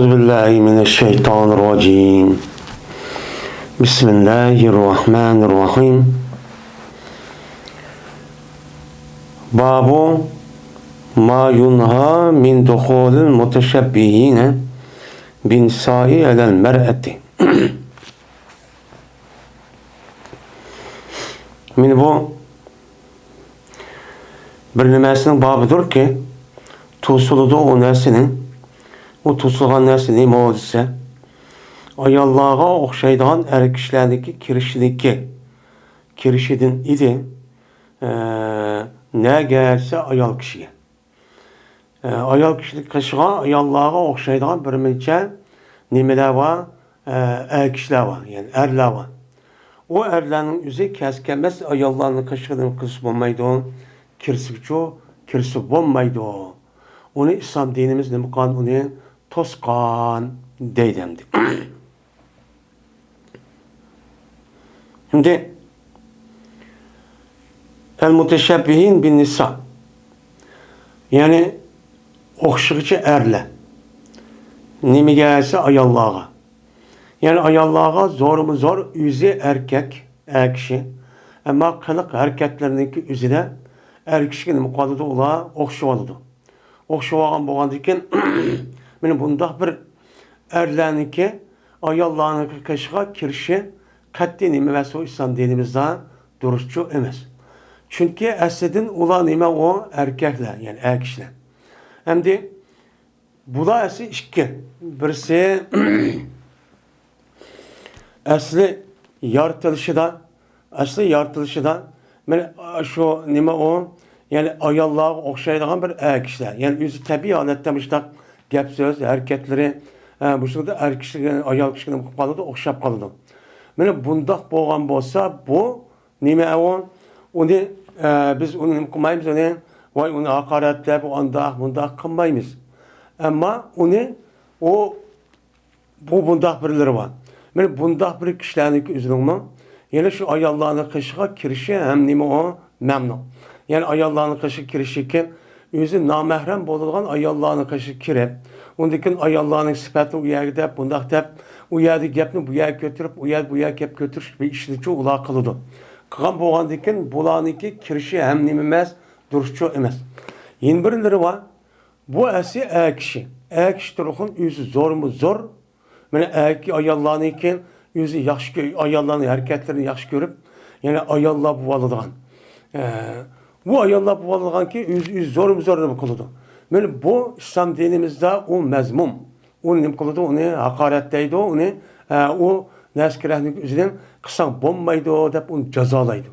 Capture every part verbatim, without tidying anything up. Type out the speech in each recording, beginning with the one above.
أعوذ بالله من الشيطان الرجيم. بسم الله الرحمن الرحيم. باب ما ينهى من دخول المتشبهين بالنساء على المرأة. مانا بۇ بىر نېمەسىنىڭ بابىدۇركى، توسۇلىدۇ ئۇ نەرسىنى. ئۇ توسۇلغان نەرسە نېمە دېسە، ئاياللارغا ئوخشايدىغان ئەر كىشىلەرنىڭكى كىرىشىدىكى، كىرىشىدىن ئىدى، ئە، نەگە دېسە ئايال كىشىگە. ئە، ئايال كىشىنىڭ قېشىغا ئاياللارغا ئوخشايدىغان بىر مۇنچە نېمىلەر بار، ئە، ئەر كىشىلەر بار، يەنى ئەرلەر بار. ئۇ ئەرلەرنىڭ ئۆزى كەس كەلمەس ئاياللارنىڭ قېشىغا نېمە قىلسا بولمايدۇ، كىرسىچۇ، كىرسە بولمايدۇ. ئۇنى ئىسلام دىنىمىز نېمە قىلغان، ئۇنى توسقان دەيدۇ ئەمدى. ئەمدى، ئەل مۇتەشەببىھىن بىن نىسا، يەنى ئوخشىغۇچە ئەرلەر. نېمىگە دېسە ئاياللارغا. يەنى ئاياللارغا زورمۇ زور ئۆزى ئەركەك، ئەر كىشى. ئەمما قىلىق ھەرىكەتلىرىنىڭكى ئۆزىدە ئەر كىشىگە نېمە قىلىۋاتىدۇ، ئۇلار ئوخشىۋاتىدۇ. ئوخشىۋالغان بولغاندىكىن، مانا بۇنداق بىر ئەرلەرنىڭكى ئاياللارنىڭكى قېشىغا كىرىشى قەتئىي نېمە ئەمەس، ئۇ ئىسلام دىنىمىزدا دۇرۇسچۇ ئەمەس. چۈنكى ئەسلىدىن ئۇلار نېمە، ئۇ ئەركەكلەر، يەنى ئەر كىشىلەر. ئەمدى بۇلار ئەسلى ئىككى. بىرسى ئەسلى يارىتىلىشىدا، ئەسلى يارىتىلىشىدا، مانا شۇ نېمە ئۇ، يەنى ئاياللارغا ئوخشايدىغان بىر ئەر كىشىلەر. يەنى ئۆزى تەبىئىي ھالەتتە مۇشۇنداق گەپ سۆز، ھەرىكەتلىرى، ئە، مۇشۇنداق ئەر كىشىگە، ئايال كىشىگە نېمە قىلىپ قالىدۇ، ئوخشاپ قالىدۇ. مانا بۇنداق بولغان بولسا، بۇ نېمە ئۇ؟ ئۇنى، ئە، بىز ئۇنى نېمە قىلمايمىز، ئۇنى، ۋاي، ئۇنى ھاقارەتلەپ، ئۇ ئانداق، مۇنداق قىلمايمىز. ئەمما ئۇنى، ئۇ، بۇ، بۇنداق بىرلىرى بار. مانا بۇنداق بىر كىشىلەرنىڭكى ئۆزىنىڭمۇ يەنە شۇ ئاياللارنىڭ قېشىغا كىرىشى ھەم نېمە ئۇ؟ مەمنۇ. يەنى ئاياللارنىڭ قېشىغا كىرىشىكەن، ئۆزى نامەھرەم بولىدىغان ئاياللارنىڭ قېشىغا كىرىپ، ئۇندىن كېيىن ئاياللارنىڭ سۈپەتىنى ئۇ يەرگە دەپ، بۇنداق دەپ، ئۇ يەردە گەپنى بۇ يەرگە كۆتۈرۈپ، ئۇ يەردە بۇ يەرگە گەپ كۆتۈرۈش بىر ئىشنىچۇ ئۇلار قىلىدۇ. قىلغان بولغاندىن كېيىن بۇلارنىڭكى كىرىشى ھەم نېمە ئەمەس، دۇرۇسچۇ ئەمەس. يەنە بىرلىرى بار. بۇ ئەسلى ئەر كىشى. ئەر كىشى تۇرغۇن ئۆزى زورمۇ زور. مانا ئەركەك ئاياللارنىڭكى ئۆزى ياخشى كۆ-، ئاياللارنىڭ ھەرىكەتلىرىنى ياخشى كۆرۈپ، يەنە ئاياللار بولۇۋالىدىغان. ئە، بۇ ئاياللار بولۇۋالىدىغانكى ئۆزى، ئۆزى زورمۇ زور نېمە قىلىدۇ. مانا بۇ ئىسلام دىنىمىزدا ئۇ مەزمۇم. ئۇنى نېمە قىلىدۇ؟ ئۇنى ھاقارەتلەيدۇ، ئۇنى، ئە، ئۇ نەرسە كېرەكنىڭ ئۆزىدىن قىلساڭ بولمايدۇ دەپ ئۇنى جازالايدۇ.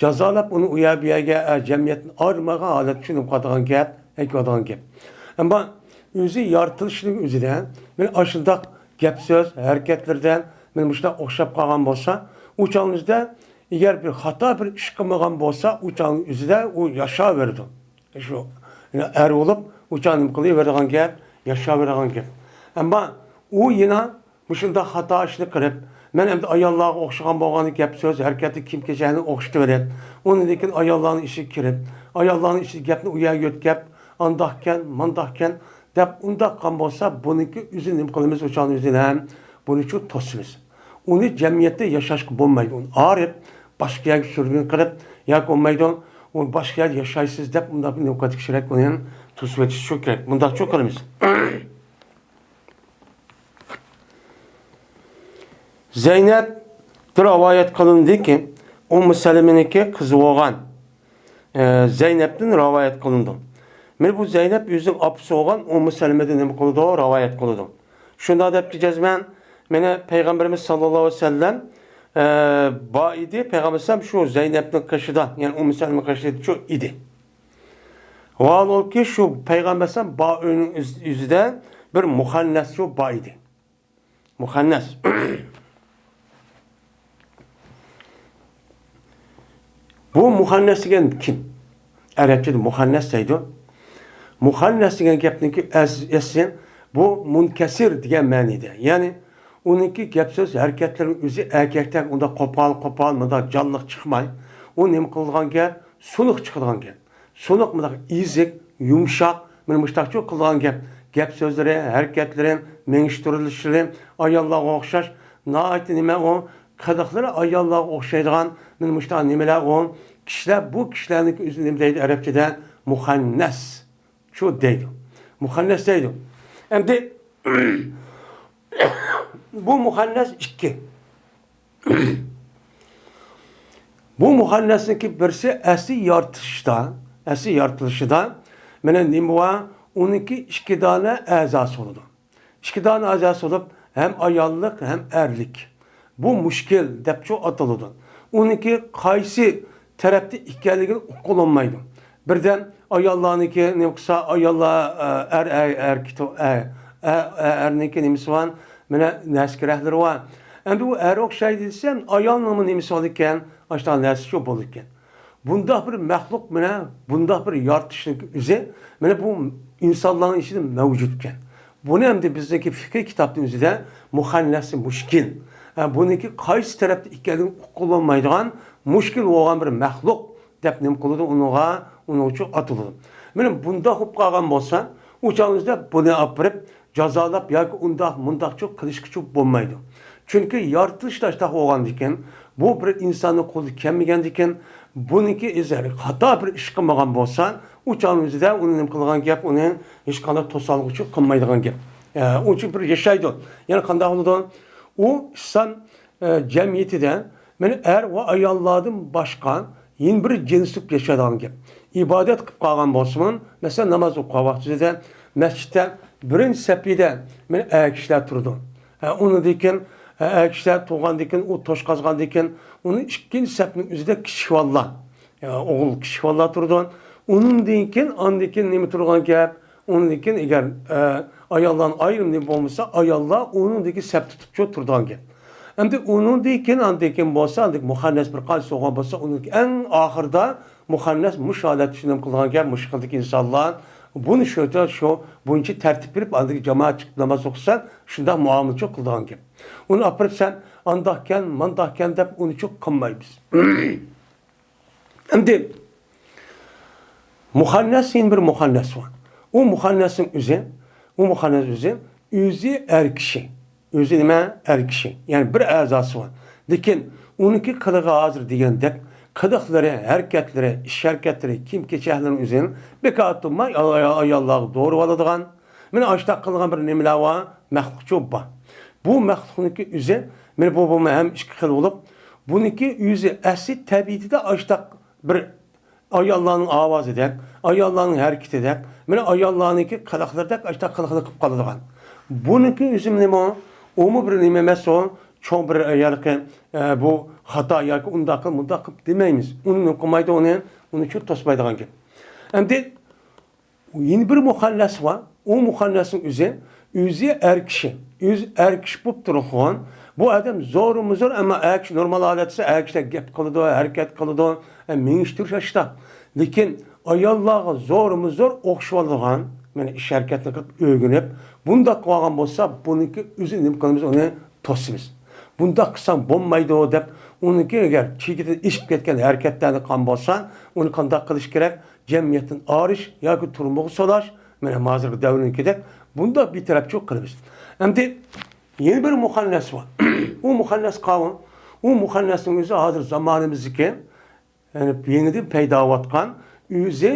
جازالاپ ئۇنى ئۇ يەر بۇ يەرگە، ئە، جەمئىيەتتىن ئايرىمىغان ھالەتكە چۈشۈرۈپ قويىدىغان گەپ، ئەكىۋاتىدىغان گەپ. ئەمما ئۆزى يارىتىلىشىنىڭ ئۆزىدە، مانا ئاشۇنداق گەپ سۆز، ھەرىكەتلىرىدە، مانا مۇشۇنداق ئوخشاپ قالغان بولسا، ئۇ چاغنىڭ ئۆزىدە ئەگەر بىر خاتا بىر ئىش قىلمىغان بولسا، ئۇ چاغنىڭ ئۆزىدە ئۇ ياشاۋېرىدۇ. شۇ، يەنى ئەر بولۇپ، ئۇ چاغ نېمە قىلىۋېرىدىغان گەپ، ياشاۋېرىدىغان گەپ. ئەمما ئۇ يەنە مۇشۇنداق خاتا ئىشنى قىلىپ، مەن ئەمدى ئاياللارغا ئوخشىغان بولغان گەپ سۆز، ھەرىكەتتە كىيىم كېچەكنى ئوخشىتىۋېرىپ، ئۇنىڭدىن كېيىن ئاياللارنىڭ ئىشىگە كىرىپ، ئاياللارنىڭ ئىشىدىكى گەپنى ئۇ يەرگە يۆتكەپ، ئانداقكەن، مانداقكەن دەپ ئۇنداق قىلغان بولسا، بۇنىڭكى ئۆزىنى نېمە قىلىمىز، ئۇ چاغنىڭ ئۆزىنى ھەم بۇنىچۇ توسىمىز. ئۇنى جەمئىيەتتە ياشاشقا بولمايدۇ. ئۇنى ئايرىپ، باشقا يەرگە سۈرگۈن قىلىپ، ياكى بولمايدۇ، ئۇ باشقا يەردە ياشايسىز دەپ، ئۇنداق بىر نېمە قىلىش كېرەك، ئۇنى ھەم توسۇۋېتىش شۇ كېرەك. مۇنداقچۇ قىلىمىز. زەينەپتىن رىۋايەت قىلىندىكى، ئۇممۇ سەلىمىنىڭكى قىزى بولغان، ئە، زەينەپتىن رىۋايەت قىلىنىدۇ. مانا بۇ زەينەپ ئۆزىنىڭ ئاپىسى بولغان ئۇممۇ سەلىمىدىن نېمە قىلىدۇ؟ رىۋايەت قىلىدۇ. شۇنداق دەپتۇ جەزمەن، مانا پەيغەمبىرىمىز ساللاللاھۇ ئەلەيھى ۋەسەللەم، ئە، بار ئىدى، پەيغەمبەر ئەلەيھىسسالام شۇ زەينەپنىڭ قېشىدا، يەنى ئۇممۇ سەلىمە قېشىدىچۇ ئىدى. ۋاھالبۇلكى، شۇ پەيغەمبەر ئەلەيھىسسالام بار ئۆينىڭ ئۆز-، ئۆزىدە بىر مۇخەننەسچۇ بار ئىدى. مۇخەننەس. بۇ مۇخەننەس دېگەن كىم؟ ئەرەبچىدە مۇخەننەس دەيدۇ. مۇخەننەس دېگەن گەپنىڭكى ئەس-، ئەسلى بۇ مۇنكەسىر دېگەن مەنىدە. يەنى ئۇنىڭكى گەپ سۆز ھەرىكەتلىرى ئۆزى ئەركەكتەك ئۇنداق قوپال، قوپال، مۇنداق جانلىق چىقماي، ئۇ نېمە قىلىدىغان گەپ؟ سۇنۇق چىقىدىغان گەپ. سۇنۇق مۇنداق ئېزىك، يۇمشاق، مانا مۇشۇنداقچۇ قىلىدىغان گەپ. گەپ سۆزلىرى، ھەرىكەتلىرى، مېڭىش تۇرۇلۇشلىرى ئاياللارغا ئوخشاش، ناھايىتى نېمە ئۇ، قىلىقلىرى ئاياللارغا ئوخشايدىغان مانا مۇشۇنداق نېمىلەر ئۇ. كىشىلەر بۇ كىشىلەرنىڭكى ئۆزىنى نېمە دەيدۇ ئەرەبچىدە؟ مۇخەننەس. شۇ دەيدۇ. مۇخەننەس دەيدۇ. ئەمدى بۇ مۇخەننەس ئىككى. بۇ مۇخەننەسنىڭكى بىرسى ئەسلى يارىتىلىشتا، ئەسلى يارىتىلىشىدا مانا نېمە بار؟ ئۇنىڭكى ئىككى دانە ئەزاسى بولىدۇ. ئىككى دانە ئەزاسى بولۇپ، ھەم ئاياللىق، ھەم ئەرلىك. بۇ مۇشكىل دەپچۇ ئاتىلىدۇ. ئۇنىڭكى قايسى تەرەپتە ئىكەنلىكىنى ئۇققىلى بولمايدۇ. بىردەم ئاياللارنىڭكى نېمە قىلسا، ئاياللار، ئە، ئەر، ئەر، ئەركىتو-، ئە، ئە، ئە، ئەرنىڭكى نېمىسى بار، مانا نەسكىرەكلىرى بار. ئەمدى ئۇ ئەر ئوخشايدۇ دېسەم، ئايالنىڭمۇ نېمىسى بار ئىكەن، ئاشۇنداق نەرسە شۇ بولىدىكەن. بۇنداق بىر مەخلۇق، مانا بۇنداق بىر يارىتىشنىڭ ئۆزى، مانا بۇ ئىنسانلارنىڭ ئىچىدە مەۋجۇتكەن. بۇنى ئەمدى بىزنىڭكى فىقھىي كىتابنىڭ ئۆزىدە مۇخەننەسى مۇشكىل، ھە، بۇنىڭكى قايسى تەرەپتە ئىكەنلىكى ئۇقۇلۇنمايدىغان مۇشكىل بولغان بىر مەخلۇق دەپ نېمە قىلىدۇ، ئۇنىڭغا، ئۇنىڭ ئۈچۈن ئاتىلىدۇ. مانا بۇنداق بولۇپ قالغان بولسا، ئۇ چاغىمىزدا بۇنى ئاپىرىپ جازالاپ ياكى ئۇنداق مۇنداقچۇ قىلىشقىچۇ بولمايدۇ. چۈنكى يارىتىلىش تاشتاق بولغاندىكىن، بۇ بىر ئىنساننىڭ قولىدا كەلمىگەندىكىن، بۇنىڭكى ئۆزى خاتا بىر ئىش قىلمىغان بولسا، ئۇ چاغنىڭ ئۆزىدە ئۇنى نېمە قىلغان گەپ، ئۇنى ھېچقانداق توسالغۇچى قىلمايدىغان گەپ. ئە، ئۇنىڭ ئۈچۈن بىر ياشايدۇ. يەنە قانداق بولىدۇ؟ ئۇ ئىسلام، ئە، جەمئىيىتىدە مانا ئەر ۋە ئاياللاردىن باشقا يەنە بىر جىنس بولۇپ ياشايدىغان گەپ. ئىبادەت قىلىپ قالغان بولسىمۇ، مەسىلەن، ناماز ئوقۇغان ۋاقتىدا مەسچىتتە بىرىنچى سەپىدە مانا ئەر كىشىلەر تۇرىدۇ. ھە، ئۇنىڭدىن كېيىن، ھە، ئەر كىشىلەر تۇرغاندىن كېيىن، ئۇ توشقازغاندىن كېيىن، ئۇنىڭ ئىككىنچى سەپنىڭ ئۆزىدە كىچىك بالىلار، يا، ئوغۇل كىچىك بالىلار تۇرىدۇ. ئۇنىڭدىن كېيىن، ئاندىن كېيىن نېمە تۇرغان گەپ؟ ئۇنىڭدىن كېيىن ئەگەر، ئە، ئاياللارنىڭ ئايرىم نېمە بولمىسا، ئاياللار ئۇنىڭدىكى سەپ تۇتۇپچۇ تۇرىدىغان گەپ. ئەمدى ئۇنىڭدىن كېيىن، ئاندىن كېيىن بولسا، ئاندىن مۇخەننەس بىر قانچىسى بولغان بولسا، ئۇنىڭ ئەڭ ئاخىرىدا مۇخەننەس مۇشۇ ھالەتتە شۇنداق قىلىدىغان گەپ، مۇشۇ خىلدىكى ئىنسانلار. بۇنى شۇ، شۇ بويىچە تەرتىپ بېرىپ، ئاندىن جامائەت چىقىپ ناماز ئوقۇسا، شۇنداق مۇئامىلىچۇ قىلىدىغان گەپ. ئۇنى ئاپىرىپ سەن ئانداقكەن، مانداقكەن دەپ ئۇنىچۇ قىلمايمىز. ئەمدى مۇخەننەس، يەنە بىر مۇخەننەس بار. ئۇ مۇخەننەسنىڭ ئۆزى، ئۇ مۇخەننەس ئۆزى، ئۆزى ئەر كىشى. ئۆزى نېمە؟ ئەر كىشى. يەنى بىر ئەزاسى بار. لېكىن ئۇنىڭكى قىلىقى ھازىر دېگەندەك، قىلىقلىرى، ھەرىكەتلىرى، ئىش ھەرىكەتلىرى، كىيىم كېچەكلىرىنى ئۆزىنى بىكار تۇرماي ئاي-، ئاي-، ئاياللارغا دوۋرىۋالىدىغان، مانا ئاشۇنداق قىلغان بىر نېمىلەر بار، مەخلۇقچۇ بار. بۇ مەخلۇقنىڭكى ئۆزى، مانا بۇ، بۇمۇ ھەم ئىككى خىل بولۇپ، بۇنىڭكى ئۆزى ئەسلى تەبىئىتىدە ئاشۇنداق بىر ئاياللارنىڭ ئاۋازىدەك، ئاياللارنىڭ ھەرىكىتىدەك، مانا ئاياللارنىڭكى قىلىقلىرىدەك ئاشۇنداق قىلىقنى قىلىپ قالىدىغان. بۇنىڭكى ئۆزى نېمە؟ ئۇمۇ بىر نېمە ئەمەس ئۇ، چوڭ بىر ھېلىقى، ئە، بۇ خاتا ياكى ئۇنداق قىل، مۇنداق قىل دېمەيمىز. ئۇنى نېمە قىلمايدۇ، ئۇنى، ئۇنى شۇ توسمايدىغان گەپ. ئەمدى يەنە بىر مۇخەننەس بار. ئۇ مۇخەننەسنىڭ ئۆزى، ئۆزى ئەر كىشى. ئۆزى ئەر كىشى بولۇپ تۇرغان. بۇ ئادەم زورمۇ زور، ئەمما ئەر كىشى نورمال ھالەتتە ئەر كىشىدەك گەپ قىلىدۇ، ھەرىكەت قىلىدۇ، ئە، مېڭىشتۈرۈش ئاشتا. لېكىن ئاياللارغا زورمۇ زور ئوخشىۋالىدىغان، مانا ئىش ھەرىكەتنى قىلىپ ئۆگىنىپ، بۇنداق قىلغان بولسا، بۇنىڭكى ئۆزى نېمە قىلىمىز، ئۇنى توسىمىز. بۇنداق قىلساڭ بولمايدۇ دەپ، ئۇنىڭكى ئەگەر چېكىدىن ئېشىپ كەتكەن ھەرىكەتلەرنى قىلغان بولسا، ئۇنى قانداق قىلىش كېرەك؟ جەمئىيەتتىن ئايرىش ياكى تۈرمىگە سولاش، مانا ھازىرقى دەۋرنىڭكىدەك بۇنداق بىتەرەپچىلىك قىلىمىز. ئەمدى يەنە بىر مۇخەننەس بار. ئۇ مۇخەننەس قاۋۇ؟ ئۇ مۇخەننەسنىڭ ئۆزى ھازىر زامانىمىزدىكى، يەنى يېڭىدىن پەيدا بولۇۋاتقان ئۆزى،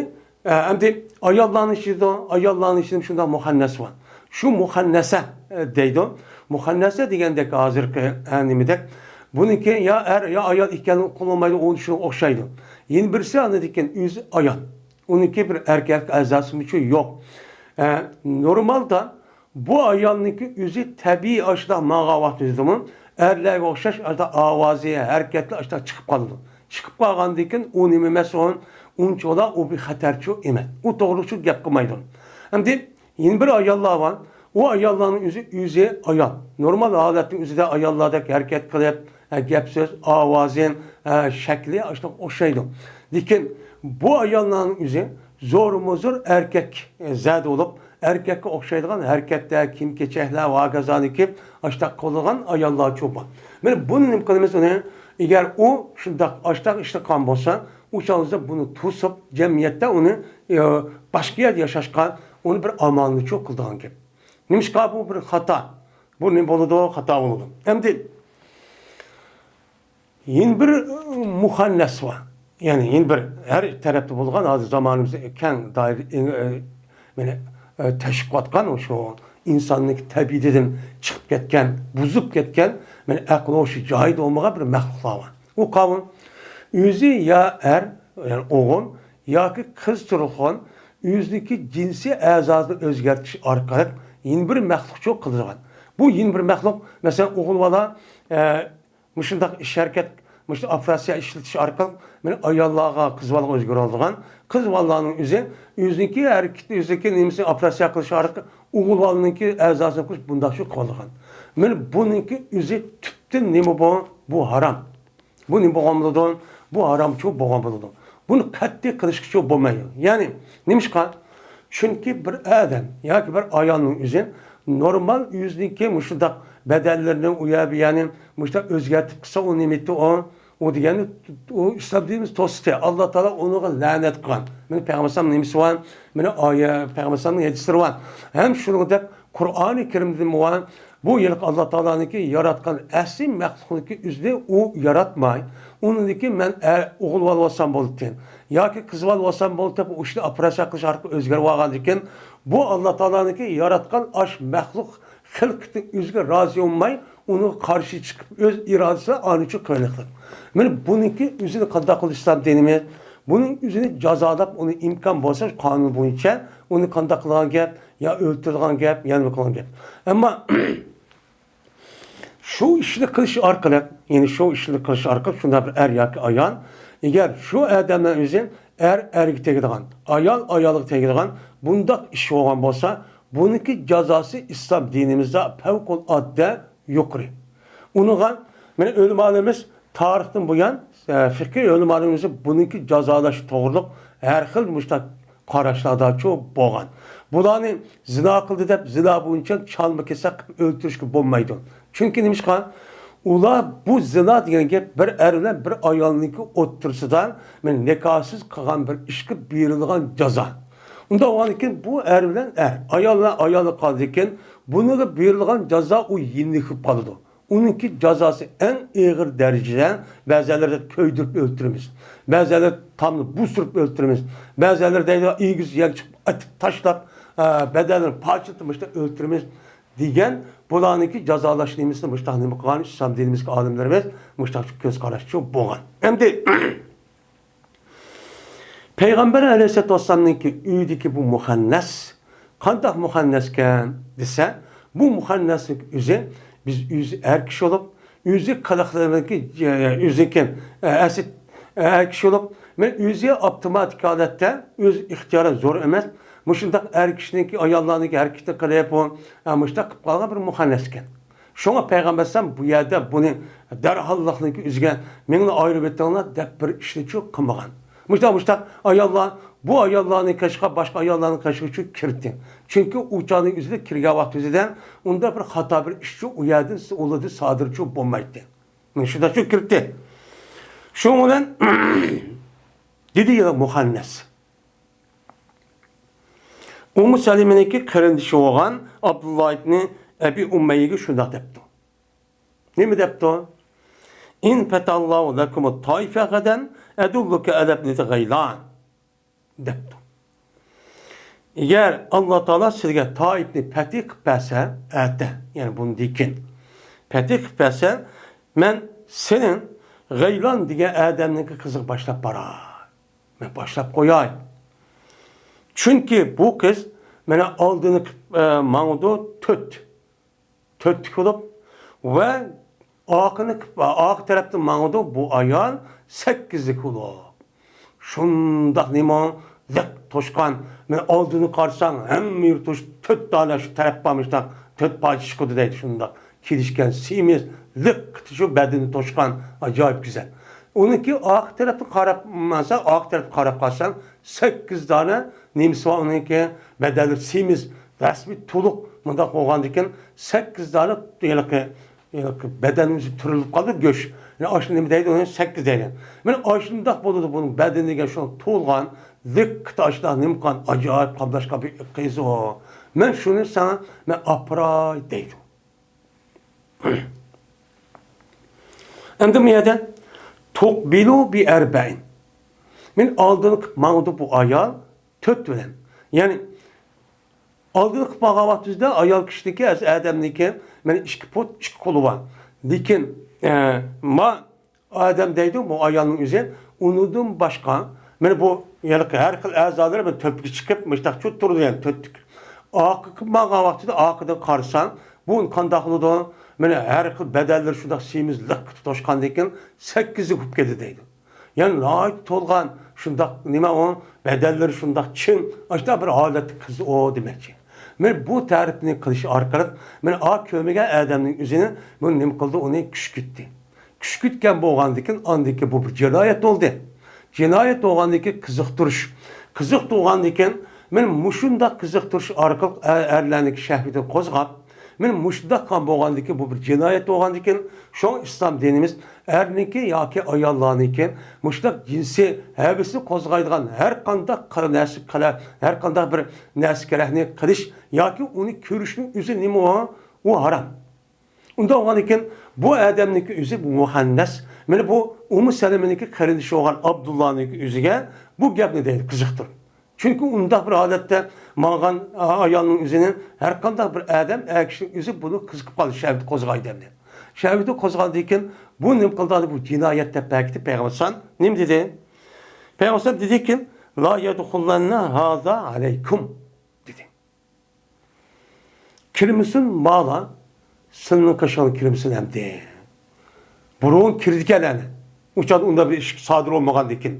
ئە، ئەمدى ئاياللارنىڭ ئىچىدە، ئاياللارنىڭ ئىچىدە شۇنداق مۇخەننەس بار. شۇ مۇخەننەسە، ئە، دەيدۇ. مۇخەننەسە دېگەندەك ھازىرقى، ئە، نېمىدەك. بۇنىڭكى يا ئەر، يا ئايال ئىكەنلىكى ئۇقۇلمايدۇ، ئۇ شۇنىڭغا ئوخشايدۇ. يەنە بىرسى ئاندىن كېيىن ئۆزى ئايال. ئۇنىڭكى بىر ئەركەك ئەزاسىمۇچۇ يوق. ئە، نورمالدا بۇ ئايالنىڭكى ئۆزى تەبىئىي ئاشۇنداق ماڭغان ۋاقتىدىمۇ ئەرلەرگە ئوخشاش ئاشۇنداق ئاۋازى، ھەرىكەتلىرى ئاشۇنداق چىقىپ قالىدۇ. چىقىپ قالغاندىن كېيىن ئۇ نېمە ئەمەس ئۇ، ئۇنچىۋالا ئۇ بىر خەتەرچۇ ئەمەس. ئۇ توغرىلىقچۇ گەپ قىلمايدۇ. ئەمدى يەنە بىر ئاياللار بار. ئۇ ئاياللارنىڭ ئۆزى، ئۆزى ئايال. نورمال ھالەتنىڭ ئۆزىدە ئاياللاردەك ھەرىكەت قىلىپ، ھە، گەپ سۆز، ئاۋازى، ھە، شەكلى ئاشۇنداق ئوخشايدۇ. لېكىن بۇ ئاياللارنىڭ ئۆزى زورمۇ زور ئەركەك، ئە، زادى بولۇپ، ئەركەككە ئوخشايدىغان ھەرىكەتلەر، كىيىم-كېچەكلەر ۋە ھاكازانى كىيىپ، ئاشۇنداق قىلىدىغان ئاياللارچۇ بار. مانا بۇنى نېمە قىلىمىز ئۇنى؟ ئەگەر ئۇ شۇنداق ئاشۇنداق ئىشنى قىلغان بولسا، ئۇ چاغدا بۇنى توسۇپ، جەمئىيەتتە ئۇنى، ئە، باشقا يەردە ياشاشقا، ئۇنى بىر ئامالنىچۇ قىلىدىغان گەپ. نېمىشقا بۇ بىر خاتا؟ بۇ نېمە بولىدۇ؟ خاتا بولىدۇ. ئەمدى يەنە بىر، ئى، مۇخەننەس بار. يەنى يەنە بىر ھەر تەرەپتە بولغان، ھازىر زامانىمىزدا كەڭ دائىرە، ئى، ئى، مانا، ئى، تەشۋىق قىلىۋاتقان شۇ ئىنساننىڭ تەبىئىتىدىن چىقىپ كەتكەن، بۇزۇپ كەتكەن، مانا ئەقلى ھوشى جايىدا بولمىغان بىر مەخلۇقلار بار. ئۇ قاۋۇم ئۆزى يا ئەر، يەنى ئوغۇل ياكى قىز تۇرغان ئۆزىنىڭكى جىنسىي ئەزاسىنى ئۆزگەرتىش ئارقىلىق يەنە بىر مەخلۇقچۇ قىلىدىغان. بۇ يەنە بىر مەخلۇق، مەسىلەن، ئوغۇل بالا، ئە، مۇشۇنداق ئىش ھەرىكەت، مۇشۇ ئوپېراتسىيە ئىشلىتىش ئارقىلىق مانا ئاياللارغا، قىز بالىغا ئۆزگىرىۋالىدىغان، قىز بالىلارنىڭ ئۆزى، ئۆزىنىڭكى ھەرىكىتى، ئۆزىنىڭكى نېمىسىنى ئوپېراتسىيە قىلىش ئارقىلىق ئوغۇل بالىنىڭكى ئەزاسىنى قىلىش بۇنداقچۇ قىلىدىغان. مانا بۇنىڭكى ئۆزى تۈپتىن نېمە بۇ؟ بۇ ھارام. بۇ نېمە بولغان بولىدۇ؟ بۇ ھارامچۇ بولغان بولىدۇ. بۇنى قەتئىي قىلىشقىچۇ بولمايدۇ. يەنى نېمىشقا؟ چۈنكى بىر ئادەم ياكى بىر ئايالنىڭ ئۆزى نورمال ئۆزىنىڭكى مۇشۇنداق بەدەنلىرىنى ئۇ يەر بۇ يەرنى مۇشۇنداق ئۆزگەرتىپ قىلسا، ئۇ نېمە ئېيتتى ئۇ؟ ئۇ دېگەننى ئۇ ئىسلام دىنىمىز توستى. ئاللا تائالا ئۇنىڭغا لەنەت قىلغان. مانا پەيغەمبەر ئەلەيھىسسالامنىڭ نېمىسى بار؟ مانا ئايە، پەيغەمبەر ئەلەيھىسسالامنىڭ ھەدىسلىرى بار. ھەم شۇنىڭدەك قۇرئانى كەرىمدىمۇ بار. بۇ يىلقى ئاللا تائالانىڭكى ياراتقان ئەسلى مەخلۇقنىڭكى ئۆزىنى ئۇ ياراتماي، ئۇنىڭدىكى مەن ئە-، ئوغۇل بالا بولسام بولدى، ياكى قىز بالا بولسام بولدى دەپ، ئۇ ئىشنى ئوپېراتسىيە قىلىش ئارقىلىق ئۆزگەرتىۋالغاندىن كېيىن، بۇ ئاللا تائالانىڭكى ياراتقان ئاش مەخلۇق خىلقىتى ئۆزىگە رازى بولماي، ئۇنىڭغا قارشى چىقىپ، ئۆز ئىرادىسى بىلەن ئانىچۇ قىلىۋېلىقلىق. مانا بۇنىڭكى ئۆزىنى قانداق قىلدى ئىسلام دىنىمىز؟ بۇنىڭ ئۆزىنى جازالاپ، ئۇنى ئىمكان بولسا قانۇن بويىچە ئۇنى قانداق قىلغان گەپ؟ يا ئۆلتۈرىدىغان گەپ، يا نېمە قىلغان گەپ. ئەمما شۇ ئىشنى قىلىش ئارقىلىق، يەنى شۇ ئىشنى قىلىش ئارقىلىق شۇنداق بىر ئەر ياكى ئايال، ئەگەر شۇ ئادەمنىڭ ئۆزى ئەر ئەرگە تېگىدىغان، ئايال ئايالغا تېگىدىغان بۇنداق ئىش بولغان بولسا، بۇنىڭكى جازاسى ئىسلام دىنىمىزدا پەۋقۇلئاددە يۇقىرى. ئۇنىڭغا مانا ئۆلىمالىرىمىز تارىختىن بۇيان، ئە، فىقھىي ئۆلىمالىرىمىز بۇنىڭكى جازالاش توغرۇلۇق ھەر خىل مۇشۇنداق قاراشلارداچۇ بولغان. بۇلارنى زىنا قىلدى دەپ زىنا بويىچە چالما كېسەك قىلىپ ئۆلتۈرۈشكە بولمايدۇ. چۈنكى نېمىشقا؟ ئۇلار بۇ زىنا دېگەن گەپ بىر ئەر بىلەن بىر ئايالنىڭكى ئوتتۇرىسىدا مانا نىكاھسىز قىلغان بىر ئىشقا بېرىلىدىغان جازا. ئۇنداق بولغاندىكىن بۇ ئەر بىلەن ئەر، ئايال بىلەن ئايال قالدىكىن بۇنىڭغا بېرىلىدىغان جازا ئۇ يېنىك بولۇپ قالىدۇ. ئۇنىڭكى جازاسى ئەڭ ئېغىر دەرىجىدە، بەزىلەردە كۆيدۈرۈپ ئۆلتۈرىمىز. بەزىلەردە تامنى بۇزدۇرۇپ ئۆلتۈرىمىز. بەزىلەردە دەيدۇ، ئېگىز يەرگە چىقىپ ئېتىپ تاشلاپ، ئە، بەدەنلىرىنى پارچىلىتىپ مۇشۇنداق ئۆلتۈرىمىز دېگەن بۇلارنىڭكى جازالاش نېمىسىنى مۇشۇنداق نېمە قىلغان ئىسلام دىنىمىزدىكى ئالىملىرىمىز مۇشۇنداق كۆز قاراشچۇ بولغان. ئەمدى پەيغەمبەر ئەلەيھىسسالاتۇ ۋەسسالامنىڭكى ئۆيىدىكى بۇ مۇخەننەس قانداق مۇخەننەسكەن دېسە، بۇ مۇخەننەسنىڭ ئۆزى، بىز ئۆزى ئەر كىشى بولۇپ، ئۆزى قىلىقلىرىنىڭكى، ئۆزىنىڭكى، ئەسلى ئەر كىشى بولۇپ، مەن ئۆزى ئاپتوماتىك ھالەتتە، ئۆز ئىختىيارى زور ئەمەس، مۇشۇنداق ئەر كىشىنىڭكى، ئاياللارنىڭكى ھەرىكىتىنى قىلىپ، ئۇ، مۇشۇنداق قىلىپ قالغان بىر مۇخەننەسكەن. شۇڭا پەيغەمبەر ئەلەيھىسسالام بۇ يەردە بۇنى دەرھاللىقنىڭكى ئۆزىگە، مېڭىلا ئايرىۋېتىڭلار دەپ بىر ئىشنىچۇ قىلمىغان. مۇشۇنداق، مۇشۇنداق ئاياللار بۇ ئاياللارنىڭ قېشىغا باشقا ئاياللارنىڭ قېشىغىچۇ كىردى. چۈنكى ئۇ چاغنىڭ ئۆزىدە كىرگەن ۋاقىت ئۆزىدە ئۇنداق بىر خاتا بىر ئىشچۇ ئۇ يەردىن ئۇلىدى سادىرچۇ بولمايتتى. مانا شۇنداقچۇ كىردى. شۇنىڭ بىلەن دېدى يەنە مۇخەننەس. ئۇممۇ سەلىمىنىڭكى قېرىندىشى بولغان ئابدۇللا ئىبنى ئەبى ئۇمەييەگە شۇنداق دەپتۇ. نېمە دەپتۇ؟ «ئىن پەتەللاھۇ لەكۇمۇت تائىفە غەدەن ئەدۇللۇكە ئەلەبنىتى غەيلان» دەپتۇ. ئەگەر ئاللا تائالا سىزگە تائىپنى پەتھى قىلىپ بەرسە، ئەتە، يەنى بۇندىن كېيىن پەتھى قىلىپ بەرسە، مەن سېنىڭ غەيلان دېگەن ئادەمنىڭكى قىزىغا باشلاپ باراي. مەن باشلاپ قوياي. چۈنكى بۇ قىز مانا ئالدىنى قىپ-، ئە، ماڭىدۇ تۆت. تۆتلۈك بولۇپ ۋە ئارقىنى قىپ-، ئارقا تەرەپتىن ماڭىدۇ بۇ ئايال سەككىزلىك بولۇپ. شۇنداق نېمە، لىق توشقان. مانا ئالدىنى قارىساڭ، ھەممە يېرى توشۇپ، تۆت دانە شۇ تەرەپ بار مۇشۇنداق، تۆت پارچە چىقىدۇ دەيدۇ شۇنداق. كېلىشكەن سېمىز، لىق شۇ بەدىنى توشقان، ئاجايىپ گۈزەل. ئۇنىڭكى ئارقا تەرەپتىن قاراپ ماڭسا، ئارقا تەرەپكە قاراپ قالساڭ، سەككىز دانە نېمىسى بار ئۇنىڭكى، بەدەنلىرى سېمىز، رەسمىي تولۇق مۇنداق بولغاندىكىن، سەككىز دانە ھېلىقى، ھېلىقى بەدەن ئۆزى تۈرۈلۈپ قالدى، گۆش. يەنى ئاشۇ نېمە دەيدۇ، ئۇنى سەككىز دەيدۇ. مانا ئاشۇنداق بولىدۇ، بۇنىڭ بەدىنىگە شۇ تولغان، لىققىدە ئاشۇنداق نېمە قىلغان، ئاجايىپ قاملاشقان بىر قىز ئۇ. مەن شۇنى ساڭا مەن ئاپىراي دەيدۇ. ئەمدى بۇ يەردە تۇقبىلۇ بىئەربەئىن. مەن ئالدىنقى ماڭدى بۇ ئايال تۆت بىلەن. يەنى ئالدىنقى ماڭغان ۋاقتىمىزدا ئايال كىشىنىڭكى، ئەز ئادەمنىڭكى، مەن ئىككى پۇت، ئىككى قولى بار. لېكىن، ئە، ما ئادەم دەيدۇ، بۇ ئايالنىڭ ئۆزى، ئۇنىڭدىن باشقا، مانا بۇ ھېلىقى ھەر خىل ئەزالىرى بىر تۆپكە چىقىپ، مۇشتاق چۇت تۇرىدۇ، يەنى تۆتلۈك. ئارقىغا ماڭغان ۋاقتىدا ئارقىدىن قارىساڭ، بۇ قانداق بولىدۇ؟ مانا ھەر خىل بەدەنلىرى شۇنداق سېمىز لىققىدە توشقاندىن كېيىن سەككىزلىك بولۇپ كېتىدۇ دەيدۇ. يەنى ناھايىتى تولغان شۇنداق نېمە ئۇ بەدەنلىرى شۇنداق چىڭ، ئاشۇنداق بىر ھالەتتە قىز ئۇ دېمەكچى. مانا بۇ تەرىپنى قىلىش ئارقىلىق، مانا ئا كۆرمىگەن ئادەمنىڭ ئۆزىنى بۇ نېمە قىلدى، ئۇنى كۈشكۈرتتى. كۈشكۈرتكەن بولغاندىكىن ئاندىكى بۇ بىر جىنايەت بولدى. جىنايەت بولغاندىكىن قىزىقتۇرۇش. قىزىق بولغاندىكىن مانا مۇشۇنداق قىزىقتۇرۇش ئارقىلىق ئە-، ئەرلەرنىڭ شەھۋىتىنى قوزغاپ، مانا مۇشۇنداق قىلغان بولغاندىكىن بۇ بىر جىنايەت بولغاندىكىن، شۇڭا ئىسلام دىنىمىز ئەرنىڭكى ياكى ئاياللارنىڭكى مۇشۇنداق جىنسىي ھەۋىسىنى قوزغايدىغان ھەر قانداق قىل-، نەرسە قىلە-، ھەر قانداق بىر نەرسە كېرەكنى قىلىش ياكى ئۇنى كۆرۈشنىڭ ئۆزى نېمە ئۇ؟ ئۇ ھارام. ئۇنداق بولغاندىكىن بۇ ئادەمنىڭكى ئۆزى بۇ مۇخەننەس. مانا بۇ ئۇممۇ سەلىمىنىڭكى قېرىندىشى بولغان ئابدۇللانىڭكى ئۆزىگە بۇ گەپنى دەيدۇ، قىزىقتۇرۇپ. چۈنكى ئۇنداق بىر ھالەتتە ماڭغان ئايالنىڭ ئۆزىنى ھەر قانداق بىر ئادەم، ئەر كىشىنىڭ ئۆزى بۇنى قىزىقىپ قالدى، شەھۋىتى قوزغايدۇ ئەمدى. شەھۋىتى قوزغاندىن كېيىن بۇ نېمە قىلدى، بۇ جىنايەت دەپ بەكىتىپ پەيغەمبەر ئەلەيھىسسالام نېمە دېدى؟ پەيغەمبەر ئەلەيھىسسالام دېدىكى، لا يدخلن هذا عليكم دېدى. كىرمىسۇن مالا، سىلىنىڭ قېشىڭغا كىرمىسۇن ئەمدى. بۇرۇن كىرىدىكەن ئەنە. ئۇ چاغدا ئۇنداق بىر ئىش سادىر بولمىغاندىكىن.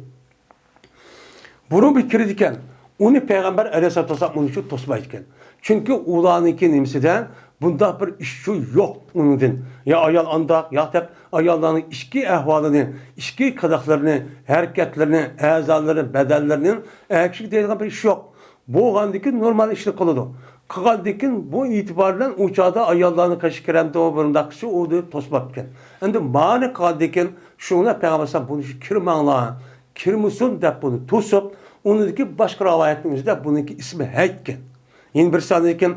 بۇرۇن بىر كىرىدىكەن. ئۇنى پەيغەمبەر ئەلەيھىسسالاتۇ ۋەسسالام ئۇنىڭ ئۈچۈن توسمايدىكەن. چۈنكى ئۇلارنىڭكى نېمىسىدە بۇنداق بىر ئىشچۇ يوق ئۇنىڭدىن. يا ئايال ئانداق، يا دەپ ئاياللارنىڭ ئىچكى ئەھۋالىنى، ئىچكى قىلىقلىرىنى، ھەرىكەتلىرىنى، ئەزالىرىنى، بەدەنلىرىنى ئەكشىگە دەيدىغان بىر ئىش يوق. بولغاندىكىن نورمال ئىشنى قىلىدۇ. قىلغاندىكىن بۇ ئېتىبار بىلەن ئۇ چاغدا ئاياللارنىڭ قېشىغا كىرەمدۇ، بۇنداق قىلسا ئۇ دەپ توسماپتىكەن. ئەمدى مانى قىلغاندىكىن شۇڭا پەيغەمبەر ئەلەيھىسسالام بۇنى شۇ كىرمەڭلار، كىرمىسۇن دەپ بۇنى توسۇپ، ئۇنىڭدىكى باشقا رىۋايەتنىڭ ئۆزىدە بۇنىڭكى ئىسمى ھەيتكەن. يەنە بىرسىدىكىن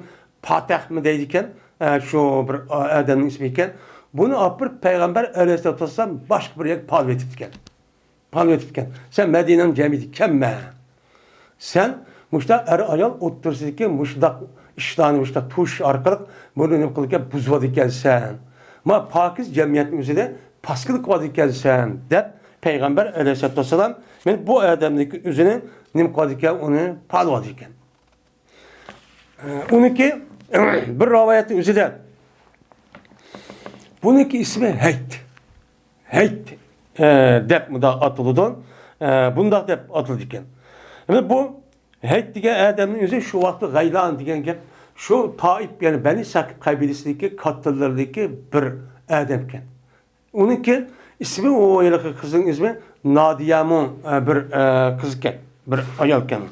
پاتەھمۇ دەيدىكەن، ئە، شۇ بىر، ئا، ئادەمنىڭ ئىسمى ئىكەن. بۇنى ئاپىرىپ پەيغەمبەر ئەلەيھىسسالاتۇ ۋەسسالام باشقا بىر يەرگە پالىۋېتىپتىكەن. پالىۋېتىپتىكەن. سەن مەدىنەنىڭ جەمئىيىتىگە كەلمە. سەن مۇشۇنداق ئەر-ئايال ئوتتۇرىسىدىكى مۇشۇنداق ئىشلارنى مۇشۇنداق توشۇش ئارقىلىق بۇنى نېمە قىلىدىكەن، بۇزۇۋالىدىكەنسەن. ما پاكىز جەمئىيەتنىڭ ئۆزىدە پاسكىنا قىلىۋالىدىكەنسەن، دەپ پەيغەمبەر ئەلەيھىسسالاتۇ ۋەسسالام مانا بۇ ئادەمنىڭكى ئۆزىنى نېمە قىلىدىكەن، ئۇنى پالىۋالىدىكەن. ئۇنىڭكى بىر رىۋايەتنىڭ ئۆزىدە بۇنىڭكى ئىسمى ھەيت. ھەيت، ئە، دەپ مۇنداق ئاتىلىدۇ. ئە، بۇنداق دەپ ئاتىلىدىكەن. يەنى بۇ ھەيت دېگەن ئادەمنىڭ ئۆزى شۇ ۋاقىتتا غەيلان دېگەن گەپ، شۇ تائىپ، يەنى بەنى سەقىپ قەبىلىسىدىكى كاتتىلىرىدىكى بىر ئادەمكەن. ئۇنىڭكى ئىسمى، ئۇ ھېلىقى قىزنىڭ ئىسمى نادىيەمۇ، ئە، بىر، ئە، قىزكەن، بىر ئايالكەن.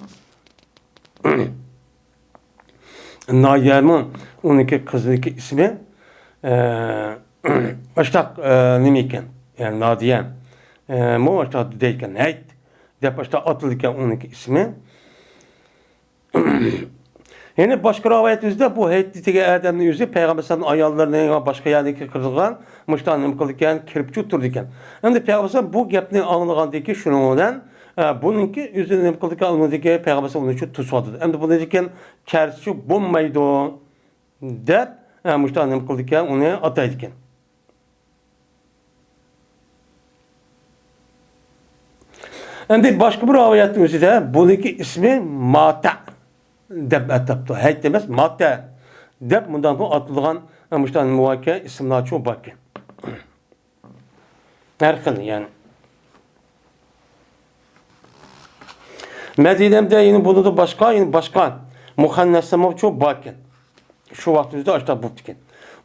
نادىيەمۇ ئۇنىڭكى قىزنىڭكى ئىسمى، ئە، ئاشتاق، ئە، نېمە ئىكەن؟ يەنى نادىيە، ئە، مۇ ئاشتاق دەيدىكەن، ھەيت دەپ ئاشتاق ئاتىلىدىكەن ئۇنىڭكى ئىسمى. يەنە باشقا رىۋايەت ئۆزىدە بۇ ھەيت دېگەن ئادەمنىڭ ئۆزى پەيغەمبەر ئەلەيھىسسالامنىڭ ئاياللىرىنى ۋە باشقا يەرنىڭكى قىلغان مۇشۇنداق نېمە قىلىدىكەن، كىرپىچۇ تۇرىدىكەن. ئەمدى پەيغەمبەر ئەلەيھىسسالام بۇ گەپنى ئاڭلىغاندىن كېيىن شۇنىڭ بىلەن، ئە، بۇنىڭكى ئۆزىنى نېمە قىلىدىكەن، ئۇنىڭدىكى پەيغەمبەر ئەلەيھىسسالام ئۇنى شۇ توسۇۋاتىدۇ. ئەمدى بۇنى دېگەن كەرسىچۇ بولمايدۇ دەپ، ئە، مۇشۇنداق نېمە قىلىدىكەن، ئۇنى ئاتايدىكەن. ئەمدى باشقا بىر رىۋايەتنىڭ ئۆزىدە بۇنىڭكى ئىسمى ماتە دەپ ئاتاپتۇ. ھەيت ئەمەس، ماتە دەپ مۇنداقمۇ ئاتىلىدىغان مۇشۇنداق مۇۋاپىق ئىسىملارچۇ باركەن. ھەر خىل، يەنى. مەدىنەمدە يەنە بۇنىڭدىن باشقا، يەنە باشقا مۇخەننەسلەرمۇچۇ باركەن. شۇ ۋاقىتتا ئۆزىدە ئاشۇنداق بوپتىكەن.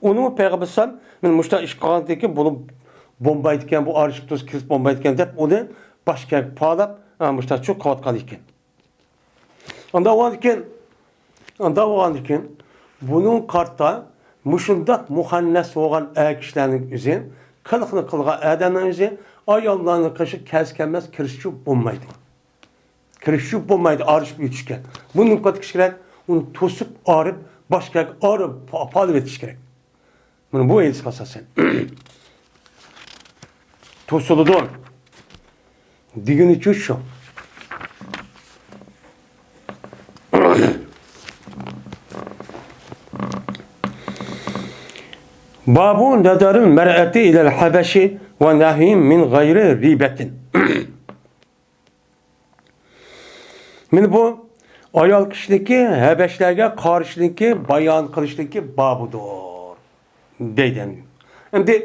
ئۇنىمۇ پەيغەمبەر ئەلەيھىسسالام، مەن مۇشۇنداق ئىش قىلغاندىكىن بۇنى بولمايدىكەن، بۇ ئارىشىپ تۇرسا كىرىپ بولمايدىكەن دەپ ئۇنى باشقا يەرگە پالاپ، ئا، مۇشۇنداق چۇ قىلىۋاتقان ئىكەن. ئانداق بولغاندىكىن، ئانداق بولغاندىكىن بۇنىڭ قارتا مۇشۇنداق مۇخەننەس بولغان ئەر كىشىلەرنىڭ ئۆزى قىلىقنى قىلغان ئادەمنىڭ ئۆزى ئاياللارنىڭ قېشىغا كەلسە كەلمەس كىرىشچۇ بولمايدۇ. كىرىشچۇ بولمايدۇ، ئارىلىشىپ ئۆتۈشكە. بۇنى نېمە قىلىش كېرەك؟ ئۇنى توسۇپ، ئارىپ، باشقا يەرگە ئارىپ، پا-، پالىۋېتىش كېرەك. مانا بۇ ھەدىسكە ئاساسەن. توسۇلىدۇ دېگىنىچۇ شۇ. باب نظر المرأة إلى الحبش ونهي من غير ريبة. مانا بۇ ئايال كىشىنىڭكى ھەبەشلەرگە قارىشىنىڭكى بايان قىلىشنىڭكى بابىدۇر، دەيدۇ. ئەمدى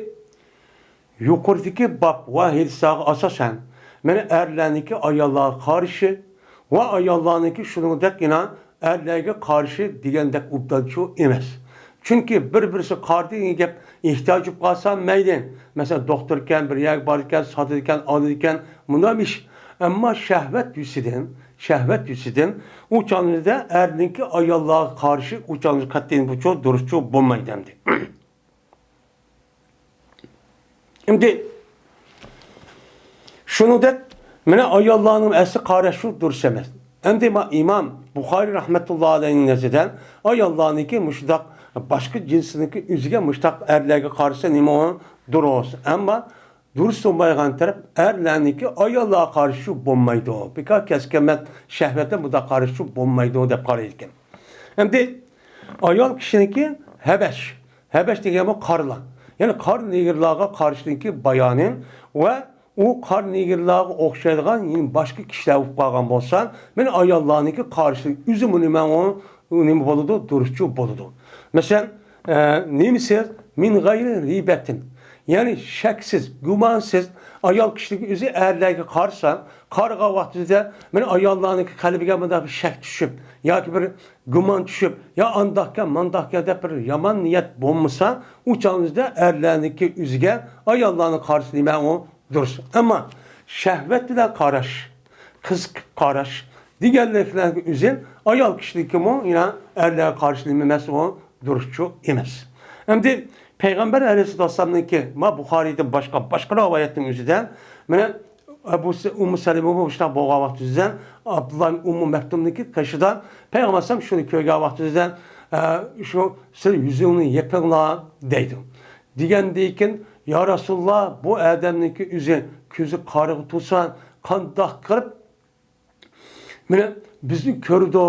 يۇقىرىدىكى باب ۋە ھەدىسلەرگە ئاساسەن، مانا ئەرلەرنىڭكى ئاياللارغا قارىشى ۋە ئاياللارنىڭكى شۇنىڭدەك يەنە ئەرلەرگە قارىشى دېگەندەك ئوبدانچۇ ئەمەس. چۈنكى بىر-بىرسى قارىدى دېگەن گەپ ئېھتىياج بولۇپ قالسا مەيلى. مەسىلەن، دوختۇركەن، بىر يەرگە بارىدىكەن، ساتىدىكەن، ئالىدىكەن، مۇنداق ئىش. ئەمما شەھۋەت يۈزىسىدىن، شەھۋەت يۈزىسىدىن ئۇ چاغدا ئەرنىڭكى ئاياللارغا قارىشى ئۇ چاغدا قەتئىي بۇچۇ دۇرۇسچۇ بولمايدۇ ئەمدى. ئەمدى شۇنىڭدەك مانا ئاياللارنىڭ ئەسلى قاراشۇ دۇرۇس ئەمەس. ئەمدى ما-، ئىمام بۇخارىي رەھمەتۇللا ئەلەيھىنىڭ نەزىرىدە ئاياللارنىڭكى مۇشۇنداق باشقا جىنسنىڭكى ئۆزىگە مۇشۇنداق ئەرلەرگە قارىسا نېمە ئۇ دۇرۇس. ئەمما دۇرۇس بولمايدىغان تەرەپ ئەرلەرنىڭكى ئاياللارغا قارىشۇ بولمايدۇ. بىكار كەسكەنمەن شەھۋەتتە بۇنداق قارىشۇ بولمايدۇ دەپ قارايدىكەن. ئەمدى ئايال كىشىنىڭكى ھەبەش. ھەبەش دېگەن بۇ قارىلار. يەنى قارا نېگىرلارغا قارىشىنىڭكى بايانى ۋە ئۇ قارا نېگىرلارغا ئوخشايدىغان يەنە باشقا كىشىلەر بولۇپ قالغان بولسا، مانا ئاياللارنىڭكى قارىشى ئۆزىمۇ نېمە ئۇ، ئۇ نېمە بولىدۇ؟ دۇرۇسچۇ بولىدۇ. مەسىلەن، ئە، نېمىسىز؟ مىن غەيرى رىبەتىن. يەنى شەكسىز، گۇمانسىز، ئايال كىشىنىڭ ئۆزى ئەرلەرگە قارىسا، قارىغان ۋاقتىدا مانا ئاياللارنىڭكى قەلبىگە مۇنداق بىر شەك چۈشۈپ، ياكى بىر گۇمان چۈشۈپ، يا ئانداقكەن، مانداقكەن دەپ بىر يامان نىيەت بولمىسا، ئۇ چاغدا ئەرلەرنىڭكى ئۆزىگە ئاياللارنىڭ قارىشى نېمە ئۇ؟ دۇرۇس. ئەمما شەھۋەت بىلەن قاراش، قىزىقىپ قاراش دېگەنلىكلەرگە ئۆزى ئايال كىشىنىڭكىمۇ يەنە ئەرلەرگە قارىشى نېمە ئەمەس ئۇ؟ دۇرۇسچۇ ئەمەس. ئەمدى پەيغەمبەر ئەلەيھىسسالامنىڭكى، ما بۇخارىيدىن باشقا، باشقا رىۋايەتنىڭ ئۆزىدە، مانا ئەبۇ س-، ئۇممۇ سەلىمە بۇ مۇشۇنداق بولغان ۋاقتىدا، ئابدۇللا ئۇممۇ مەكتۇمنىڭكى قېشىدا پەيغەمبەر ئەلەيھىسسالام شۇنى كۆرگەن ۋاقتىدا، ئە، شۇ سىز يۈزۈڭنى يېپىڭلار دەيدۇ. دېگەندىن كېيىن، يا رەسۇلاللا، بۇ ئادەمنىڭكى ئۆزى كۆزى قارىغۇ تۇرسا، قانداق قىلىپ مانا بىزنى كۆرىدۇ،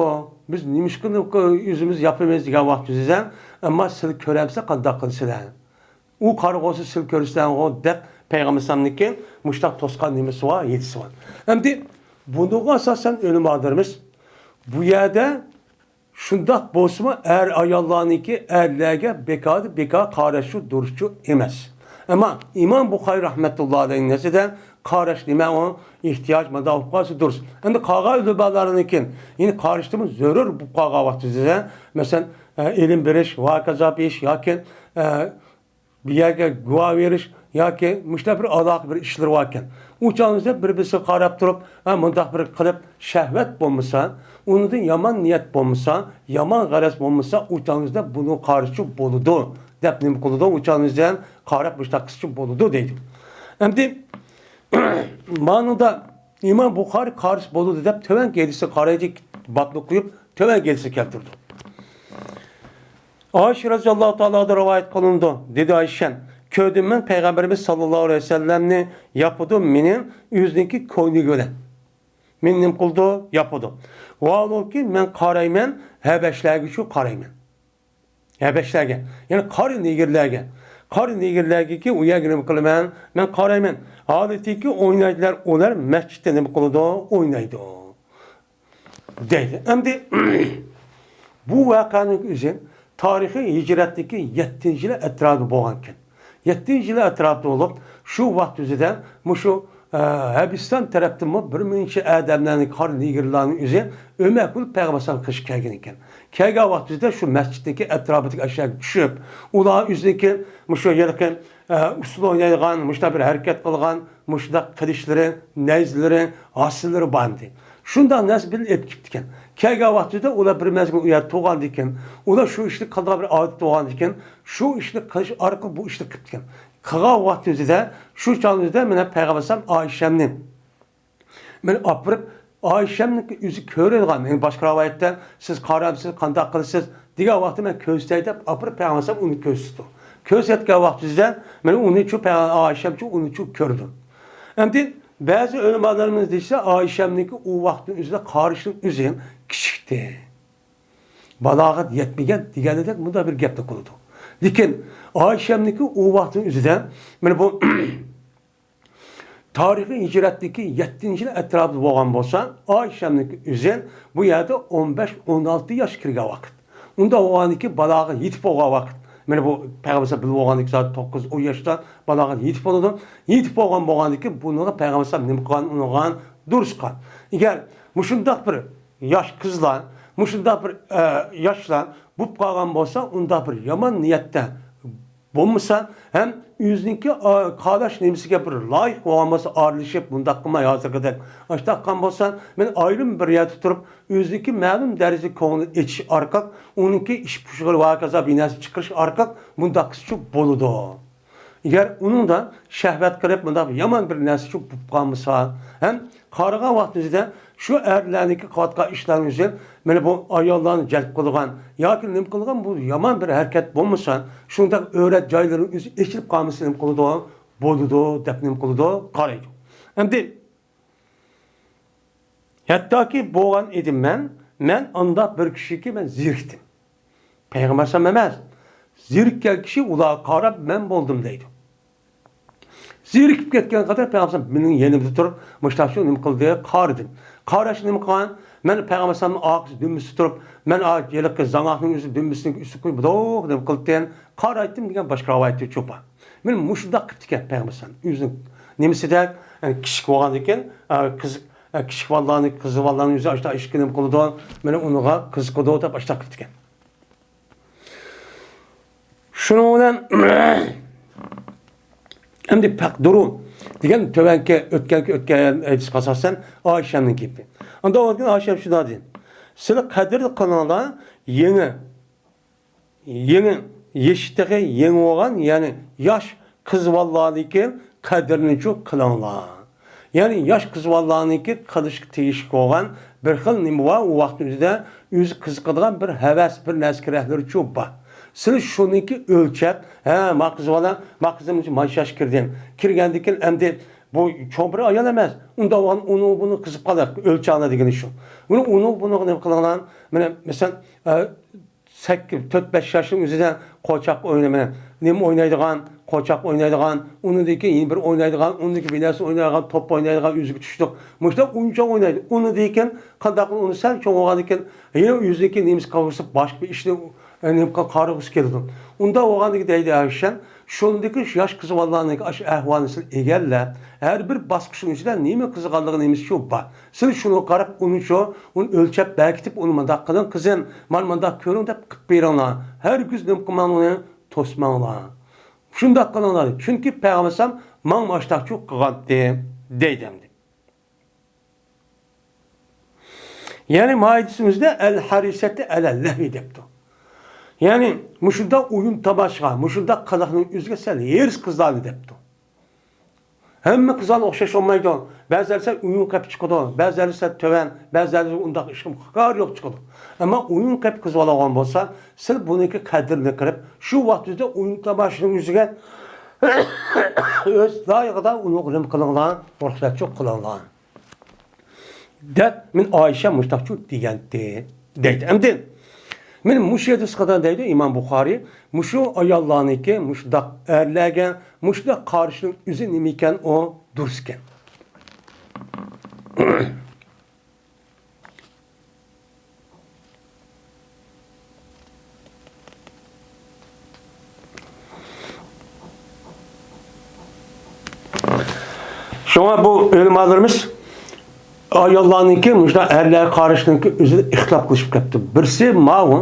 بىز نېمىشقا ئۆزىمىز ياپىمىز دېگەن ۋاقتىدا، ئەمما سىلەر كۆرەمسىلەر، قانداق قىلىسىلەر؟ ئۇ قارىغۇسى سىلەر كۆرىسىلەرغۇ دەپ پەيغەمبەر ئەلەيھىسسالامنىڭكى مۇشۇنداق توسقان نېمىسى بار، ھەدىسى بار. ئەمدى بۇنىڭغا ئاساسەن ئۆلىمالارىمىز بۇ يەردە شۇنداق بولسىمۇ، ئەر-ئاياللارنىڭكى ئەرلەرگە بىكاردىن بىكار قاراشۇ دۇرۇسچۇ ئەمەس. ئەمما ئىمام بۇخارىي رەھمەتۇللا ئەلەيھىنىڭ نەزىرىدە قاراش نېمە ئۇ؟ ئېھتىياج مادا بولۇپ قالسا دۇرۇس. ئەمدى قالغان ئۆلىمالارنىڭكى يەنى قارىشتىمۇ زۆرۈر بولۇپ قالغان ۋاقتىدا، مەسىلەن، ئە، ئىلىم بېرىش، ۋاكازا بېرىش ياكى، ئە، بىر يەرگە گۇۋاھ بېرىش ياكى مۇشۇنداق بىر ئالاقە بىر ئىشلىرى باركەن. ئۇ چاغىمىزدا بىر-بىرسىگە قاراپ تۇرۇپ، ھە، مۇنداق بىر قىلىپ شەھۋەت بولمىسا، ئۇنىڭدىن يامان نىيەت بولمىسا، يامان غەرەز بولمىسا، ئۇ چاغىمىزدا بۇنى قارىشى بولىدۇ دەپ نېمە قىلىدۇ؟ ئۇ چاغىمىزدا قاراپ مۇشۇنداق قىلسىچۇ بولىدۇ دەيدۇ. ئەمدى مانىدا ئىمام بۇخارى قارىسا بولىدۇ دەپ تۆۋەنكى ھەدىسكە قارايلى، بابنى قويۇپ تۆۋەنكى ھەدىسنى كەلتۈردى. ئائىشە رەزىياللاھۇ تائالا ئانھادىن رىۋايەت قىلىنىدۇ، دېدى ئائىشە، كۆردۈم مەن پەيغەمبىرىمىز ساللاللاھۇ ئەلەيھى ۋەسەللەمنى ياپىدۇ، مېنى ئۆزىنىڭكى كوينىكى بىلەن. مېنى نېمە قىلىدۇ؟ ياپىدۇ. ۋاھالبۇكى، مەن قارايمەن، ھەبەشلەرگىچۇ قارايمەن. ھەبەشلەرگە، يەنى قارا نېگىرلەرگە. قارا نېگىرلەرگىكى ئۇ يەرگە نېمە قىلىمەن؟ مەن قارايمەن. ھالىتىكى ئوينايدىلەر، ئۇلار مەسچىتتە نېمە قىلىدۇ؟ ئوينايدۇ. دەيدۇ. ئەمدى بۇ ۋەقەنىڭ ئۆزى تارىخىي ھىجرەتتىكى يەتتىنچى يىل ئەتراپىدا بولغانىكەن. يەتتىنچى يىل ئەتراپىدا بولۇپ، شۇ ۋاقىت ئۆزىدە مۇشۇ، ئە، ھەبىستان تەرەپتىنمۇ بىر مۇنچە ئادەملەرنى، قارا نېگىرلارنى ئۆزى ئۆمەك بولۇپ پەيغەمبەر ئەلەيھىسسالام قېشىغا كەلگەن ئىكەن. كەلگەن ۋاقىت ئۆزىدە شۇ مەسچىتنىڭكى ئەتراپىدىكى ئاشۇ يەرگە چۈشۈپ، ئۇلار ئۆزىنىڭكى مۇشۇ ھېلىقى، ئە، ئۇسسۇل ئوينايدىغان، مۇشۇنداق بىر ھەرىكەت قىلغان، مۇشۇنداق قىلىچلىرى، نەيزىلىرى، ھاسىلىرى بار ئىدى. شۇنداق نەرسە بىلەن ئېلىپ كېلىپتىكەن. كەلگەن ۋاقتىدا ئۇلار بىر مەزگىل ئۇ يەردە تۇرغاندىكىن، ئۇلار شۇ ئىشنى قىلىدىغان بىر ئادەت بولغاندىكىن، شۇ ئىشنى قىلىش ئارقىلىق بۇ ئىشنى قىپتىكەن. قىلغان ۋاقتىمىزدا، شۇ چاغىمىزدا مانا پەيغەمبەر ئايشەمنى مەن ئاپىرىپ، ئايشەمنىڭ ئۆزى كۆرىدىغان، يەنى باشقا رىۋايەتتە، «سىز قارامسىز، قانداق قىلىسىز؟» دېگەن ۋاقىتتا، «مەن كۆرسىتەي» دەپ ئاپىرىپ، پەيغەمبەر ئۇنى كۆرسىتىدۇ. كۆرسەتكەن ۋاقتىمىزدا، مانا ئۇنى شۇ پەيغەمبەر، ئايشەمچۇ ئۇنى شۇ كۆرىدۇ. ئەمدى بەزى ئۆلىمالىرىمىز دېسە، ئايشەمنىڭكى ئۇ ۋاقىتنىڭ ئۆزىدە قارىشىنىڭ ئۆزى كىچىكتى. بالاغەت يەتمىگەن دېگەندەك مۇنداق بىر گەپنى قىلىدۇ. لېكىن ئايشەمنىڭكى ئۇ ۋاقىتنىڭ ئۆزىدە، مانا بۇ تارىخىي ھىجرەتتىكى يەتتىنچى يىل ئەتراپىدا بولغان بولسا، ئايشەمنىڭكى ئۆزى بۇ يەردە ئون بەش، ئون ئالتە ياش كىرگەن ۋاقىت. ئۇنداق بولغاندىكىن بالاغەت يېتىپ بولغان ۋاقىت. مانا بۇ پەيغەمبەر بىلىپ بولغاندىكى زادى توققۇز، ئون ياشتا بالاغەت يېتىپ بولىدۇ. يېتىپ بولغان، بولغاندىكىن بۇنىڭغا پەيغەمبەر نېمە قىلغان، ئۇنىڭغا دۇرۇس قىلغان. ئەگەر مۇشۇنداق بىر ياش قىزلار، مۇشۇنداق بىر، ئە، ياشلار بولۇپ قالغان بولسا، ئۇنداق بىر يامان نىيەتتە بولمىسا ھەم ئۆزىنىڭكى، ئا، قارداش نېمىسىگە بىر لايىق بولغان بولسا، ئارىلىشىپ، مۇنداق قىلماي، ھازىرقىدەك ئاشتاق قىلغان بولسا، مەن ئايرىم بىر يەردە تۇرۇپ، ئۆزىنىڭكى مەلۇم دەرىجىدە كۆڭلىنى ئېچىش ئارقىلىق، ئۇنىڭكى ئىش پۇشۇقى ۋە ھاكازا بىناسى چىقىرىش ئارقىلىق مۇنداق قىلسىچۇ بولىدۇ. ئەگەر ئۇنىڭدا شەھۋەت قىلىپ، مۇنداق يامان بىر نەرسىچۇ بولۇپ قالمىسا، ھەم قارىغان ۋاقتىمىزدا شۇ ئەرلەرنىڭكى قىلىۋاتقان ئىشلارنىڭ ئۆزى، مانا بۇ ئاياللارنى جەلپ قىلىدىغان ياكى نېمە قىلىدىغان بۇ يامان بىر ھەرىكەت بولمىسا، شۇنداق ئۆرەت جايلىرىنىڭ ئۆزى ئېچىلىپ قالمىسا نېمە قىلىدۇ؟ بولىدۇ دەپ نېمە قىلىدۇ؟ قارايدۇ. ئەمدى ھەتتاكى بولغان ئىدىم مەن، مەن ئانداق بىر كىشىگە مەن زېرىكتىم. پەيغەمبەر ئەلەيھىسسالام ئەمەس، زېرىككەن كىشى ئۇلارغا قاراپ مەن بولدۇم دەيدۇ. زېرىكىپ كەتكەن قەدەر پەيغەمبەر مېنىڭ يېنىمدا تۇرۇپ، مۇشتاق شۇ نېمە قىلدى، قارىدىم. قاراش نېمە قىلغان؟ مەن پەيغەمبەر ئەلەيھىسسالامنىڭ ئارقىسى دۈمبىسى تۇرۇپ، مەن ھېلىقى زاڭاقنىڭ ئۆزى دۈمبىسىنىڭ ئۈستىگە قويۇپ، دوغ نېمە قىلدىم، قارايتتىم دېگەن باشقا رىۋايەتتە چوپان. مانا مۇشۇنداق قىپتىكەن پەيغەمبەر ئەلەيھىسسالام. ئۆزىنىڭ نېمىسىدەك، يەنى كىچىك بولغاندىكىن، ئە، قىز، ئە، كىچىك بالىلارنى، قىز بالىلارنى ئۆزى ئاشتا ئىشقا نېمە قىلىدۇ، مانا ئۇنىڭغا قىزىقىدۇ دەپ ئاشتا قىپتىكەن. شۇنىڭ بىلەن ئەمدى پەقدۇرۇ دېگەن تۆۋەنكى، ئۆتكەنكى، ئۆتكەن ھەدىسكە ئاساسەن ئائىشەمنىڭ گېپى. ئاندا ئۇنىڭ ئائىشەم شۇنداق دېدى، سىلى قەدىر قىلىڭلار، يېڭى يېڭى، يېشى تېخى يېڭى بولغان، يەنى ياش قىز بالىلارنىڭكى قەدرىنىچۇ قىلىڭلار. يەنى ياش قىز بالىلارنىڭكى قىلىشقا تېگىشلىك بولغان بىر خىل نېمە بار، ئۇ ۋاقىتنىڭ ئۆزىدە ئۆزى قىزىقىدىغان بىر ھەۋەس، بىر نەرسە كېرەكلىرىچۇ بار. سىلى شۇنىڭكى ئۆلچەپ، ھە، ما قىز بالا، ما قىزىم مانا شۇ ياشقا كىردى. كىرگەندىن كېيىن ئەمدى بۇ چوڭ بىر ئايال ئەمەس، ئۇنداق بولغان ئۇنى بۇنى قىزىپ قالدى، ئۆلچەڭلار دېگىنى شۇ. بۇنى ئۇنى بۇنى نېمە قىلىڭلار؟ مانا مەسىلەن، ئە، سەككىز، تۆت، بەش ياشنىڭ ئۆزىدە قوچاق ئوينىماي، نېمە ئوينايدىغان، قوچاق ئوينايدىغان، ئۇنىڭدىن كېيىن يەنە بىر ئوينايدىغان، ئۇنىڭدىن كېيىن بىر نەرسە ئوينايدىغان، توپ ئوينايدىغان، ئۆزىگە چۈشتۇق. مۇشۇنداق ئويۇنچۇق ئوينايدۇ. ئۇنىڭدىن كېيىن قانداق قىلىپ ئۇنى سەل چوڭ بولغاندىن كېيىن يەنە ئۆزىنىڭكى نېمىسى قالغۇسى باشقا بىر ئىشنى، ئە، نېمە قىل-، قارىغۇسى كېلىدۇ. ئۇنداق بولغاندىكىن دەيدۇ ئايشەم، شۇندىكى ياش قىز بالىلارنىڭكى ئاشۇ ئەھۋالىنى سىز ئىگىلەپ، ھەر بىر باسقۇچنىڭ ئىچىدە نېمە قىزىغانلىقى نېمىسى شۇ بار. سىز شۇنىڭغا قاراپ ئۇنى شۇ، ئۇنى ئۆلچەپ بەركىتىپ، ئۇنى مۇنداق قىلىڭ قىزىم، مانا مۇنداق كۆرۈڭ دەپ قىلىپ بېرىڭلار. ھەرگىز نېمە قىلماڭلار، ئۇنى توسماڭلار. شۇنداق قىلىڭلار. چۈنكى پەيغەمبەر ئەلەيھىسسالام ماڭا ماشتاقچۇ قىلغانتى دەيدۇ ئەمدى. يەنى مائىدىسىمىزدە ئەل ھەرىسەتى ئەلە لەھۋى دەپتۇ. يەنى مۇشۇنداق ئويۇن تاماشىغا، مۇشۇنداق قىلىقنىڭ ئۆزىگە سەل ھېرىس قىزلارنى دەپتۇ. ھەممە قىزلار ئوخشاش بولمايدۇ. بەزىلەر سەل ئويۇن قېپى چىقىدۇ، بەزىلەر سەل تۆۋەن، بەزىلەر ئۇنداق ئىشقا قارى يوق چىقىدۇ. ئەمما ئويۇن قېپى قىز بالا بولغان بولسا، سىل بۇنىڭكى قەدرىنى قىلىپ، شۇ ۋاقىتتا ئويۇن تاماشىنىڭ ئۆزىگە ئۆز لايىقىدا ئۇنى نېمە قىلىڭلار، رۇخسەتچۇ قىلىڭلار. دەپ، مېنى ئائىشە مۇشتاقچۇ دېگەنتى، دەيدۇ. ئەمدى، مېنى مۇشۇ يەردە سىقىدان دەيدۇ ئىمام بۇخارىي، مۇشۇ ئاياللارنىڭكى مۇشۇنداق ئەرلەرگە مۇشۇنداق قارىشىنىڭ ئۆزى نېمە ئىكەن، ئۇ دۇرۇس ئىكەن. شۇڭا بۇ ئۆلىمالىرىمىز ئاياللارنىڭكى مۇشۇنداق ئەرلەرگە قارىشىنىڭكى ئۆزىدە ئىختىلاپ قىلىشىپ كەپتۇ. بىرسى ماۋۇ،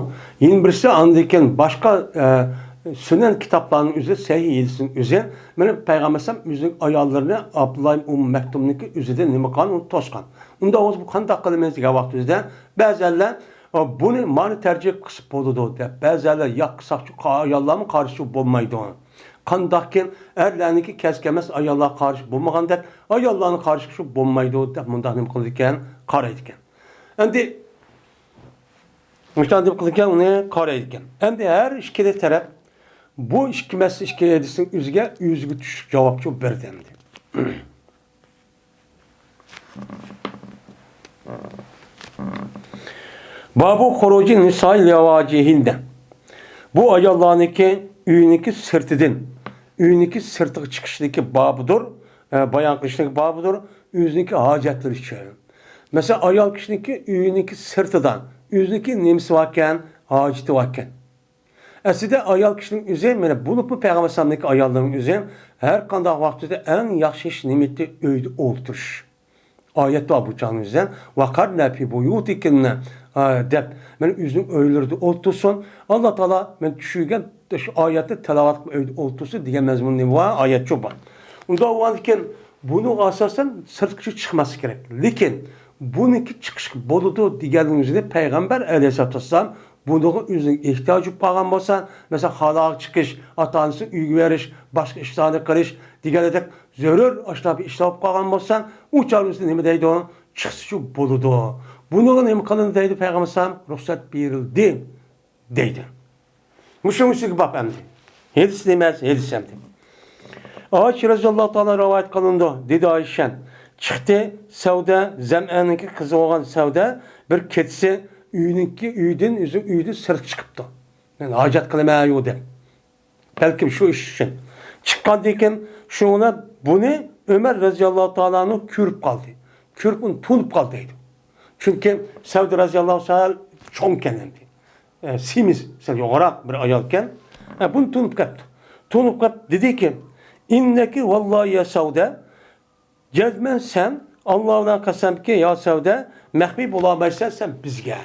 يەنە بىرسى ئاندىن كېيىن باشقا، ئە، سۈنەن كىتابلارنىڭ ئۆزى، سەھىھ ھەدىسنىڭ ئۆزى، مانا پەيغەمبەر ئەلەيھىسسالام ئۆزىنىڭ ئاياللىرىنى ئابدۇللا ئىبن ئۇممۇ مەكتۇمنىڭكى ئۆزىدىن نېمە قىلغان، ئۇنى توسقان. ئۇنداق بولسا بۇ قانداق قىلىمىز دېگەن ۋاقتىمىزدا بەزەنلەر، ئا، بۇنى مانا تەرجىمە قىلسا بولىدۇ دەپ، بەزەنلەر ياق قىلساقچۇ، ئاياللارمۇ قارشى بولمايدۇ. قانداقكىن ئەرلەرنىڭكى كەسكە ئەمەس، ئاياللار قارشى بولمىغان دەپ، ئاياللارنى قارشى قىلسا بولمايدۇ دەپ مۇنداق نېمە قىلىدىكەن، قارايدىكەن. ئەمدى مۇشۇنداق نېمە قىلىدىكەن، ئۇنى قارايدىكەن. ئەمدى ھەر ئىككىلا تەرەپ بۇ ئىككى مەسىلە، ئىككى ھەدىسنىڭ ئۆزىگە، ئۆزىگە تۈشۈپ جاۋابچۇ بەردى ئەمدى. بابۇ خۇرۇجى نىسائى لىۋاجىھىندە. بۇ ئاياللارنىڭكى ئۆينىڭكى سىرتىدىن، ئۆينىڭكى سىرتىغا چىقىشىدىكى بابىدۇر، ئە، بايان قىلىشنىڭكى بابىدۇر، ئۆزىنىڭكى ھاجەتلىرى ئۈچۈن. مەسىلەن، ئايال كىشىنىڭكى ئۆيىنىڭكى سىرتىدا ئۆزىنىڭكى نېمىسى باركەن، ھاجىتى باركەن. ئەسلىدە ئايال كىشىنىڭ ئۆزى، مانا بولۇپمۇ پەيغەمبەر ئەلەيھىسسالامنىڭكى ئاياللىرىنىڭ ئۆزى ھەر قانداق ۋاقىتتا ئەڭ ياخشى ئىش نېمە ئىدى؟ ئۆيدە ئولتۇرۇش. ئايەت بار بۇ چاغنىڭ ئۆزىدە، «ۋەقەرنە فى بۇيۇتىكۇننە» دەپ، مانا ئۆزىنىڭ ئۆيلىرىدە ئولتۇرسۇن. ئاللا تائالا مانا چۈشۈرگەن شۇ ئايەتنى تىلاۋەت قىلىپ ئۆيدە ئولتۇرسۇن دېگەن مەزمۇن نېمە بار؟ ئايەت شۇ بار. ئۇنداق بولغاندىكىن بۇنىڭغا ئاساسەن سىرتقىچە چىقماسلىق كېرەك. لېكىن بۇنىڭكى چىقىشقا بولىدۇ دېگەننىڭ ئۆزىنى پەيغەمبەر ئەلەيھىسسالاتۇ ۋەسسالام بۇنىڭغا ئۆزىنىڭ ئېھتىياجى بولۇپ قالغان بولسا، مەسىلەن، خالىغان چىقىش، ئاتا-ئانىسىنى ئۆيگە بېرىش، باشقا ئىشلارنى قىلىش دېگەندەك زۆرۈر ئاشۇنداق بىر ئىشلار بولۇپ قالغان بولسا، ئۇ چاغدا نېمە دەيدۇ؟ چىقسىچۇ بولىدۇ. بۇنىڭغا نېمە قىلىندى دەيدۇ پەيغەمبەر ئەلەيھىسسالام؟ رۇخسەت بېرىلدى دەيدۇ. مۇشۇنىڭ ئۈستىگە باب ئەمدى. ھەدىس نېمە؟ ھەدىس ئەمدى. ئائىشە رەزىياللاھۇ تائالا رىۋايەت قىلىنىدۇ. دېدى ئائىشە، چىقتى سەۋدە، زەمئەننىڭكى قىزى بولغان سەۋدە بىر كېچىسى ئۆينىڭكى، ئۆيدىن، ئۆزى ئۆيدىن سىرتقا چىقىپتۇ. مەن ھاجەت قىلىمەن يۇ دەپ. بەلكىم شۇ ئىش ئۈچۈن. چىققاندىن كېيىن شۇڭا بۇنى ئۆمەر رەزىياللاھۇ تائالا ئەنھۇ كۆرۈپ قالدى. كۆرۈپ ئۇنى تونۇپ قالدى دەيدۇ. چۈنكى سەۋدە رەزىياللاھۇ تائالا چوڭكەن ئەمدى. ئە، سېمىز، سەل يوغىنراق بىر ئايالكەن. ئە، بۇنى تونۇپ قاپتۇ. تونۇپ قاپ دېدىكى، «ئىننەكى ۋاللاھى يا سەۋدە، جەزمەن سەن، ئاللا بىلەن قەسەمكى، يا سەۋدە، مەخپىي بولالمايسەن سەن بىزگە.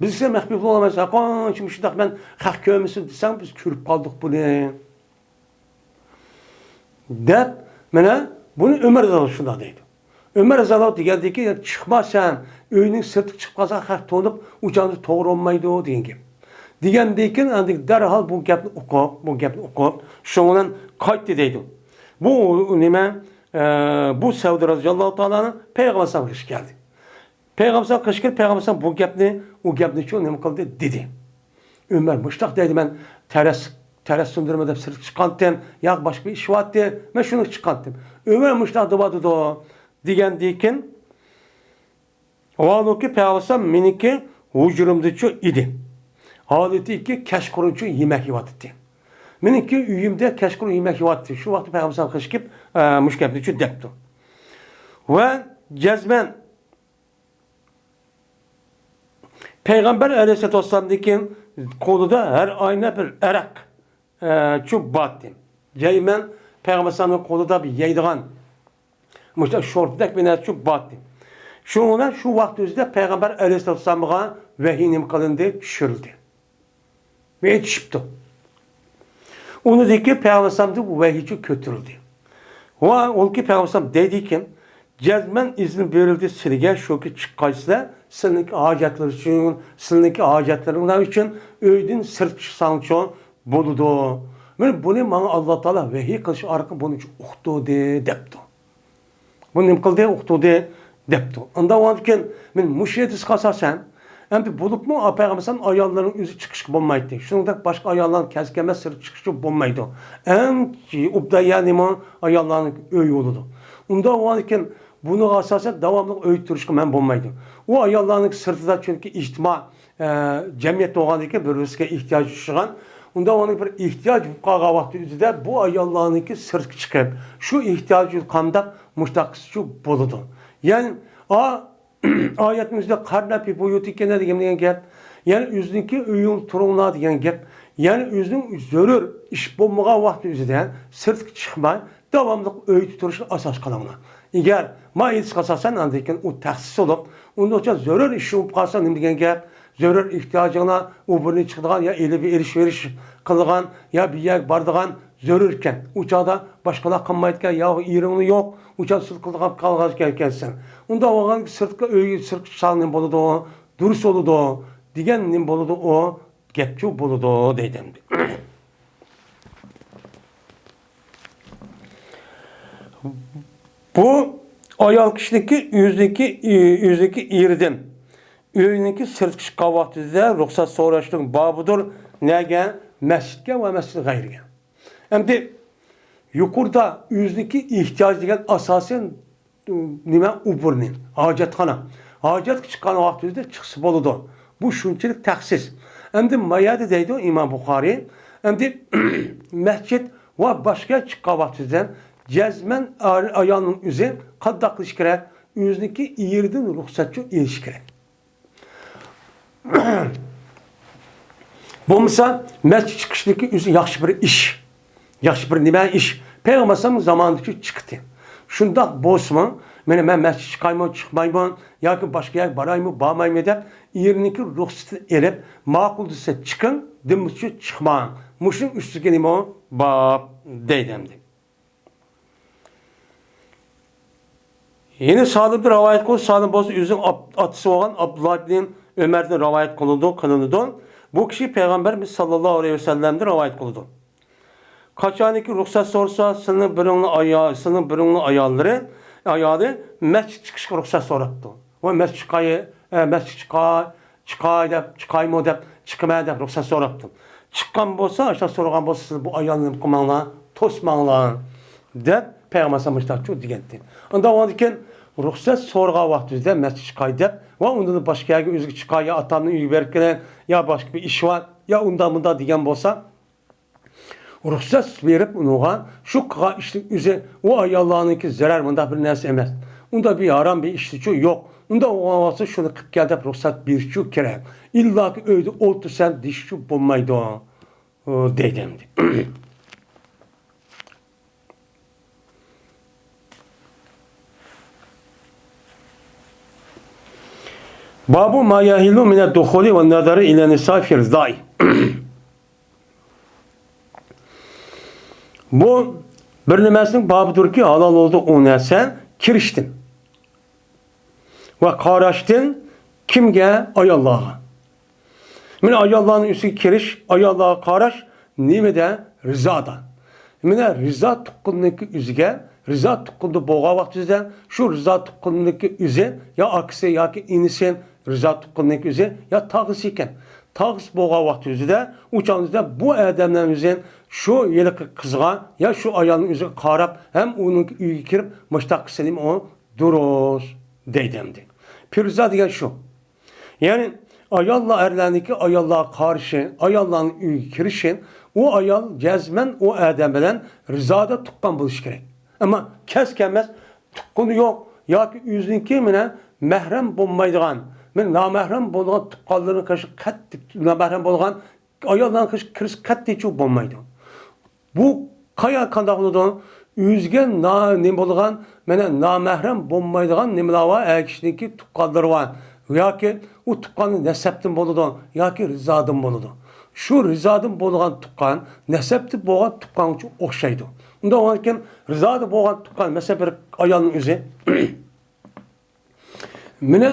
بىزگە سەن مەخپىي بولالمايسەن. قانچە مۇشۇنداق مەن خەق كۆرمىسۇن دېسەڭ، بىز كۆرۈپ قالدۇق بۇنى.» دەپ، مانا بۇنى ئۆمەر رەزىياللاھۇ شۇنداق دەيدۇ. ئۆمەر رەزىياللاھۇ دېگەندىكى، «چىقما سەن، ئۆينىڭ سىرتىغا چىقىپ قالساڭ، خەق تونۇپ، ئۇ چاغدا توغرا بولمايدۇ» دېگەن گەپ. دېگەندىن كېيىن ئاندىن دەرھال بۇ گەپنى ئوقۇپ، بۇ گەپنى ئوقۇپ، شۇنىڭ بىلەن قايتتى دەيدۇ. بۇ نېمە، ئە، بۇ سەۋدە رەزىياللاھۇ تائالا ئەنھۇ پەيغەمبەر ئەلەيھىسسالامغا قېشىپ كەلدى. پەيغەمبەر ئەلەيھىسسالام قېشىپ كېلىپ، پەيغەمبەر ئەلەيھىسسالام بۇ گەپنى، ئۇ گەپنى شۇ نېمە قىلدى؟ دېدى. ئۆمەر مۇشتاق دەيدۇ، مەن تەرەس، تەرەس سۇندۇرىمەن دەپ سىرتقا چىققانتىم، ياق باشقا بىر ئىش بارتتى، مەن شۇنىڭغا چىققانتىم. ئۆمەر مۇشتاق دەۋاتىدۇ دېگەندىن كېيىن، ۋاھالۇكى پەيغەمبەر ئەلەيھىسسالام مېنىڭكى ھۇجرىمدىچۇ ئىدى. ھالىتىكى كەچقۇرۇنچۇ يېمەك يەۋاتىتتى. مېنىڭكى ئۆيۈمدە كەچقۇرۇن يېمەك يەۋاتتى. شۇ ۋاقىتتا پەيغەمبەر ئەلەيھىسسالام قېشىپ كېلىپ، ئە، مۇشۇ گەپنىچۇ دەپتۇ. ۋە جەزمەن پەيغەمبەر ئەلەيھىسسالاتۇ ۋەسسالامدىن كېيىن قولىدا ھەر ئاينى بىر ئەرەق، ئە، چۇ بارتتى. جەزمەن پەيغەمبەر ئەلەيھىسسالامنىڭ قولىدا بىر يەيدىغان مۇشۇنداق شورپىدەك بىر نەرسە چۇ بارتتى. شۇنىڭ بىلەن شۇ ۋاقىت ئۆزىدە پەيغەمبەر ئەلەيھىسسالاتۇ ۋەسسالامغا ۋەھىي نېمە قىلىندى؟ چۈشۈرۈلدى. ۋەھىي چۈشۈپتۇ. ئۇنىڭدىن كېيىن پەيغەمبەر ئەلەيھىسسالامدىن ۋەھىيچۇ كۆتۈرۈلدى. ۋە ئۇنىڭكى پەيغەمبەر ئەلەيھىسسالام دەيدىكى، جەزمەن ئىزىن بېرىلدى سىلىگە، شۇكى چىققايسىلەر، سىلىنىڭكى ھاجەتلىرى ئۈچۈن، سىلىنىڭكى ھاجەتلىرىڭلار ئۈچۈن ئۆيدىن سىرتقا چىقساڭچۇ بولىدۇ. مانا بۇنى ماڭا ئاللا تائالا ۋەھىي قىلىش ئارقىلىق بۇنى ئۇقتۇردى، دەپتۇ. بۇ نېمە قىلدى؟ ئۇقتۇردى، دەپتۇ. ئاندىن كېيىن مەن مۇشۇ ھەدىسكە ئاساسەن، ئەمدى بولۇپمۇ پەيغەمبەر ئەلەيھىسسالام ئاياللىرىنىڭ ئۆزى چىقىشقا بولمايتتى. شۇنىڭدەك باشقا ئاياللارنىڭ كەسكە ئەمەس سىرتقا چىقىشقا بولمايدۇ. ئەڭ ئوبدان يەر نېمە؟ ئاياللارنىڭ ئۆيى بولىدۇ. ئۇنداق بولغاندىن كېيىن بۇنىڭغا ئاساسەن داۋاملىق ئۆيدە تۇرۇشقا مەن بولمايدۇ. ئۇ ئاياللارنىڭ سىرتىدا چۈنكى ئىجتىما ئە، جەمئىيەت بولغاندىكىن بىر-بىرسىگە ئېھتىياج ئۇچرىغان. ئۇنداق ئۇنىڭ بىر ئېھتىياج بولۇپ قالغان ۋاقتى ئۆزىدە بۇ ئاياللارنىڭكى سىرتقا چىقىپ، شۇ ئېھتىياجنى قامداپ مۇشتاق قىلسىچۇ بولىدۇ. يەنى، ئا-، ئايەتنىڭ ئۆزىدە «قەرنە فى بۇيۇتىكۇننە» دېگەن، دېگەن گەپ. يەنى ئۆزىنىڭكى ئۆيۈڭدە تۇرۇڭلار دېگەن گەپ. يەنى ئۆزىنىڭ زۆرۈر ئىش بولمىغان ۋاقتى ئۆزىدە سىرتقا چىقماي، داۋاملىق ئۆيدە تۇرۇشنى ئاساس قىلىڭلار. ئەگەر ما ھەدىسكە ئاساسەن، ئاندىن كېيىن ئۇ تەخسىس بولۇپ، ئۇنىڭ ئۈچۈن زۆرۈر ئىش بولۇپ قالسا، نېمە دېگەن گەپ؟ زۆرۈر ئېھتىياجىڭلار ئۇ بۇرنى چىقىدىغان يا ئېلىپ ئېلىش بېرىش قىلىدىغان يا بىر يەرگە بارىدىغان زۆرۈركەن. ئۇ چاغدا باشقىلار قىلمايدىكەن، يا ئېرىڭمۇ يوق، ئۇ چاغدا سىز قىلىدىغان قالغان ئىكەنسەن. ئۇنداق بولغان سىرتقا ئۆيگە سىرتقا چىقساڭ نېمە بولىدۇ؟ دۇرۇس بولىدۇ دېگەن نېمە بولىدۇ؟ ئۇ گەپچۇ بولىدۇ دەيدۇ ئەمدى. بۇ ئايال كىشىنىڭكى ئۆزىنىڭكى، ئۆزىنىڭكى ئېرىدىن ئۆينىڭكى سىرتقا چىققان ۋاقتىدا رۇخسەت سوراشنىڭ بابىدۇر. نەگە؟ مەسچىتكە ۋە مەسچىت غەيرىگە. ئەمدى يۇقىرىدا ئۆزىنىڭكى ئېھتىياجى دېگەن ئاساسەن نېمە، ئۇ بۇرنى، ھاجەتخانا. ھاجەتكە چىققان ۋاقتىدا چىقسا بولىدۇ. بۇ شۇنچىلىك تەخسىس. ئەمدى ما يەردە دەيدۇ ئىمام بۇخارىي، ئەمدى مەسچىت ۋە باشقا چىققان ۋاقتىدا جەزمەن ئايالنىڭ ئۆزى قانداق قىلىشى كېرەك؟ ئۆزىنىڭكى ئېرىدىن رۇخسەتچۇ ئېلىشى كېرەك. بولمىسا مەسچىت چىقىشتىكى ئۆزى ياخشى بىر ئىش. ياخشى بىر نېمە ئىش. پەيغەمبەر ئەلەيھىسسالام زامانىدىچۇ چىقتى. شۇنداق بولسىمۇ، مانا مەن مەسچىت چىقايمۇ، چىقمايمۇ ياكى باشقا يەرگە بارايمۇ، بارمايمۇ دەپ ئېرىنىڭكى رۇخسىتىنى ئېلىپ، ماقۇل دېسە چىقىڭ، دېمىسىچۇ چىقماڭ. مۇشۇنىڭ ئۈستىگە نېمە بار دەيدۇ ئەمدى. يەنە سالىمدىن رىۋايەت قىلىدۇ، سالىم بولسا ئۆزىنىڭ ئاپ-، ئاتىسى بولغان ئابدۇللا ئىبنى ئۆمەردىن رىۋايەت قىلىدۇ، قىلىنىدۇ. بۇ كىشى پەيغەمبەرىمىز ساللاللاھۇ ئەلەيھى ۋەسەللەمدىن رىۋايەت قىلىدۇ. قاچانكى رۇخسەت سورىسا، سېنىڭ بىرىڭنى ئايا-، سېنىڭ بىرىڭنى ئاياللىرى، ئايالى مەسچىت چىقىشقا رۇخسەت سوراپتۇ. ۋە مەسچىت چىقاي، ئە، مەسچىت چىقاي، چىقاي دەپ، چىقايمۇ دەپ، چىقىمەن دەپ رۇخسەت سوراپتۇ. چىققان بولسا، ئاشۇنداق سورىغان بولسا، سىز بۇ ئايالنى نېمە قىلماڭلار، توسماڭلار دەپ پەيغەمبەر ئەلەيھىسسالام مۇشۇنداق دېگەنتى. ئۇنداق بولغاندىكىن رۇخسەت سورىغان ۋاقتىمىزدا مەسچىت چىقاي دەپ ۋە ئۇندىن باشقا يەرگە ئۆزىگە چىقاي يا ئاتامنىڭ ئۆيىگە بېرىپ كېلەي يا باشقا بىر ئىش بار يا ئۇنداق مۇنداق دېگەن بولسا، رۇخسەت بېرىپ ئۇنىڭغا شۇ قىلغان ئىشنىڭ ئۆزى ئۇ ئاياللارنىڭكى زەرەر مۇنداق بىر نەرسە ئەمەس. ئۇنداق بىر ھارام بىر ئىشچۇ يوق. ئۇنداق بولغان ۋاقىتتا شۇنى قىلىپ كەل دەپ رۇخسەت بېرىشچۇ كېرەك. ئىللاكى ئۆيدە ئولتۇرسەن دېيىشچۇ بولمايدۇ. ئۇ دەيدۇ ئەمدى. بابۇ ما يەھىللۇ مىنەد دۇخۇلى ۋە نەزەرى ئىلە نىسا فىر زاي. بۇ بىر نېمەسىنىڭ بابىدۇركى، ھالال بولىدۇ ئۇ نەرسە كىرىشتىن ۋە قاراشتىن. كىمگە؟ ئاياللارغا. مانا ئاياللارنىڭ ئۆيىگە كىرىش، ئاياللارغا قاراش نېمىدە؟ رىزادا. مانا رىزا تۇغقىنىنىڭكى ئۆيىگە، رىزا تۇغقىنىدا بولغان ۋاقتىدا شۇ رىزا تۇغقىنىنىڭكى ئۆيى يا ئاكىسى ياكى ئىنىسى، رىزا تۇغقىنىنىڭكى ئۆيى يا تاغىسى ئىكەن. تاغىسى بولغان ۋاقتىدا ئۇ چاغدا بۇ ئادەملەرنىڭ ئۆيى شۇ ھېلىقى قىزغا يا شۇ ئايالنىڭ ئۆيىگە قاراپ ھەم ئۇنىڭ ئۆيىگە كىرىپ مۇشۇنداق قىلسا نېمە ئۇ؟ دۇرۇس دەيدۇ ئەمدى. پىرزا دېگەن شۇ. يەنى ئاياللار، ئەرلەرنىڭكى ئاياللارغا قارىشى، ئاياللارنىڭ ئۆيىگە كىرىشى، ئۇ ئايال جەزمەن ئۇ ئادەم بىلەن رىزادا تۇغقان بولۇشى كېرەك. ئەمما كەس كەلمەس تۇغقىنى يوق ياكى ئۆزىنىڭكى مانا مەھرەم بولمايدىغان، مانا نامەھرەم بولىدىغان تۇغقانلىرىنىڭ قېشىغا قەتئىي، نامەھرەم بولغان ئاياللارنىڭ قېشىغا كىرىش قەتئىيچۇ بولمايدۇ. بۇ قايا، قانداق بولىدۇ؟ ئۆزىگە نا-، نېمە بولىدىغان، مانا نامەھرەم بولمايدىغان نېمىلەر بار؟ ئەر كىشىنىڭكى تۇغقانلىرى بار. ياكى ئۇ تۇغقان نەسەبتىن بولىدۇ، ياكى رىزادىن بولىدۇ. شۇ رىزادىن بولىدىغان تۇغقان، نەسەبتىن بولغان تۇغقانغىچۇ ئوخشايدۇ. ئۇنداق بولغاندىكىن رىزادىن بولغان تۇغقان، مەسىلەن، بىر ئايالنىڭ ئۆزى مانا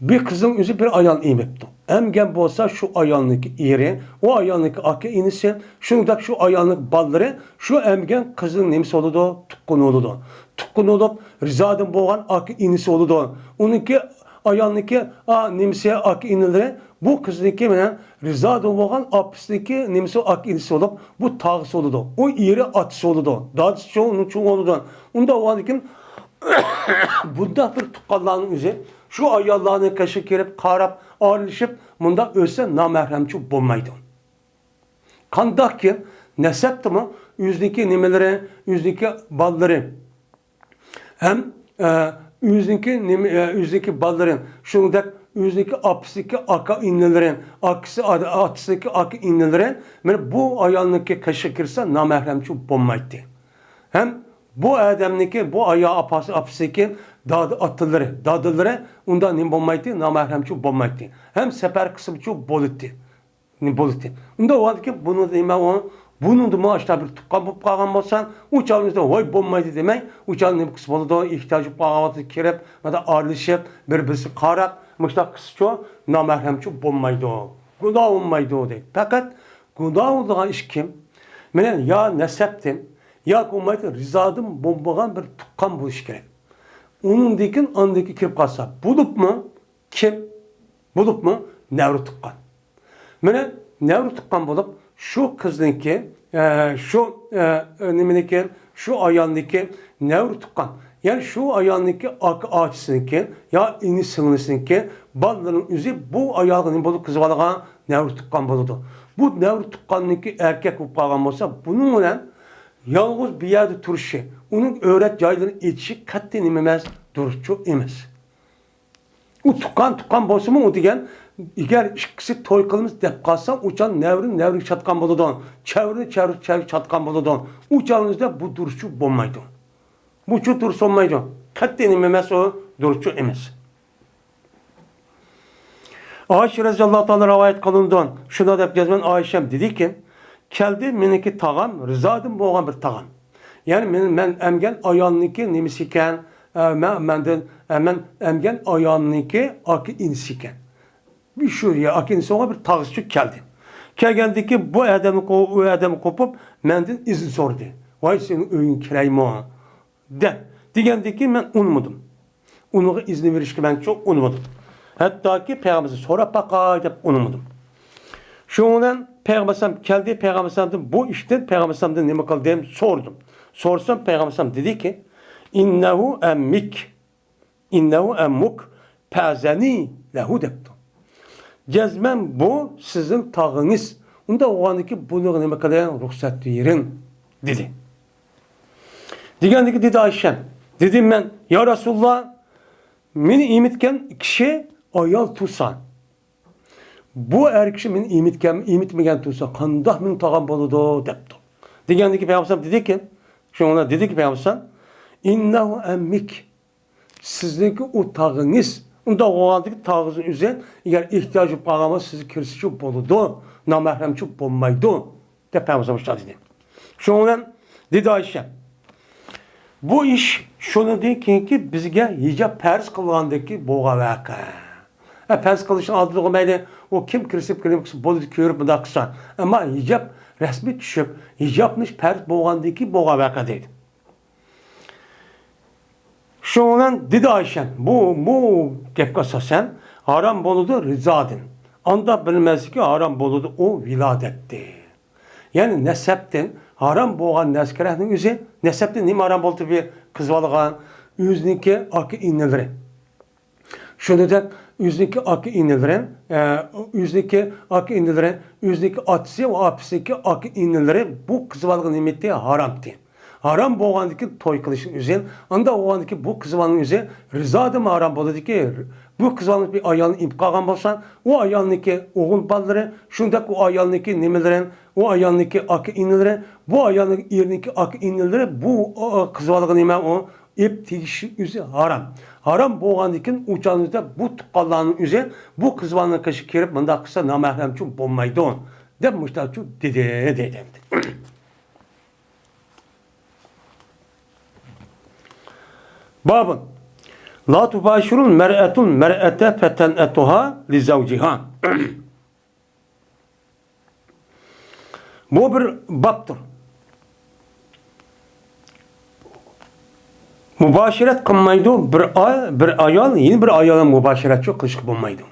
بىر قىزنىڭ ئۆزى بىر ئايال ئېمىپتۇ. ئەمگەن بولسا شۇ ئايالنىڭكى ئېرى، ئۇ ئايالنىڭكى ئاكا ئىنىسى، شۇنداق شۇ ئايالنىڭ بالىلىرى شۇ ئەمگەن قىزنىڭ نېمىسى بولىدۇ؟ تۇغقىنى بولىدۇ. تۇغقىنى بولۇپ، رىزادىن بولغان ئاكا ئىنىسى بولىدۇ. ئۇنىڭكى ئايالنىڭكى، ئا، نېمىسى، ئاكا ئىنىلىرى بۇ قىزنىڭكى مانا رىزادىن بولغان ئاپىسىنىڭكى نېمىسى، ئاكا ئىنىسى بولۇپ، بۇ تاغىسى بولىدۇ. ئۇ ئېرى ئاتىسى بولىدۇ. دادىسى چوڭ، ئۇنىڭ چوڭ بولىدۇ. ئۇنداق بولغاندىكىن بۇنداق بىر تۇغقانلارنىڭ ئۆزى شۇ ئاياللارنىڭ قېشىغا كىرىپ قاراپ، ئارىلىشىپ، مۇنداق ئۆتسە نامەھرەمچۇ بولمايدۇ. قانداقكى نەسەبتىمۇ ئۆزىنىڭكى نېمىلىرى، ئۆزىنىڭكى بالىلىرى ھەم، ئە، ئۆزىنىڭكى نېمە، ئە، ئۆزىنىڭكى بالىلىرى، شۇنىڭدەك ئۆزىنىڭكى ئاپىسىدىكى ئاكا ئىنىلىرى، ئاكىسى، ئا-، ئاتىسىدىكى ئاكا ئىنىلىرى، مانا بۇ ئايالنىڭكى قېشىغا كىرسە نامەھرەمچۇ بولمايتتى. ھەم بۇ ئادەمنىڭكى، بۇ ئايال ئاپىسى، ئاپىسىنىڭكى دادا ئاتىلىرى، دادىلىرى ئۇنداق نېمە بولمايتتى، نامەھرەمچۇ بولمايتتى. ھەم سەپەر قىلسىمۇچۇ بولاتتى. نېمە بولاتتى. ئۇنداق بولغاندىكىن بۇنىڭدا نېمە ئۇ، بۇنىڭدىمۇ ئاشۇنداق بىر تۇغقان بولۇپ قالغان بولسا، ئۇ چاغنىڭدا ۋاي بولمايدۇ دېمەي، ئۇ چاغدا نېمە قىلسا بولىدۇ، ئېھتىياج بولۇپ قالغان ۋاقىتتا كىرىپ، مانا ئارىلىشىپ، بىر-بىرسىگە قاراپ، مۇشۇنداق قىلسىچۇ، نامەھرەمچۇ بولمايدۇ. گۇناھ بولمايدۇ دەيدۇ. پەقەت گۇناھ بولىدىغان ئىش كىم؟ مانا يا نەسەبتىن، ياكى بولمايدۇ رىزادىن بولمىغان بىر تۇغقان بولۇشى كېرەك. ئۇنىڭدىن كېيىن ئاندىن كېيىن كىرىپ قالسا، بولۇپمۇ كىم؟ بولۇپمۇ نەۋرە تۇغقان. مانا نەۋرە تۇغقان بولۇپ، شۇ قىزنىڭكى، ئە، شۇ، ئە، نېمىنىڭكى، شۇ ئايالنىڭكى نەۋرە تۇغقان. يەنى شۇ ئايالنىڭكى ئاكا ئاچىسىنىڭكى يا ئىنى سىڭلىسىنىڭكى بالىلىرىنىڭ ئۆزى بۇ ئايالغا نېمە بولىدۇ؟ قىزىۋالغان نەۋرە تۇغقان بولىدۇ. بۇ نەۋرە تۇغقاننىڭكى ئەركەك بولۇپ قالغان بولسا، بۇنىڭ بىلەن يالغۇز بىر يەردە تۇرۇشى، ئۇنىڭ ئۆرەت جايلىرىنى ئېچىشى قەتئىي نېمە ئەمەس، دۇرۇسچۇ ئەمەس. ئۇ تۇغقان، تۇغقان بولسىمۇ، ئۇ دېگەن، ئەگەر ئىككىسى توي قىلىمىز دەپ قالسا، ئۇ چاغ نەۋرە، نەۋرىگە چاتقان بولىدۇ، چەۋرە، چەۋرە، چەۋرىگە چاتقان بولىدۇ. ئۇ چاغنىڭدا بۇ دۇرۇسچۇ بولمايدۇ. بۇچۇ دۇرۇس بولمايدۇ. قەتئىي نېمە ئەمەس ئۇ، دۇرۇسچۇ ئەمەس. ئائىشە رەزىياللاھۇ تائالا رىۋايەت قىلىنىدۇ. شۇنداق دەپ جەزمەن ئائىشەم دېدىكى، كەلدى مېنىڭكى تاغام، رىزادىن بولغان بىر تاغام. يەنى مېنى، مەن ئەمگەن ئايالنىڭكى نېمىسى ئىكەن، ئە، مەن، مەندىن، ئە، مەن ئەمگەن ئايالنىڭكى ئاكا ئىنىسى ئىكەن. شۇ يا ئاكا ئىنىسى بولغان بىر تاغىسىچۇ كەلدى. كەلگەندىكى بۇ ئادەمنى قو-، ئۇ ئادەمنى قوپۇپ، مەندىن ئىزىن سورىدى. ۋاي، سېنىڭ ئۆيۈڭگە كىرەيمۇ؟ دەپ دېگەندىكىن مەن ئۇنىمىدىم. ئۇنىڭغا ئىزنى بېرىشكە مەن چوق ئۇنىمىدىم. ھەتتاكى پەيغەمبەرگە سوراپ باقاي دەپ ئۇنىمىدىم. شۇنىڭ بىلەن پەيغەمبەر ئەلەيھىسسالام كەلدى، پەيغەمبەر ئەلەيھىسسالامدىن بۇ ئىشتىن پەيغەمبەر ئەلەيھىسسالامدىن نېمە قىلدىم سورىدىم. سورىسام پەيغەمبەر ئەلەيھىسسالام دېدىكى، «ئىننەھۇ ئەممىك، ئىننەھۇ ئەممۇك، پەزەنى لەھۇ» دەپتۇ. جەزمەن بۇ سىزنىڭ تاغىڭىز. ئۇنداق بولغاندىكىن بۇنىڭغا نېمە قىلىڭ؟ رۇخسەت بېرىڭ، دېدى. دېگەندىكىن دېدى ئائىشەم، دېدىم مەن، يا رەسۇلاللا، مېنى ئېمىتكەن كىشى ئايال تۇرسا، بۇ ئەر كىشى مېنى ئېمىتكەن، ئېمىتمىگەن تۇرسا، قانداق مېنىڭ تاغام بولىدۇ؟ دەپتۇ. دېگەندىكىن پەيغەمبەر دېدىكى، شۇڭا دېدىكى پەيغەمبەر، ئىننەھۇ ئەممىك، سىزنىڭكى ئۇ تاغىڭىز. ئۇنداق بولغاندىكىن تاغىڭىزنىڭ ئۆزى، ئەگەر ئېھتىياج بولۇپ قالغان بولسا، سىزگە كىرسىچۇ بولىدۇ، نامەھرەمچۇ بولمايدۇ، دەپ پەيغەمبەر مۇشۇنداق دېدى. شۇنىڭ بىلەن دېدى ئائىشە، بۇ ئىش شۇنىڭدىن كېيىنكى بىزگە ھىجاب پەرز قىلغاندىكى بولغان ۋەقە. ئە، پەرز قىلىشنىڭ ئالدىدا مەيلى، ئۇ كىم كىرسە كىرسە بولىدۇ، كۆرۈپ مۇنداق قىلسا. ئەمما ھىجاب رەسمىي چۈشۈپ، ھىجابنى پەرز بولغاندىكى بولغان ۋەقە دەيدۇ. شۇنىڭ بىلەن دېدى ئائىشە، بۇ، بۇ گەپكە ئاساسەن ھارام بولىدۇ رىزادىن. ئانداق بىلمەسلىكى ھارام بولىدۇ ئۇ ۋىلادەتتىن. يەنى نەسەبتىن ھارام بولغان نەرسە كېرەكنىڭ ئۆزى، نەسەبتىن نېمە ھارام بولدى بۇ قىزىۋالغان؟ ئۆزىنىڭكى ئاكا ئىنىلىرى. شۇنىڭدەك ئۆزىنىڭكى ئاكا ئىنىلىرى، ئە، ئۆزىنىڭكى ئاكا ئىنىلىرى، ئۆزىنىڭكى ئاتىسى ۋە ئاپىسىنىڭكى ئاكا ئىنىلىرى بۇ قىزىۋالغان نېمىتى ھارامتى. ھارام بولغاندىكىن توي قىلىشنىڭ ئۆزى، ئانداق بولغاندىكىن بۇ قىزىۋالغان ئۆزى رىزادىنمۇ ھارام بولىدىكى، بۇ قىزىۋالغان بىر ئايالنى ئېلىپ قالغان بولسا، ئۇ ئايالنىڭكى ئوغۇل بالىلىرى، شۇنداق ئۇ ئايالنىڭكى نېمىلىرى، ئۇ ئايالنىڭكى ئاكا ئىنىلىرى، بۇ ئايالنىڭ ئېرىنىڭكى ئاكا ئىنىلىرى، بۇ، ئۇ، قىزىۋالغان نېمە ئۇ؟ ئېپ تېگىشى ئۆزى ھارام. ھارام بولغاندىكىن ئۇ چاغنىڭدا بۇ تۇغقانلارنىڭ ئۆزى بۇ قىزۋالنىڭ قېشىغا كىرىپ مۇنداق قىلسا نامەھرەمچۇ بولمايدۇ دەپ مۇشتاقچۇ دېدى، دەيدۇ ئەمدى. بابۇن. لا تباشر المرأة المرأة فتنعتها لزوجها. بۇ بىر بابتۇر. مۇباشىرەت قىلمايدۇ بىر ئا-، بىر ئايال يەنە بىر ئايال بىلەن مۇباشىرەتچۇ قىلىشقا بولمايدۇ.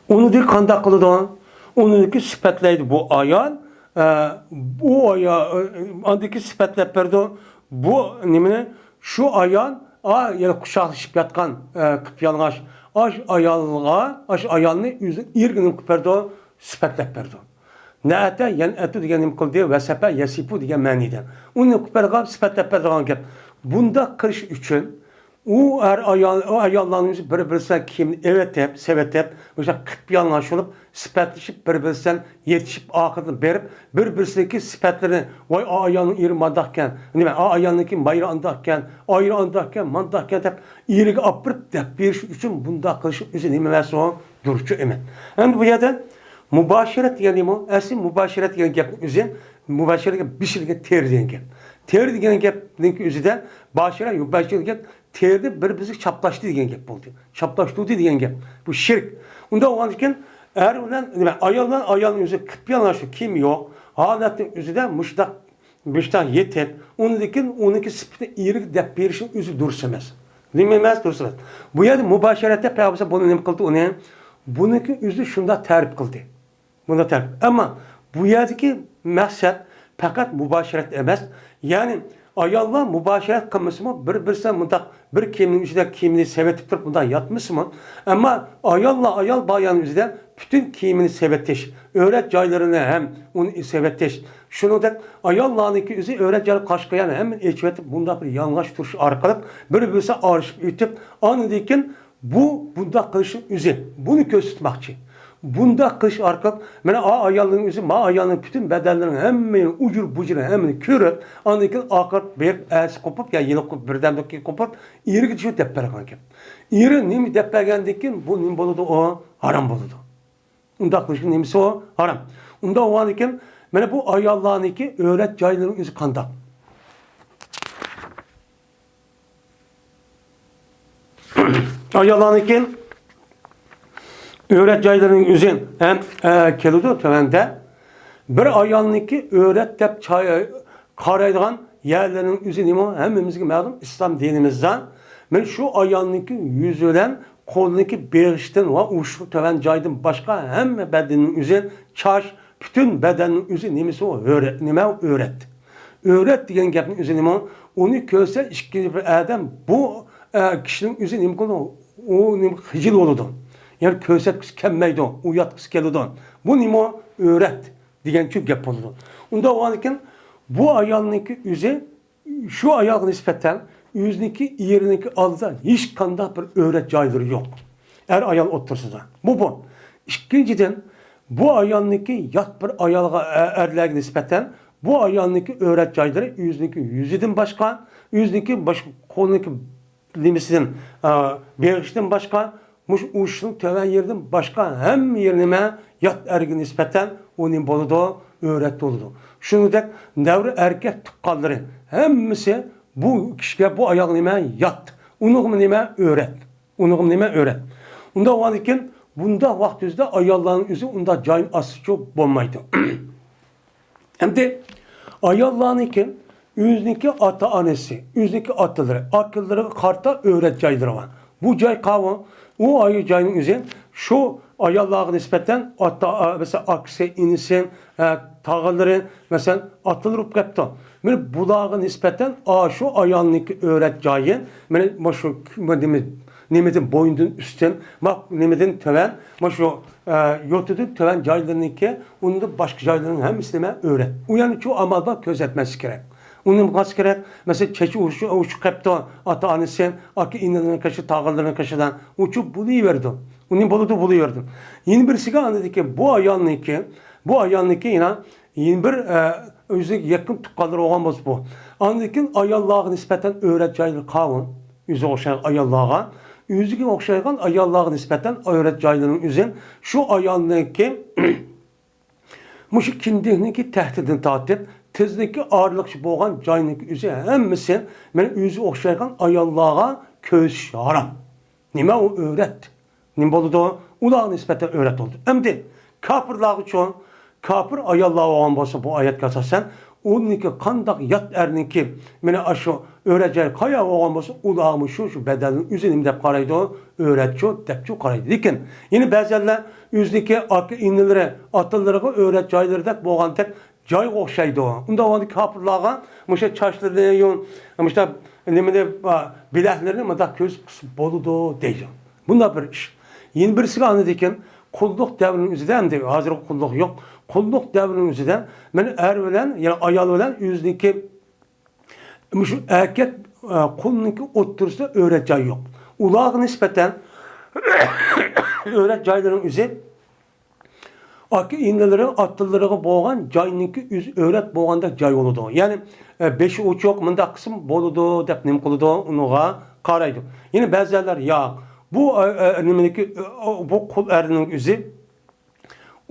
ئۇنىڭدىن قانداق قىلىدۇ؟ ئۇنىڭدىكى سۈپەتلەيدۇ بۇ ئايال، ئە، بۇ ئايال، ئە، ئاندىكى سۈپەتلەپ بېرىدۇ. بۇ نېمىنى؟ شۇ ئايال، ئا، يەنە قۇچاقلىشىپ ياتقان، ئە، قىپيالىڭاچ، ئاش ئايالغا، ئاش ئايالنى ئۆزىنىڭ ئېرىگە نېمە قىلىپ بېرىدۇ؟ سۈپەتلەپ بېرىدۇ. نەئەتە، يەنئەتۇ دېگەن نېمە قىلدى؟ ۋەسەپە، يەسىپۇ دېگەن مەنىدە. ئۇنى نېمە قىلىپ بېرىدىغان؟ سۈپەتلەپ بېرىدىغان گەپ. بۇنداق قىلىش ئۈچۈن ئۇ ئەر ئايال، ئۇ ئاياللارنىڭ ئۆزى بىر-بىرسىگە كىيىمنى ئېۋەتىپ، سېۋەتىپ، مۇشۇنداق قىپيالىڭاچ بولۇپ، سۈپەتلىشىپ، بىر-بىرسىدىن يېتىشىپ، ئاخىرىدا بېرىپ، بىر-بىرسىدىكى سۈپەتلىرىنى، ۋاي، ئا ئايالنىڭ ئېرى مانداقكەن، نېمە، ئا ئايالنىڭكى مايرا ئانداقكەن، ئايرى ئانداقكەن، مانداقكەن دەپ ئېرىگە ئاپىرىپ دەپ بېرىش ئۈچۈن بۇنداق قىلىشنىڭ ئۆزى نېمە ئەمەس ئۇ؟ دۇرچۇ ئەمەس. ئەمدى بۇ يەردە مۇباشىرەت دېگەن نېمە؟ ئەسلى مۇباشىرەت دېگەن گەپنىڭ ئۆزى، مۇباشىرەت دېگەن بېشىدىكى تېرە دېگەن گەپ. تېرە دېگەن گەپنىڭكى ئۆزىدە باشىرە، يۇباشىر دېگەن تېرىدە بىر-بىرسىگە چاپلاشتى دېگەن گەپ بولدى. چاپلاشتۇردى دېگەن گەپ. بۇ شىرك. ئۇنداق بولغاندىكىن ئەر بىلەن، نېمە، ئايال بىلەن ئايالنىڭ ئۆزى قىپيالىڭاچ، كىيىمى يوق ھالەتنىڭ ئۆزىدە مۇشۇنداق، مۇشۇنداق يېتىپ، ئۇندىن كېيىن ئۇنىڭكى سۈپىتىنى ئېرىگە دەپ بېرىشنىڭ ئۆزى دۇرۇس ئەمەس. نېمە ئەمەس؟ دۇرۇس ئەمەس. بۇ يەردە مۇباشىرەتتە پەيغەمبەر بۇنى نېمە قىلدى ئۇنى؟ بۇنىڭكى ئۆزى شۇنداق تەرىپ قىلدى. بۇنداق تەرىپ. ئەمما بۇ يەردىكى مەقسەت پەقەت مۇباشىرەت ئەمەس. يەنى ئاياللار مۇباشىرەت قىلمىسىمۇ، بىر-بىرسىدىن مۇنداق بىر كىيىمنىڭ ئىچىدە كىيىمنى سېۋەتىپ تۇرۇپ مۇنداق ياتمىسىمۇ، ئەمما ئاياللار ئايال باياننىڭ ئۆزىدە پۈتۈن كىيىمىنى سېۋەتىش، ئۆرەت جايلىرىنى ھەم ئۇنى سېۋەتىش. شۇنىڭدەك ئاياللارنىڭكى ئۆزى ئۆرەت جايلىرى قاشقا يەنە ھەممىنى ئېچىۋېتىپ، مۇنداق بىر يالىڭاچ تۇرۇش ئارقىلىق بىر-بىرسى ئارىلىشىپ ئۆتۈپ، ئاندىن كېيىن بۇ بۇنداق قىلىشنىڭ ئۆزى، بۇنى كۆرسەتمەكچى. بۇنداق قىلىش ئارقىلىق مانا ئا ئايالنىڭ ئۆزى، ما ئايالنىڭ پۈتۈن بەدەنلىرىنىڭ ھەممىنى ئۇجۇر-بۇجۇر ھەممىنى كۆرۈپ، ئاندىن كېيىن ئاخىر بېرىپ ئەسى قوپۇپ يا يىلى قوپۇپ، بىردەمدىن كېيىن قوپۇپ، ئېرىگە شۇ دەپ بەرگەن گەپ. ئېرى نېمە دەپ بەرگەندىن كېيىن بۇ نېمە بولىدۇ؟ ئۇ ھارام بولىدۇ. ئۇنداق قىلىشنىڭ نېمىسى ئۇ؟ ھارام. ئۇنداق بولغاندىكىن مانا بۇ ئاياللارنىڭكى ئۆرەت جايلىرىنىڭ ئۆزى قانداق؟ ئاياللارنىڭكى ئۆرەت جايلىرىنىڭ ئۆزى ھەم، ئە، كېلىدۇ تۆۋەندە. بىر ئايالنىڭكى ئۆرەت دەپ چاي-، قارايدىغان يەرلىرىنىڭ ئۆزى نېمە؟ ھەممىمىزگە مەلۇم، ئىسلام دىنىمىزدا مانا شۇ ئايالنىڭكى يۈزى بىلەن قولىنىڭكى بېغىشتىن ۋە ئۇچىنىڭ تۆۋەن جايىدىن باشقا ھەممە بەدىنىنىڭ ئۆزى، چاچ، پۈتۈن بەدەننىڭ ئۆزى نېمىسى ئۇ؟ ئۆرە-، نېمە ئۇ؟ ئۆرەت. ئۆرەت دېگەن گەپنىڭ ئۆزى نېمە؟ ئۇنى كۆرسە ئىككىنچى بىر ئادەم بۇ، ئە، كىشىنىڭ ئۆزى نېمە قىلىدۇ؟ ئۇ نېمە، خىجىل بولىدۇ. يەنى كۆرسەتكۈسى كەلمەيدۇ، ئۇياتقۇسى كېلىدۇ. بۇ نېمە ئۇ؟ ئۆرەت دېگەن شۇ گەپ بولىدۇ. ئۇنداق بولغاندىكىن بۇ ئايالنىڭكى ئۆزى شۇ ئايالغا نىسبەتەن ئۆزىنىڭكى ئېرىنىڭكى ئالدىدا ھېچقانداق بىر ئۆرەت جايلىرى يوق. ئەر ئايال ئوتتۇرىسىدا. بۇ، بۇ. ئىككىنچىدىن، بۇ ئايالنىڭكى يات بىر ئايالغا، ئە-، ئەرلەرگە نىسبەتەن بۇ ئايالنىڭكى ئۆرەت جايلىرى ئۆزىنىڭكى يۈزىدىن باشقا، ئۆزىنىڭكى باشقا قولىنىڭكى نېمىسىدىن، ئا، بېغىشتىن باشقا، مۇشۇ ئۇچىنىڭ تۆۋەن يېرىدىن باشقا ھەممە يېرى نېمە؟ يات ئەرگە نىسبەتەن ئۇ نېمە بولىدۇ؟ ئۆرەت بولىدۇ. شۇنىڭدەك نەۋرە ئەركەك تۇغقانلىرى ھەممىسى بۇ كىشىگە، بۇ ئايالغا نېمە؟ يات. ئۇنىڭغىمۇ نېمە؟ ئۆرەت. ئۇنىڭغىمۇ نېمە؟ ئۆرەت. ئۇنداق بولغاندىكىن بۇنداق ۋاقىت ئۆزىدە ئاياللارنىڭ ئۆزى ئۇنداق جايىنى ئاچسىچۇ بولمايدۇ. ئەمدى ئاياللارنىڭكى ئۆزىنىڭكى ئاتا-ئانىسى، ئۆزىنىڭكى ئاتىلىرى، ئاكىلىرىغا قارىتا ئۆرەت جايلىرى بار. بۇ جاي قاۋۇ، ئۇ ئايال جاينىڭ ئۆزى شۇ ئاياللارغا نىسبەتەن ئاتا، مەسىلەن، ئاكىسى، ئىنىسى، ئە، تاغىلىرى، مەسىلەن، ئاتىلىرى بولۇپ قېپتۇ. مانا بۇلارغا نىسبەتەن ئاشۇ ئايالنىڭكى ئۆرەت جايى، مانا مۇشۇ نېمە، نېمىدىن بوينىدىن ئۈستۈن، ما نېمىدىن تۆۋەن، مۇشۇ ئە، يوتىدىن تۆۋەن جايلىرىنىڭكى، ئۇنىڭدىن باشقا جايلىرىنىڭ ھەممىسى نېمە؟ ئۆرەت. ئۇ يەنە شۇ ئامال بار، كۆرسەتمەسلىك كېرەك. ئۇنى نېمە قىلماسلىق كېرەك؟ مەسىلەن، چېچى ئۇرۇشۇپ، ئۇرۇشۇپ قېپتۇ، ئاتا-ئانىسى، ئاكا-ئىنىلىرىنىڭ قېشىدا، تاغىلىرىنىڭ قېشىدا. ئۇچۇپ بولۇۋېرىدۇ. ئۇنى بولىدۇ، بولۇۋېرىدۇ. يەنە بىرسىگە ئاندىكى بۇ ئايالنىڭكى، بۇ ئايالنىڭكى يەنە، يەنە بىر، ئە، ئۆزىگە يېقىن تۇغقانلىرى بولغان بولسا بۇ. ئاندىن كېيىن ئاياللارغا نىسبەتەن ئۆرەت جايلىرى قاۋۇ. ئۆزىگە ئوخشايدىغان ئاياللارغا، ئۆزىگە ئوخشايدىغان ئاياللارغا نىسبەتەن ئايرىت جايلىرىنىڭ ئۆزى شۇ ئايالنىڭكى مۇشۇ كىندىكنىڭكى تەھتىدىن تارتىپ، تىزنىڭكى ئارىلىقچە بولغان جاينىڭكى ئۆزى ھەممىسى مانا ئۆزىگە ئوخشايدىغان ئاياللارغا كۆرسىتىش ھارام. نېمە ئۇ؟ ئۆرەت. نېمە بولىدۇ؟ ئۇلارغا نىسبەتەن ئۆرەت بولىدۇ. ئەمدى كاپىرلارغىچۇ؟ كاپىر ئاياللار بولغان بولسا، بۇ ئايەتكە ئاساسەن، ئۇنىڭكى قانداق يات ئەرنىڭكى، مانا ئاشۇ ئۆرەت جايى قايا بولغان بولسا، ئۇلارمۇ شۇ، شۇ بەدەننىڭ ئۆزى نېمە دەپ قارايدۇ؟ ئۆرەتچۇ دەپچۇ قارايدۇ. لېكىن يەنە بەزەنلەر ئۆزىنىڭكى ئاكا-ئىنىلىرى، ئاتىلىرىغا ئۆرەت جايلىرىدەك بولغاندەك جايغا ئوخشايدۇ. ئۇنداق بولغاندا كاپىرلارغا مۇشۇ چاچلىرىنى يۇ-، مۇشۇ نېمىنى، بىلەكلىرىنى مۇنداق كۆرسىتىپ بولىدۇ دەيدۇ. بۇنداق بىر ئىش. يەنە بىرسىگە ئاندىن كېيىن قۇللۇق دەۋرىنىڭ ئۆزىدە، ئەمدى ھازىرقى قۇللۇق يوق. قۇللۇق دەۋرىنىڭ ئۆزىدە مانا ئەر بىلەن، يەنى ئايال بىلەن ئۆزىنىڭكى مۇشۇ ئەركەك، ئە، قۇلنىڭكى ئوتتۇرىسىدا ئۆرەت جاي يوق. ئۇلارغا نىسبەتەن ئۆرەت جايلىرىنىڭ ئۆزى ئاكا ئىنىلىرى، ئاتىلىرىغا بولغان جاينىڭكى ئۆزى ئۆرەت بولغاندەك جاي بولىدۇ. يەنى، ئە، بېشى ئوچۇق، مۇنداق قىلسىمۇ بولىدۇ دەپ نېمە قىلىدۇ، ئۇنىڭغا قارايدۇ. يەنە بەزىلەر ياق، بۇ، ئە، ئە، نېمىنىكى، ئە، بۇ قۇل ئەرنىڭ ئۆزى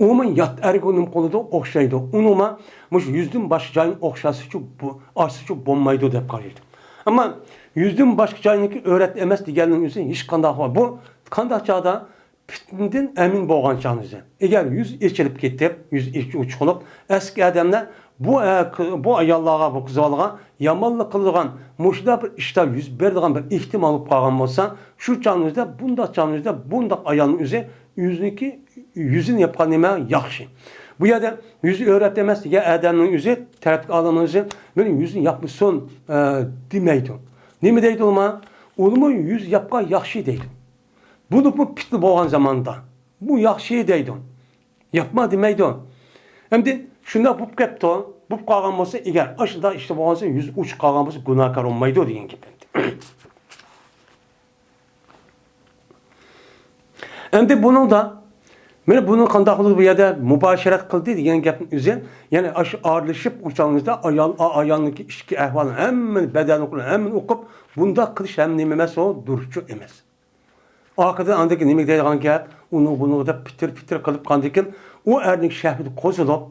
ئۇمۇ يات ئەرگە نېمە قىلىدۇ، ئوخشايدۇ. ئۇنىڭمۇ مۇشۇ يۈزدىن باشقا جاينى ئوخشاتسىچۇ، بۇ، ئاچسىچۇ بولمايدۇ دەپ قارايدۇ. ئەمما يۈزدىن باشقا جاينىڭكى ئۆرەت ئەمەس دېگەننىڭ ئۆزى ھېچقانداق، بۇ قانداق چاغدا پىتنىدىن ئەمىن بولغان چاغنىڭ ئۆزى. ئەگەر يۈز ئېچىلىپ كېتىپ، يۈز ئېچىلىپ چىقىپ، ئەسكى ئادەملەر بۇ، ئە، بۇ ئاياللارغا، بۇ قىز بالىغا يامانلىق قىلىدىغان، مۇشۇنداق بىر ئىشتا يۈز بېرىدىغان بىر ئېھتىمال بولۇپ قالغان بولسا، شۇ چاغنىڭ ئۆزىدە، بۇنداق چاغنىڭ ئۆزىدە، بۇنداق ئايالنىڭ ئۆزى ئۆزىنىڭكى يۈزىنى ياپقان نېمە ياخشى. بۇ يەردە يۈزى ئۆرەت ئەمەس دېگەن ئادەمنىڭ ئۆزى، تەرەپتىكى ئادەمنىڭ ئۆزى مېنىڭ يۈزنى ياپمىسۇن، ئە، دېمەيدۇ. نېمە دەيدۇ ئۇلار؟ ئۇلىمۇ يۈز ياپقان ياخشى دەيدۇ. بولۇپمۇ پىتنە بولغان زاماندا بۇ ياخشى دەيدۇ. ياپما دېمەيدۇ. ئەمدى شۇنداق بولۇپ كەپتۇ. بولۇپ قالغان بولسا، ئەگەر ئاشۇنداق ئىشتا بولغان بولسا، يۈزى ئوچۇق قالغان بولسا، گۇناھكار بولمايدۇ دېگەن گەپ ئەمدى. ئەمدى بۇنىڭدا، مانا بۇنى قانداق قىلدى، بۇ يەردە مۇباشىرەت قىلدى دېگەن گەپنىڭ ئۆزى، يەنى ئاشۇ ئارىلىشىپ، ئۇ چاغنىڭدا ئايال، ئا-، ئايالنىڭكى ئىچكى ئەھۋالىنى ھەممىنى، بەدەننى، ھەممىنى ئوقۇپ، بۇنداق قىلىش ھەم نېمە ئەمەس، ئۇ دۇرۇسچۇ ئەمەس. ئاخىرىدا ئاندىن كېيىن نېمە دەيدىغان گەپ، ئۇنىڭ بۇنىڭغا دەپ پىتىر پىتىر قىلىپ قاندىكىن، ئۇ ئەرنىڭ شەھۋىتى قوزۇلۇپ،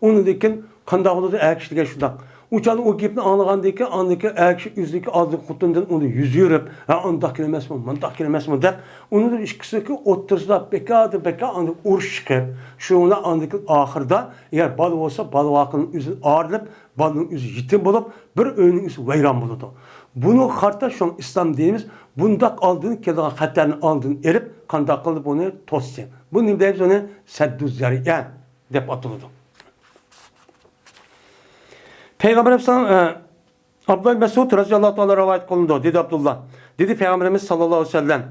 ئۇنىڭدىن كېيىن قانداق بولىدۇ، ئەر كىشى دېگەن شۇنداق. ئۇ چاغدا ئۇ گېپنى ئاڭلىغاندىن كېيىن، ئاندىن كېيىن ئەر كىشى ئۆزىنىڭكى ئالدىدىكى خوتۇندىن ئۇنى يۈز يۈرۈپ، ھە، ئانداق كېلەمەسمۇ، مانداق كېلەمەسمۇ دەپ، ئۇنىڭ ئىككىسىنىڭكى ئوتتۇرىسىدا بىكاردىن بىكار ئاندىن ئۇرۇش چىقىپ، شۇنىڭ بىلەن ئاندىن كېيىن ئاخىرىدا، ئەگەر بالا بولسا، بالا بارلىقىنىڭ ئۆزىدىن ئايرىلىپ، بالىنىڭ ئۆزى يېتىم بولۇپ، بىر ئۆينىڭ ئۆزى ۋەيران بولىدۇ. بۇنىڭغا قارىتا شۇڭا ئىسلام دىنىمىز بۇنداق ئالدىن كېلىدىغان خەتەرنىڭ ئالدىنى ئېلىپ، قانداق قىلىپ ئۇنى توسسۇن. بۇ نېمە دەيمىز ئۇنى؟ سەددۇ زەرىئە دەپ ئاتىلىدۇ. پەيغەمبىرىمىزنىڭ، ئە، ئابدۇللا مەسئۇد رەزىياللاھۇ تائالا رىۋايەت قىلىنىدۇ، دېدى ئابدۇللا. دېدى پەيغەمبىرىمىز ساللاللاھۇ ئەلەيھى ۋەسەللەم.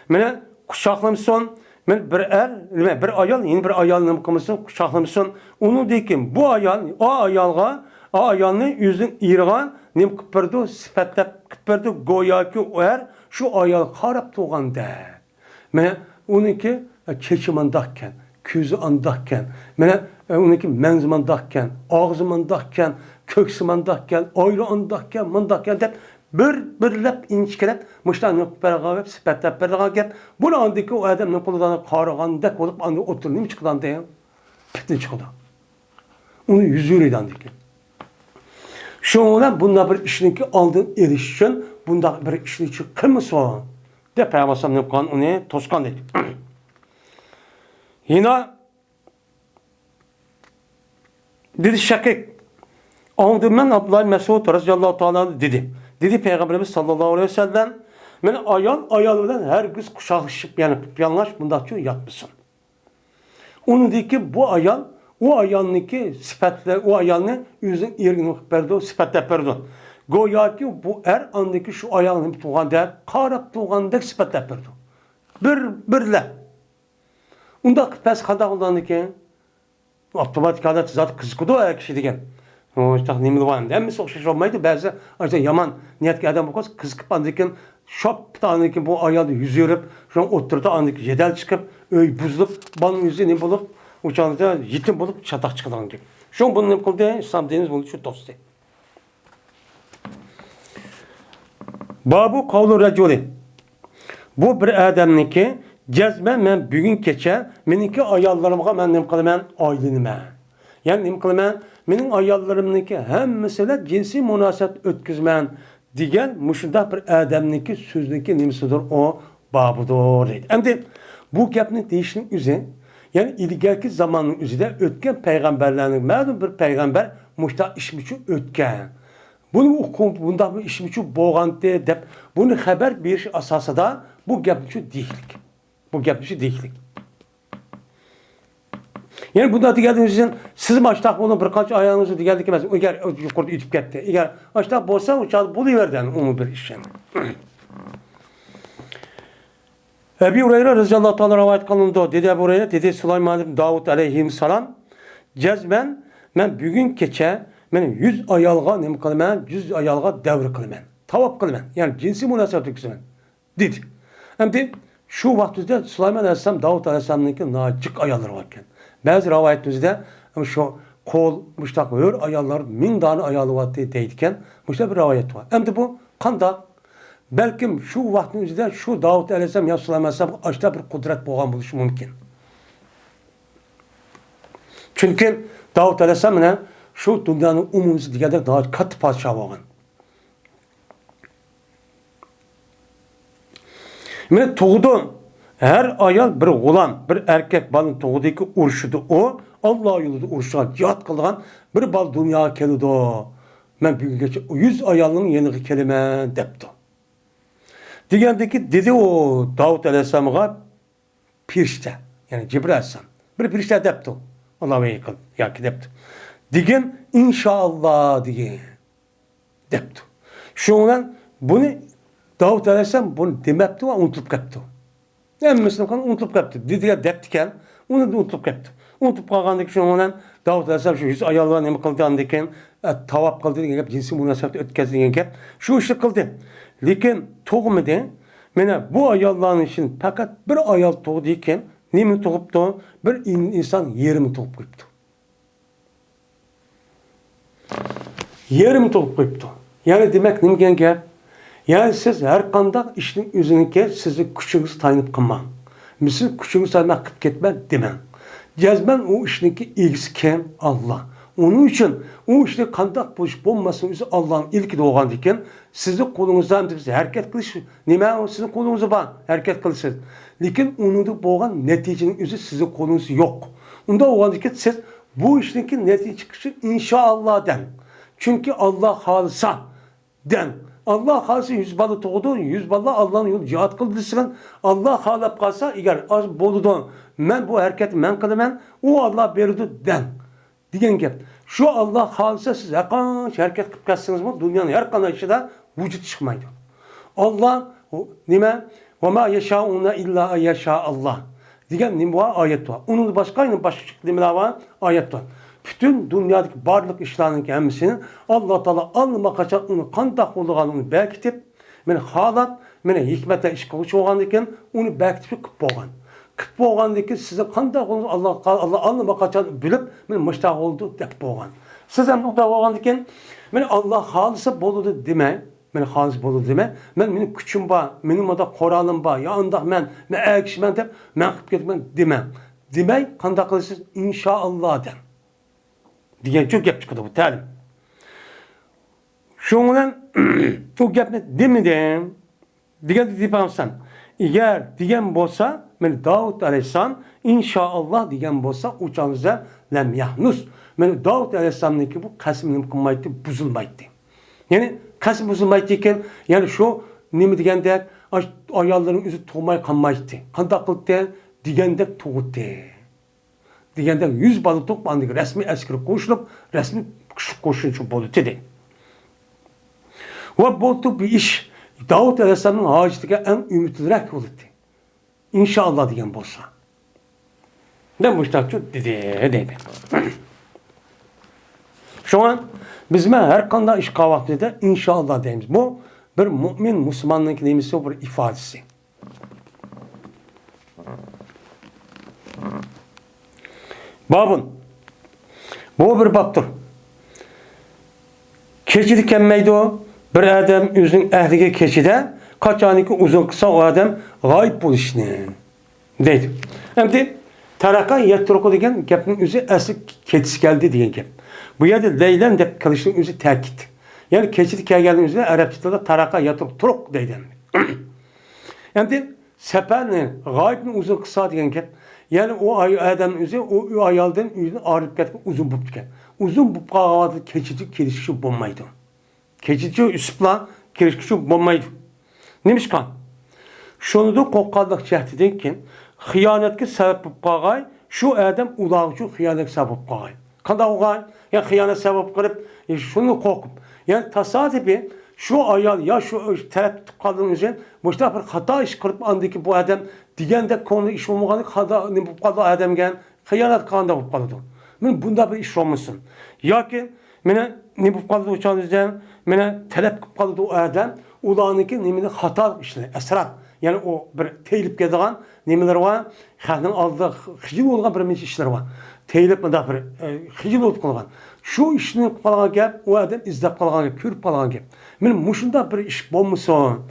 مېنى قۇچاقلىمىسۇن، مېنى بىر ئەر، نېمە، بىر ئايال، يەنە بىر ئايال نېمە قىلمىسۇن، قۇچاقلىمىسۇن. ئۇنىڭدىن كېيىن بۇ ئايال، ئا ئايالغا، ئا ئايالنى ئۆزىنىڭ ئېرىغا نېمە قىلىپ بېرىدۇ، سۈپەتلەپ قىلىپ بېرىدۇ، گوياكى ئۇ ئەر شۇ ئايالغا قاراپ تۇرغاندەك. مانا ئۇنىڭكى چېچى مانداقكەن، كۆزى ئانداقكەن، مانا ئۇنىڭكى مەڭزى مانداقكەن، ئاغزى مانداقكەن، كۆكسى مانداقكەن، ئايرى ئانداقكەن، مانداقكەن دەپ بىر-بىرلەپ ئىنچىكىلەپ مۇشۇنداق نېمە قىلىپ بەرگەن گەپ، سۈپەتلەپ بەرگەن گەپ. بۇنى ئاندىكى ئۇ ئادەم نېمە قىلىدۇ، قارىغاندەك بولۇپ ئاندىن ئوتتۇرىدا نېمە چىقىدۇ ئاندىن؟ پىتنە چىقىدۇ. ئۇنى يۈز يۈرىدۇ ئاندىن كېيىن. شۇنىڭ بىلەن بۇنداق بىر ئىشنىڭكى ئالدىنى ئېلىش ئۈچۈن بۇنداق بىر ئىشنى چۈ-، قىلمىسۇن دەپ پەيغەمبەر ئەلەيھىسسالام نېمە قىلغان، ئۇنى توسقان دەيدۇ. يەنە دېدى شەقىق، ئاڭلىدىم مەن ئابدۇللا مەسئۇد رەزىياللاھۇ تائالا دېدى. دېدى پەيغەمبىرىمىز ساللاللاھۇ ئەلەيھى ۋەسەللەم، مانا ئايال ئايال بىلەن ھەرگىز قۇچاقلىشىپ، يەنى قۇپيالىڭاچ مۇنداقچۇ ياتمىسۇن. ئۇنىڭدىن كېيىن بۇ ئايال، ئۇ ئايالنىڭكى سۈپەتلە-، ئۇ ئايالنى ئۆزىنىڭ ئېرىگە نېمە قىلىپ بېرىدۇ، سۈپەتلەپ بېرىدۇ. گوياكى بۇ ئەر ئاندىكى شۇ ئايالغا نېمە تۇرغاندەك، قاراپ تۇرغاندەك سۈپەتلەپ بېرىدۇ. بىر، بىرلەپ. ئۇنداق قىلىپ بەرسە قانداق بولىدۇ ئاندىن كېيىن؟ ئاپتوماتىك ھالەتتە زادى قىزىقىدۇ ئەر كىشى دېگەن. ئۇ شۇنداق نېمىلەر بار ئەمدى. ھەممىسى ئوخشاش بولمايدۇ. بەزى ئاشۇنداق يامان نىيەتلىك ئادەم بولغاچ قىزىقىپ ئاندىن كېيىن شوپپىدە ئاندىن كېيىن بۇ ئايالدا يۈز يۈرۈپ، شۇنىڭ ئوتتۇرىدا ئاندىن كېيىن جېدەل چىقىپ، ئۆي بۇزۇلۇپ، بالىنىڭ يۈزى نېمە بولۇپ، ئۇ چاغدا يېتىم بولۇپ چاتاق چىقىدىغان گەپ. شۇڭا بۇنى نېمە قىلدى؟ ئىسلام دىنىمىز بۇنى شۇ توستى. بابۇ قەۋلۇ رەجۇلى. بۇ بىر ئادەمنىڭكى جەزمەن مەن بۈگۈن كېچە مېنىڭكى ئاياللىرىمغا مەن نېمە قىلىمەن؟ ئايلىنىمەن. يەنى نېمە قىلىمەن؟ مېنىڭ ئاياللىرىمنىڭكى ھەممىسى بىلەن جىنسىي مۇناسىۋەت ئۆتكۈزىمەن دېگەن مۇشۇنداق بىر ئادەمنىڭكى سۆزىنىڭكى نېمىسىدۇر ئۇ؟ بابىدۇر دەيدۇ. ئەمدى بۇ گەپنى دېيىشنىڭ ئۆزى، يەنى ئىلگەركى زاماننىڭ ئۆزىدە ئۆتكەن پەيغەمبەرلەرنىڭ مەلۇم بىر پەيغەمبەر مۇشۇنداق ئىشمۇچۇ ئۆتكەن. بۇنى ئۇقۇپ، بۇنداق بىر ئىشمۇچۇ بولغانتى دەپ، بۇنى خەۋەر بېرىش ئاساسىدا بۇ گەپنىچۇ دېيىشلىك. بۇ گەپنىچۇ دېيىشلىك. يەنى بۇنداق دېگەندىن كېيىن سىز ماشتاق بولۇڭ، بىر قانچە ئايالىڭىزنى دېگەنلىك ئەمەس. ئەگەر يۇقىرىدا ئۆتۈپ كەتتى. ئەگەر ماشتاق بولسا، ئۇ چاغدا بولۇۋەردى، ئەمدى ئۇمۇ بىر ئىش ئەمدى. ئەبى ھۇرەيرە رەزىياللاھۇ تائالا رىۋايەت قىلىنىدۇ. دېدى ئەبۇ ھۇرەيرە، دېدى سۇلايمان ئىبن داۋۇت ئەلەيھىمسالام، جەزمەن مەن بۈگۈن كېچە مەن يۈز ئايالغا نېمە قىلىمەن؟ يۈز ئايالغا دەۋر قىلىمەن، تاۋاپ قىلىمەن، يەنى جىنسىي مۇناسىۋەت ئۆتكۈزىمەن، دېدى. ئەمدى شۇ ۋاقىت ئۆزىدە سۇلايمان ئەلەيھىسسالام داۋۇت ئەلەيھىسسالامنىڭكى ناھايىتى جىق ئاياللىرى باركەن. بەزى رىۋايەت ئۆزىدە شۇ قول مۇشتاق ھۆر ئاياللار مىڭ دانە ئايالى بارتى دەيدىكەن. مۇشۇنداق بىر رىۋايەت بار. ئەمدى بۇ قانداق؟ بەلكىم شۇ ۋاقىتنىڭ ئۆزىدە شۇ داۋۇت ئەلەيھىسسالام يا سۇلايمان ئەلەيھىسسالامغا ئاشتا بىر قۇدرەت بولغان بولۇشى مۇمكىن. چۈنكى داۋۇت ئەلەيھىسسالام مانا شۇ دۇنيانىڭ ئومۇمىيسى دېگەندەك ناھايىتى كاتتا پادىشاھ بولغان. مانا تۇغىدۇ، ھەر ئايال بىر غۇلام، بىر ئەركەك بالىنى تۇغىدىكى ئۇرۇشىدۇ ئۇ، ئاللا يولىدا ئۇرۇشىدىغان، جىھاد قىلىدىغان بىر بالا دۇنياغا كېلىدۇ. مەن بۈگۈنگىچە يۈز ئايالنىڭ يېنىغا كېلىمەن، دەپتۇ. دېگەندىكى دېدى ئۇ داۋۇت ئەلەيھىسسالامغا پىرىشتە، يەنى جىبرىل ئەلەيھىسسالام. بىر پىرىشتە دەپتۇ، ئاللا ۋەھىي قىل ياكى دەپتۇ. دېگىن، ئىنشائاللا دېگىن، دەپتۇ. شۇنىڭ بىلەن بۇنى داۋۇت ئەلەيھىسسالام بۇنى دېمەپتۇ ۋە ئۇنتۇلۇپ قاپتۇ. ھەممىسىنى قىلغان ئۇنتۇلۇپ قاپتۇ. دېدىگە دەپتىكەن، ئۇنى ئۇنتۇلۇپ قاپتۇ. ئۇنتۇلۇپ قالغاندىكىن شۇنىڭ بىلەن داۋۇت ئەلەيھىسسالام شۇ يۈز ئايال بىلەن نېمە قىلدى ئاندىكىن، ئە، تاۋاپ قىلدى دېگەن گەپ، جىنسىي مۇناسىۋەت ئۆتكەزدى دېگەن گەپ. شۇ ئىشنى قىلدى. لېكىن تۇغمىدى. مانا بۇ ئاياللارنىڭ ئىچىدىن پەقەت بىر ئايال تۇغدىكىن، نېمىنى تۇغۇپتۇ؟ بىر ئىن-، ئىنسان يېرىمىنى تۇغۇپ قويۇپتۇ. يېرىم تۇغۇپ قويۇپتۇ. يەنى دېمەك نېمە دېگەن گەپ؟ يەنى سىز ھەر قانداق ئىشنىڭ ئۆزىنىڭكى سىزنىڭ كۈچىڭىز تايىنىپ قىلماڭ. مەن سىز كۈچىڭىز تايىنىپ قىلىپ كەتمەن دېمەڭ. جەزمەن ئۇ ئىشنىڭكى ئىگىسى كىم؟ ئاللا. ئۇنىڭ ئۈچۈن ئۇ ئىشنى قانداق بولۇش بولماسلىقى ئۆزى ئاللانىڭ ئىلكىدە بولغاندىكىن، سىزنىڭ قولىڭىزدا ئەمدى بىز ھەرىكەت قىلىش نېمە؟ ئۇ سىزنىڭ قولىڭىزدا بار، ھەرىكەت قىلىسىز. لېكىن ئۇنىڭدا بولغان نەتىجىنىڭ ئۆزى سىزنىڭ قولىڭىزدا يوق. ئۇنداق بولغاندىكىن سىز بۇ ئىشنىڭكى نەتىجە چىقىشى ئىنشائاللا دەڭ. چۈنكى ئاللا خالىسا دەڭ. ئاللا خالىسا يۈز بالا تۇغىدۇ، يۈز بالا ئاللانىڭ يولىدا جىھاد قىلىدۇ دېسىڭىز، ئاللا خالاپ قالسا، ئەگەر ئاز بولىدۇ، مەن بۇ ھەرىكەتنى مەن قىلىمەن، ئۇ ئاللا بېرىدۇ دەڭ. دېگەن گەپ. شۇ ئاللا خالىسا سىز ھەرقانچە ھەرىكەت قىلىپ كەتسىڭىزمۇ دۇنيانىڭ ھەر قانداق ئىشىدا ۋۇجۇد چىقمايدۇ. ئاللا نېمە؟ ۋەما يەشائۇنە ئىللا ئەن يەشائاللا دېگەن نېمە بار؟ ئايەت بار. ئۇنىڭدىن باشقا يەنە باشقا نېمىلەر بار؟ ئايەت بار. پۈتۈن دۇنيادىكى بارلىق ئىشلارنىڭكى ھەممىسىنى ئاللا تائالا ئاللىماقاچان ئۇنى قانداق بولىدىغانلىقىنى بەركىتىپ، مانا خالاپ، مانا ھېكمەتلەر ئىش قىلغۇچى بولغاندىكىن ئۇنى بەركىتىپ قىلىپ بولغان. قىلىپ بولغاندىكىن سىزنىڭ قانداق بولغىنىڭىزنى ئاللا، ئاللا ئاللىماقاچان بىلىپ، مانا مۇشتاق بولدى دەپ بولغان. سىز ھەم ئۇنداق بولغاندىكىن، مانا ئاللا خالىسا بولىدۇ دېمەي، مانا خالىسا بولىدۇ دېمەي، مەن مېنىڭ كۈچۈم بار، مېنىڭ مۇنداق قورالىم بار، يا ئانداق مەن، مەن ئەگىشىمەن دەپ مەن قىلىپ كېتىمەن دېمەڭ. دېمەي، قانداق قىلىسىز؟ ئىنشائاللا دەڭ. دېگەنچۇ گەپ چىقىدۇ بۇ تەلىم. شۇنىڭ بىلەن ئۇ گەپنى دېمىدىم. دېگەندە دېپەڭسەن. ئەگەر دېگەن بولسا، مانا داۋۇت ئەلەيھىسسالام ئىنشائاللا دېگەن بولسا، ئۇ چاغدا لەم يەھنۇس. مانا داۋۇت ئەلەيھىسسالامنىڭكى بۇ قەسىمى نېمە قىلمايتتى؟ بۇزۇلمايتتى. يەنى قەسىم بۇزۇلمايتتىكەن، يەنى شۇ نېمە دېگەندەك، ئاش-، ئاياللىرىنىڭ ئۆزى تۇغماي قالمايتتى. قانداق قىلدى؟ دېگەندەك تۇغۇتتى. دېگەندەك يۈز بالا تۇغۇپ، ئاندىن رەسمىي ئەسكەرگە قوشۇلۇپ، رەسمىي كۈچلۈك قوشۇنچى بولدى دېدى. ۋە بولدى بۇ ئىش داۋۇت ئەلەيھىسسالامنىڭ ھاجىتىگە ئەڭ ئۈمىدلىرەك بولدى. ئىنشائاللا دېگەن بولسا. دەپ مۇشتاقچۇ دېدى، دەيدۇ. شۇڭا بىز مەن ھەر قانداق ئىش قىلغان ۋاقتىدا ئىنشائاللا دەيمىز. بۇ بىر مۇئمىن مۇسۇلماننىڭ نېمىسى، بىر ئىپادىسى. بابۇن. بۇ بىر بابتۇر. كېچىدە كەلمەيدۇ. بىر ئادەم ئۆزىنىڭ ئەھلىگە كېچىدە قاچانكى ئۇزۇن قىلسا، ئۇ ئادەم غايىب بولۇشنى دەيدۇ. ئەمدى تەرەقە يەترۇقۇ دېگەن گەپنىڭ ئۆزى ئەسلى كېچىسى كەلدى دېگەن گەپ. بۇ يەردە لەيلەن دەپ كېلىشنىڭ ئۆزى تەكىت. يەنى كېچىدە كەلگەننىڭ ئۆزىنى ئەرەبچە تىلدا تەرەقە يەترۇق تۇرۇق دەيدۇ. ئەمدى سەپەرنى، غايىبنى ئۇزۇن قىلسا دېگەن گەپ. يەنى ئۇ ئاي-، ئادەمنىڭ ئۆزى ئۇ ئايالدىن، ئۆيدىن ئايرىلىپ كەتكەن ئۇزۇن بوپتىكەن. ئۇزۇن بولۇپ قالغان ۋاقىتتا كېچىدە كېلىشكىچە بولمايدۇ. كېچىچە ئۈسۈپلا كىرىشكىچە بولمايدۇ. نېمىشقا؟ شۇنىڭدىن قورققانلىق جەھىتىدىن كېيىن خىيانەتكە سەۋەب بولۇپ قالغاي، شۇ ئادەم ئۇلارغىچۇ خىيانەتكە سەۋەب بولۇپ قالغاي. قانداق بولغاي؟ يا خىيانەت سەۋەب بولۇپ قېلىپ، يا شۇنى قورقۇپ. يەنى تاسادىپىي شۇ ئايال يا شۇ تەرەپ تۇغقانلىرىنىڭ ئۆزى مۇشۇنداق بىر خاتا ئىش قىلىپ، ئاندىن كېيىن بۇ ئادەم دېگەندەك كۆڭلى ئىش بولمىغان خاتا نېمە بولۇپ قالدى ئادەمگە؟ خىيانەت قىلغاندەك بولۇپ قالىدۇ. مانا بۇنداق بىر ئىش بولمىسۇن. ياكى مانا نېمە بولۇپ قالىدۇ ئۇ چاغدا بىزدە؟ مانا تەلەپ قىلىپ قالىدۇ ئۇ ئادەم. ئۇلارنىڭكى نېمىنى خاتالىق ئىشلىرى، ئەسرار. يەنى ئۇ بىر تېيىلىپ كېتىدىغان نېمىلىرى بار، خەقنىڭ ئالدىدا خىجىل بولغان بىر نەچچە ئىشلىرى بار. تېيىلىپ مۇنداق بىر، ئە، خىجىل بولۇپ قالغان. شۇ ئىشنى قىلىپ قالغان گەپ، ئۇ ئادەم ئىزدەپ قالغان گەپ، كۆرۈپ قالغان گەپ. مانا مۇشۇنداق بىر ئىش بولمىسۇن،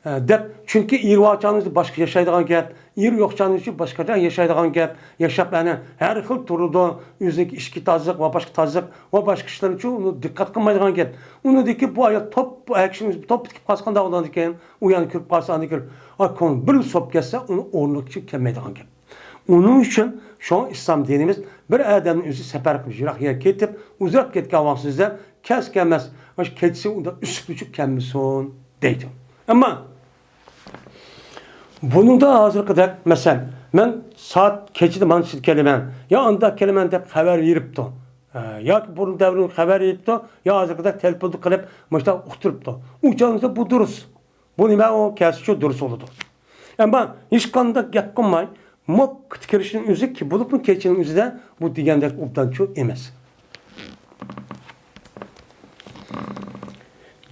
ئە، دەپ. چۈنكى ئېرى بار چاغنىڭىزدا باشقا ياشايدىغان گەپ، ئېرى يوق چاغنىڭىزدا باشقىچە ياشايدىغان گەپ. ياشاپ، ئەنە، ھەر خىل تۇرىدۇ. ئۆزىنىڭكى ئىچكى تازىلىق ۋە باشقا تازىلىق ۋە باشقا ئىشلارنىچۇ ئۇنى دىققەت قىلمايدىغان گەپ. ئۇنىڭدىكى بۇ ئايال توپ، ئەكشىنى توپ تىكىپ قالسا قانداق بولىدىكەن؟ ئۇ يەنە كۆرۈپ قالسا، ئاندىن كېيىن، ئا، كۆڭلى بىر سوپ كەتسە، ئۇنى ئورنىغا چىقىپ كەلمەيدىغان گەپ. ئۇنىڭ ئۈچۈن شۇڭا ئىسلام دىنىمىز بىر ئادەمنى ئۆزى سەپەر قىلىپ يىراق يەرگە كېتىپ، ئۇزاپ كەتكەن ۋاقتىدا كەلسە كەلمەس، ئاشۇ كېچىسى ئۇنداق ئۈسۈپ چۈشۈپ كەلمىسۇن دەيدۇ. ئەمما بۇنىڭدا ھازىرقىدەك، مەسىلەن، مەن سائەت كېچىدە مانچىدا كېلىمەن، يا ئاندا كېلىمەن دەپ خەۋەر بېرىپتۇ. ئە، ياكى بۇرۇن دەۋرىدىن خەۋەر بېرىپتۇ، يا ھازىرقىدەك تېلېفوندا قىلىپ مۇشۇنداق ئۇقتۇرۇپتۇ. ئۇ چاغدا بۇ دۇرۇس. بۇ نېمە ئۇ؟ كەلسىچۇ دۇرۇس بولىدۇ. ئەمما ھېچقانداق گەپ قىلماي، موپ كىرىشنىڭ ئۆزى، بولۇپمۇ كېچىنىڭ ئۆزىدە بۇ دېگەندەك ئوبدانچۇ ئەمەس.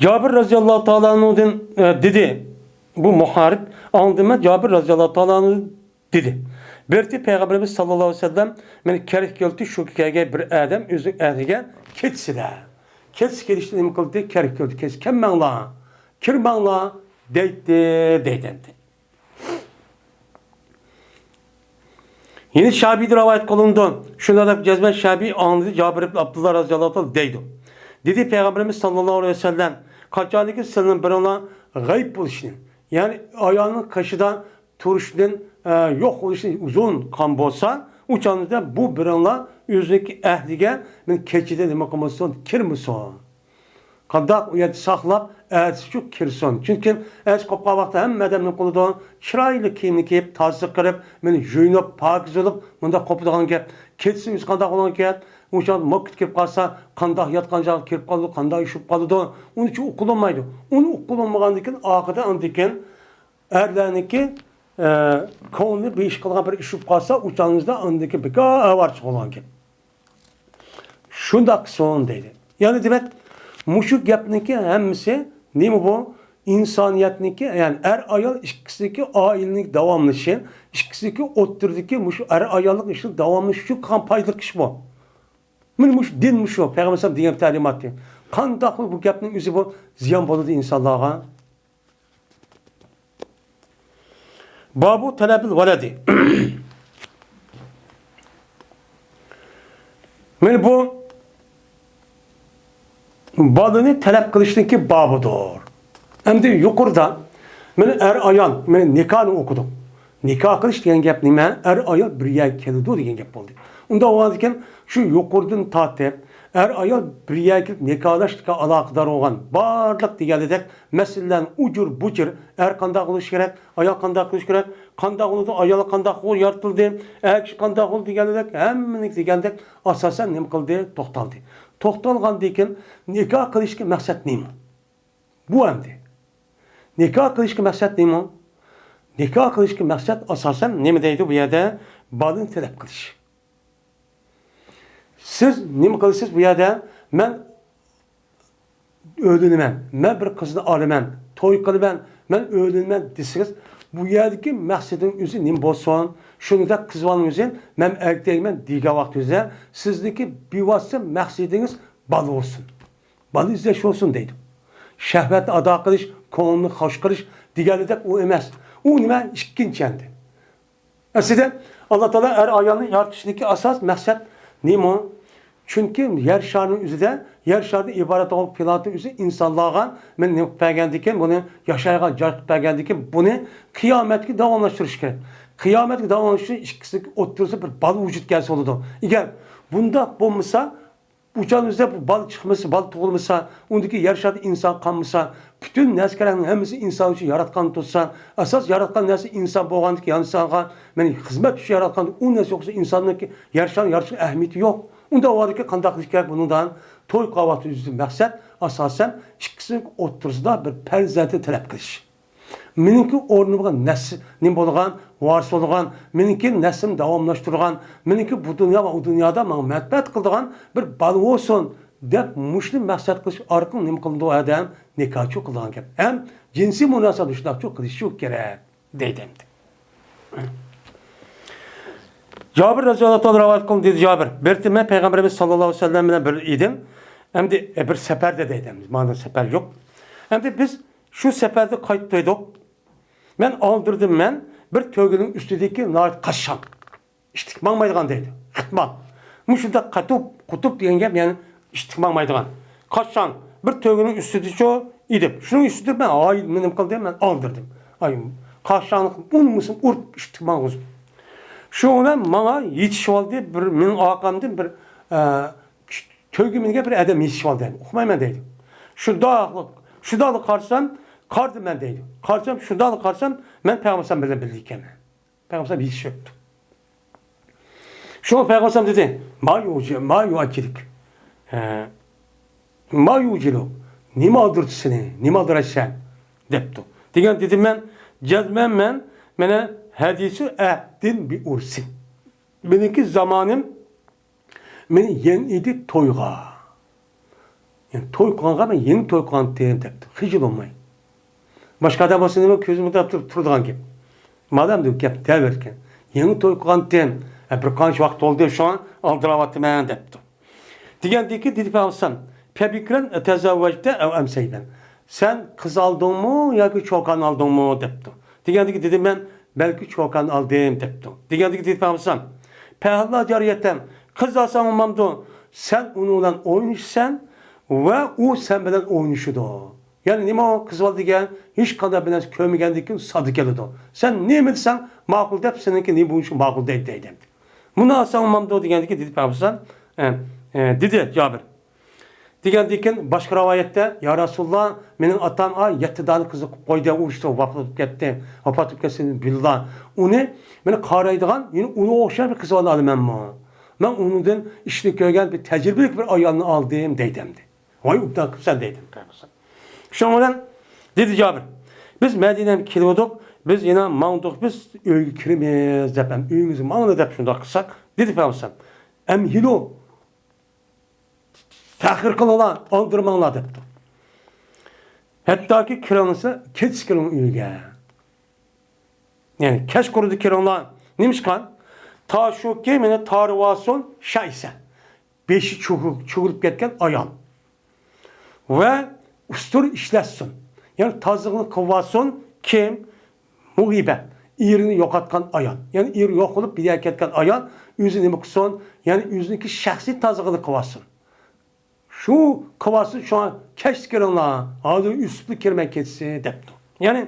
جابىر رەزىياللاھۇ تائالا ئەنھۇدىن، ئە، دېدى، بۇ مۇھارىب، ئاڭلىدىم مەن، جابىر رەزىياللاھۇ تائالا ئەنھۇ دېدى، بىر رېتى پەيغەمبىرىمىز ساللاللاھۇ ئەلەيھى ۋەسەللەم مېنى كەرك كەلتى شۇ كەلگەن بىر ئادەم ئۆزىنىڭ ئەھلىگە كېچىسىدە. كېچىسى كېلىشتە نېمە قىلدى؟ كەرك كەلتى، كېچىسى كەلمەڭلار، كىرمەڭلار دەيتتى، دەيدۇ ئەمدى. يەنە شەبىدىن رىۋايەت قىلىنىدۇ. شۇنداق دەپ جەزمەن شەبى ئاڭلىدى، جابىر ئىبن ئابدۇللا رەزىياللاھۇ تائالا دەيدۇ. دېدى پەيغەمبىرىمىز ساللاللاھۇ ئەلەيھى ۋەسەللەم، قاچانكى سىلەرنىڭ بىرىڭلار غەيىب بولۇشنى، يەنى ئايالنىڭ قېشىدا تۇرۇشتىن، ئە، يوق بولۇشتىن ئۇزۇن قالغان بولسا، ئۇ چاغدا بۇ بىرىڭلار ئۆزىنىڭكى ئەھلىگە مېنى كېچىدە نېمە قىلمىسۇن، كىرمىسۇن. قانداق ئۇ يەردە ساقلاپ، ئەتىسىچۇ كىرسۇن. چۈنكى ئەتىسى قوپقان ۋاقىتتا ھەممە ئادەم نېمە قىلىدۇ؟ چىرايلىق كىيىمنى كىيىپ، تازىلىق قىلىپ، مېنى يۇيۇنۇپ، پاكىز بولۇپ، مۇنداق قوپىدىغان گەپ. كېچىسى ئۆزى قانداق بولغان گەپ؟ ئۇ چاغدا موكىت كىرىپ قالسا، قانداق ياتقان جايغا كىرىپ قالىدۇ، قانداق يۇيۇشۇپ قالىدۇ؟ ئۇنىچۇ ئۇقۇلۇنمايدۇ. ئۇنى ئۇقۇلۇنمىغاندىن كېيىن، ئارقىدا ئاندىن كېيىن ئەرلەرنىڭكى، ئە، كۆڭلىنى بىر ئىش قىلغان بىر ئىش بولۇپ قالسا، ئۇ چاغىڭىزدا ئاندىن كېيىن بىكار ئاۋارىچىلىك بولغان گەپ. شۇنداق قىلسۇن دەيدۇ. يەنى دېمەك، مۇشۇ گەپنىڭكى ھەممىسى نېمە بۇ؟ ئىنسانىيەتنىڭكى، يەنى ئەر-ئايال ئىككىسىنىڭكى ئائىلىنىڭ داۋاملىشىشى، ئىككىسىنىڭكى ئوتتۇرىدىكى مۇشۇ ئەر-ئاياللىق ئىشنىڭ داۋاملىشىشى ئۈچۈن قىلغان پايدىلىق ئىش بۇ. مانا مۇشۇ دىن مۇشۇ، پەيغەمبەر ئەلەيھىسسالام دېگەن تەلىماتى. قانداقمۇ بۇ گەپنىڭ ئۆزى بۇ زىيان بولىدۇ ئىنسانلارغا؟ بابۇ تەلەبىل ۋەلەدى. مانا بۇ بالىنى تەلەپ قىلىشنىڭكى بابىدۇر. ئەمدى يۇقىرىدا مانا ئەر-ئايال، مانا نىكاھنى ئوقۇدۇق. نىكاھ قىلىش دېگەن گەپ نېمە؟ ئەر-ئايال بىر يەرگە كېلىدۇ دېگەن گەپ بولدى. ئۇنداق بولغاندىكىن شۇ يۇقىرىدىن تارتىپ ئەر-ئايال بىر يەرگە كېلىپ نىكاھلاشقا ئالاقىدار بولغان بارلىق دېگەندەك مەسىلىلەرنى ئۇجۇر-بۇجۇر، ئەر قانداق بولۇشى كېرەك، ئايال قانداق بولۇشى كېرەك، قانداق بولىدۇ، ئايال قانداق يارىتىلدى، ئەر كىشى قانداق بولىدۇ دېگەندەك ھەممىنى دېگەندەك ئاساسەن نېمە قىلدى؟ توختالدى. توختالغاندىن كېيىن نىكاھ قىلىشقا مەقسەت نېمە؟ بۇ ئەمدى. نىكاھ قىلىشقا مەقسەت نېمە؟ نىكاھ قىلىشقا مەقسەت ئاساسەن نېمە دەيدۇ بۇ يەردە؟ بالىنى تەلەپ قىلىش. سىز نېمە قىلىسىز بۇ يەردە؟ مەن ئۆيلىنىمەن، مەن بىر قىزنى ئالىمەن، توي قىلىمەن، مەن ئۆيلىنىمەن دېسىڭىز، بۇ يەردىكى مەقسىتىڭ ئۆزى نېمە بولسۇن؟ شۇنىڭدەك قىز بالىنىڭ ئۆزى مەن ئەركەكمەن دېگەن ۋاقتىڭىزدا سىزدىكى بىۋاسىتە مەقسىتىڭىز بالا بولسۇن. بالا ئىزدەش بولسۇن دەيدۇ. شەھۋەتنى ئادا قىلىش، كۆڭۈلنى خۇش قىلىش دېگەنلىدەك ئۇ ئەمەس. ئۇ نېمە؟ ئىككىنچى ئەمدى. ئەسلىدە ئاللا تائالا ئەر ئايالنى يارىتىشتىكى ئاساس مەقسەت نېمە؟ چۈنكى يەر شارىنىڭ ئۆزىدە، يەر شارىدىن ئىبارەت بولغان پلانېتنىڭ ئۆزى ئىنسانلارغا مانا نېمە قىلىپ بەرگەندىكىن، بۇنى ياشايدىغان جاي قىلىپ بەرگەندىكىن، بۇنى قىيامەتكە داۋاملاشتۇرۇش كېرەك. قىيامەتكە داۋاملاشتۇرۇش ئىككىسىنىڭ ئوتتۇرىسىدا بىر بالا ۋۇجۇدقا كەلسە بولىدۇ. ئەگەر بۇنداق بولمىسا، ئۇ چاغدا بىزدە بۇ بالا چىقمىسا، بالا تۇغۇلمىسا، ئۇندىكى يەر شاردا ئىنسان قالمىسا، پۈتۈن نەرسە-كەرەكنىڭ ھەممىسى ئىنسان ئۈچۈن ياراتقان تۇرسا، ئاساس ياراتقان نەرسە ئىنسان بولغاندىكىن، ئىنسانغا مەن خىزمەت ئۈچۈن ياراتقان، ئۇ نەرسە يوق بولسا، ئىنساننىڭكى يەر شارنى يارىتىشنىڭ ئەھمىيىتى يوق. ئۇنداق بولغاندىكىن قانداق قىلىش كېرەك بۇنىڭدىن؟ توي قىلغان ۋاقتى ئۆزىدىن مەقسەت، ئاساسەن، ئىككىسىنىڭ ئوتتۇرىسىدا بىر پەرزەنتنى تەلەپ قىلىش. مېنىڭكى ئورنۇمغا نەسلى نېمە بولغان، ۋارىس بولغان، مېنىڭكى نەسلىمنى داۋاملاشتۇرغان، مېنىڭكى بۇ دۇنيا ۋە ئۇ دۇنيادا ماڭا مەنپەئەت قىلىدىغان بىر بالا بولسۇن دەپ مۇشۇنى مەقسەت قىلىش ئارقىلىق نېمە قىلىدۇ ئادەم؟ نىكاھچۇ قىلىدىغان گەپ. ھەم جىنسىي مۇناسىۋەتنى شۇنداقچۇ قىلىشى كېرەك دەيدۇ ئەمدى. جابىر رەزىياللاھۇ تائالا رىۋايەت قىلدى، دېدى جابىر، بىر قېتىم مەن پەيغەمبىرىمىز ساللاللاھۇ ئەلەيھى ۋەسەللەم بىلەن بىر ئىدىم. ئەمدى، ئە، بىر سەپەردە دەيدۇ ئەمدى. مانا سەپەر يوق. ئەمدى بىز شۇ سەپەردە قايتىپ تۇردۇق. مەن ئالدىردىم، مەن بىر تۆگىنىڭ ئۈستىدىكى ناھايىتى قاششاق، ئىتتىك ماڭمايدىغان دەيدۇ. قىتمال. مۇشۇنداق قاتۇپ، قۇتۇپ دېگەن گەپ، يەنى ئىتتىك ماڭمايدىغان. قاششاق بىر تۆگىنىڭ ئۈستىدىچۇ ئىدىم. شۇنىڭ ئۈستىدە مەن، ئاي، نېمە قىلدىم؟ مەن ئالدىردىم. ئاي، قاششاقنى ئۇنىمىسام ئۇرۇپ ئىتتىك ماڭغۇزدۇم. شۇ بىلەن ماڭا يېتىشىۋالدى، بىر مېنىڭ ئارقامدىن بىر، ئە، تۆگە مېنىڭگە بىر ئادەم يېتىشىۋالدى. ئۇقمايمەن دەيدۇ. شۇنداقلا، شۇنداقلا قارىسام، قارىدىم مەن دەيدۇ. قارىسام، شۇنداقلا قارىسام، مەن پەيغەمبەر بىلەن بىللە ئىكەنمەن. پەيغەمبەر ئېتىشىۋەپتۇ. شۇڭا پەيغەمبەر دېدى، ما يۇجى، ما يۇئاججىلك. ئە، ما يۇجىلۇك. نېمە ئالدىرىدۇ سېنى؟ نېمە ئالدىرايسەن؟ دەپتۇ. دېگەن دېدىم مەن، جەزمەن مەن، مانا ھەدىسۇ ئەھدىن بى ئۇرسى. مېنىڭكى زامانىم، مېنى يەڭ ئىدى تويغا. يەنى توي قىلغانغا مەن يېڭى توي قىلغانتىم دەپتۇ. خىجىل بولماي. باشقا ئادەم بولسا نېمە كۆزىمۇ دەپ تۇرۇپ تۇرىدىغان گەپ. مادام دەپ گەپ دەۋەركەن. يېڭى توي قىلغانتىم. ھە، بىر قانچە ۋاقىت بولدى، شۇڭا ئالدىراۋاتىمەن دەپتۇ. دېگەندىكى دېدى پەيغەمبەر، پەبىكرەن تەزەۋۋەجتە ئەۋ ئەمسەيتە. سەن قىز ئالدىڭمۇ ياكى چوكان ئالدىڭمۇ دەپتۇ. دېگەندىكى دېدىم مەن، بەلكى چوكان ئالدىم دەپتۇ. دېگەندىكى دېدى پەيغەمبەر، پەھەللا جارىيەتەن، قىز ئالساڭ بولمامدۇ؟ سەن ئۇنىڭ بىلەن ئوينىشىسەن ۋە ئۇ سەن بىلەن ئوينىشىدۇ. يەنى نېمە ئۇ قىز بالا دېگەن؟ ھېچقانداق بىر نەرسە كۆرمىگەندىن كېيىن ساددا كېلىدۇ. سەن نېمە دېسەڭ ماقۇل دەپ، سېنىڭكى نېمە بولۇشى ماقۇل دەيدۇ دەيدۇ. بۇنى ئالساڭ بولمامدۇ دېگەندىكى دېدى پەيغەمبەر، ئە، ئە، دېدى جابىر. دېگەندىن كېيىن باشقا رىۋايەتتە، يا رەسۇلاللا، مېنىڭ ئاتام، ئا، يەتتە دانە قىزنى قويدى، ئۇرۇشتا ۋاپات بولۇپ كەتتى. ۋاپات بولۇپ كەتسە بىللا. ئۇنى مېنى قارايدىغان، يەنى ئۇنىڭغا ئوخشاش بىر قىز بالىنى ئالىمەنمۇ؟ مەن ئۇنىڭدىن ئىشنى كۆرگەن بىر تەجرىبىلىك بىر ئايالنى ئالدىم دەيدۇ ئەمدى. ۋاي، ئوبدان قىپسەن دەيدۇ پەيغەمبەر. شۇنىڭ بىلەن دېدى جابىر. بىز مەدىنەگە كېلىۋىدۇق، بىز يەنە ماڭدۇق، بىز ئۆيگە كىرىمىز دەپ، ھەم ئۆيىمىزگە ماڭىلا دەپ شۇنداق قىلساق، دېدى پەيغەمبەر. ئەمھىلۇ، تەخىر قىلىڭلار، ئالدىرىماڭلار دەپتۇ. ھەتتاكى كىرىڭلار، كەچ كىرىڭ ئۆيگە. يەنى كەچ قۇرۇدا كىرىڭلار. نېمىشقا؟ تا شۇكى مېنى تارىۋالسۇن شەيسە. بېشى چۇغۇ-، چۇغۇلۇپ كەتكەن ئايال. ۋە ئۇستۇر ئىشلەتسۇن. يەنى تازىلىقنى قىلىۋالسۇن. كىم؟ مۇغىبەت، ئېرىنى يوقاتقان ئايال، يەنى ئېرى يوق بولۇپ بىر يەرگە كەتكەن ئايال ئۆزى نېمە قىلسۇن؟ يەنى ئۆزىنىڭكى شەخسىي تازىلىقىنى قىلىۋالسۇن. شۇ قىلىۋالسۇن، شۇڭا كەچتە كىرىڭلار، ھازىر ئۈسۈپلا كىرمەي كەتسە دەپتۇ. يەنى،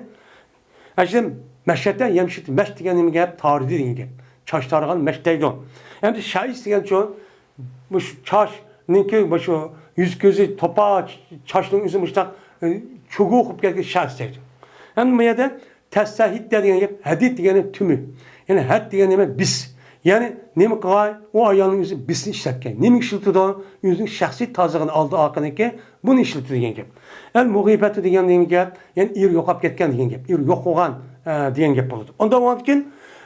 ئەشلى مەشەتە يەمشىت، مەشەت دېگەن نېمە گەپ؟ تارىدى دېگەن گەپ. چاچ تارىغان مەشەت دەيدۇ. ئەمدى شەيس دېگەنچۇ، مۇشۇ چاچنىڭكى، مۇشۇ يۈز كۆزى توپا، چاچنىڭ ئۆزى مۇشۇنداق، ئە، چوغۇق بولۇپ كەتكەن شەيس دەيدۇ. ئەمدى بۇ يەردە تەسسەھىت دېگەن گەپ، ھەدىت دېگەن تۈمۈ. يەنى ھەد دېگەن نېمە؟ بىس. يەنى نېمە قىلغاي؟ ئۇ ئايالنىڭ ئۆزى بىسنى ئىشلەتكەن. نېمىگە ئىشلىتىدۇ؟ ئۆزىنىڭ شەخسىي تازىلىقىنى ئالدى ئارقىدىكى بۇنى ئىشلىتىدۇ دېگەن گەپ. ئەل مۇغىبەتۇ دېگەن نېمە گەپ؟ يەنى ئېرى يوقاپ كەتكەن دېگەن گەپ. ئېرى يوق بولغان، ئە، دېگەن گەپ بولىدۇ. ئۇنداق بولغاندىكىن،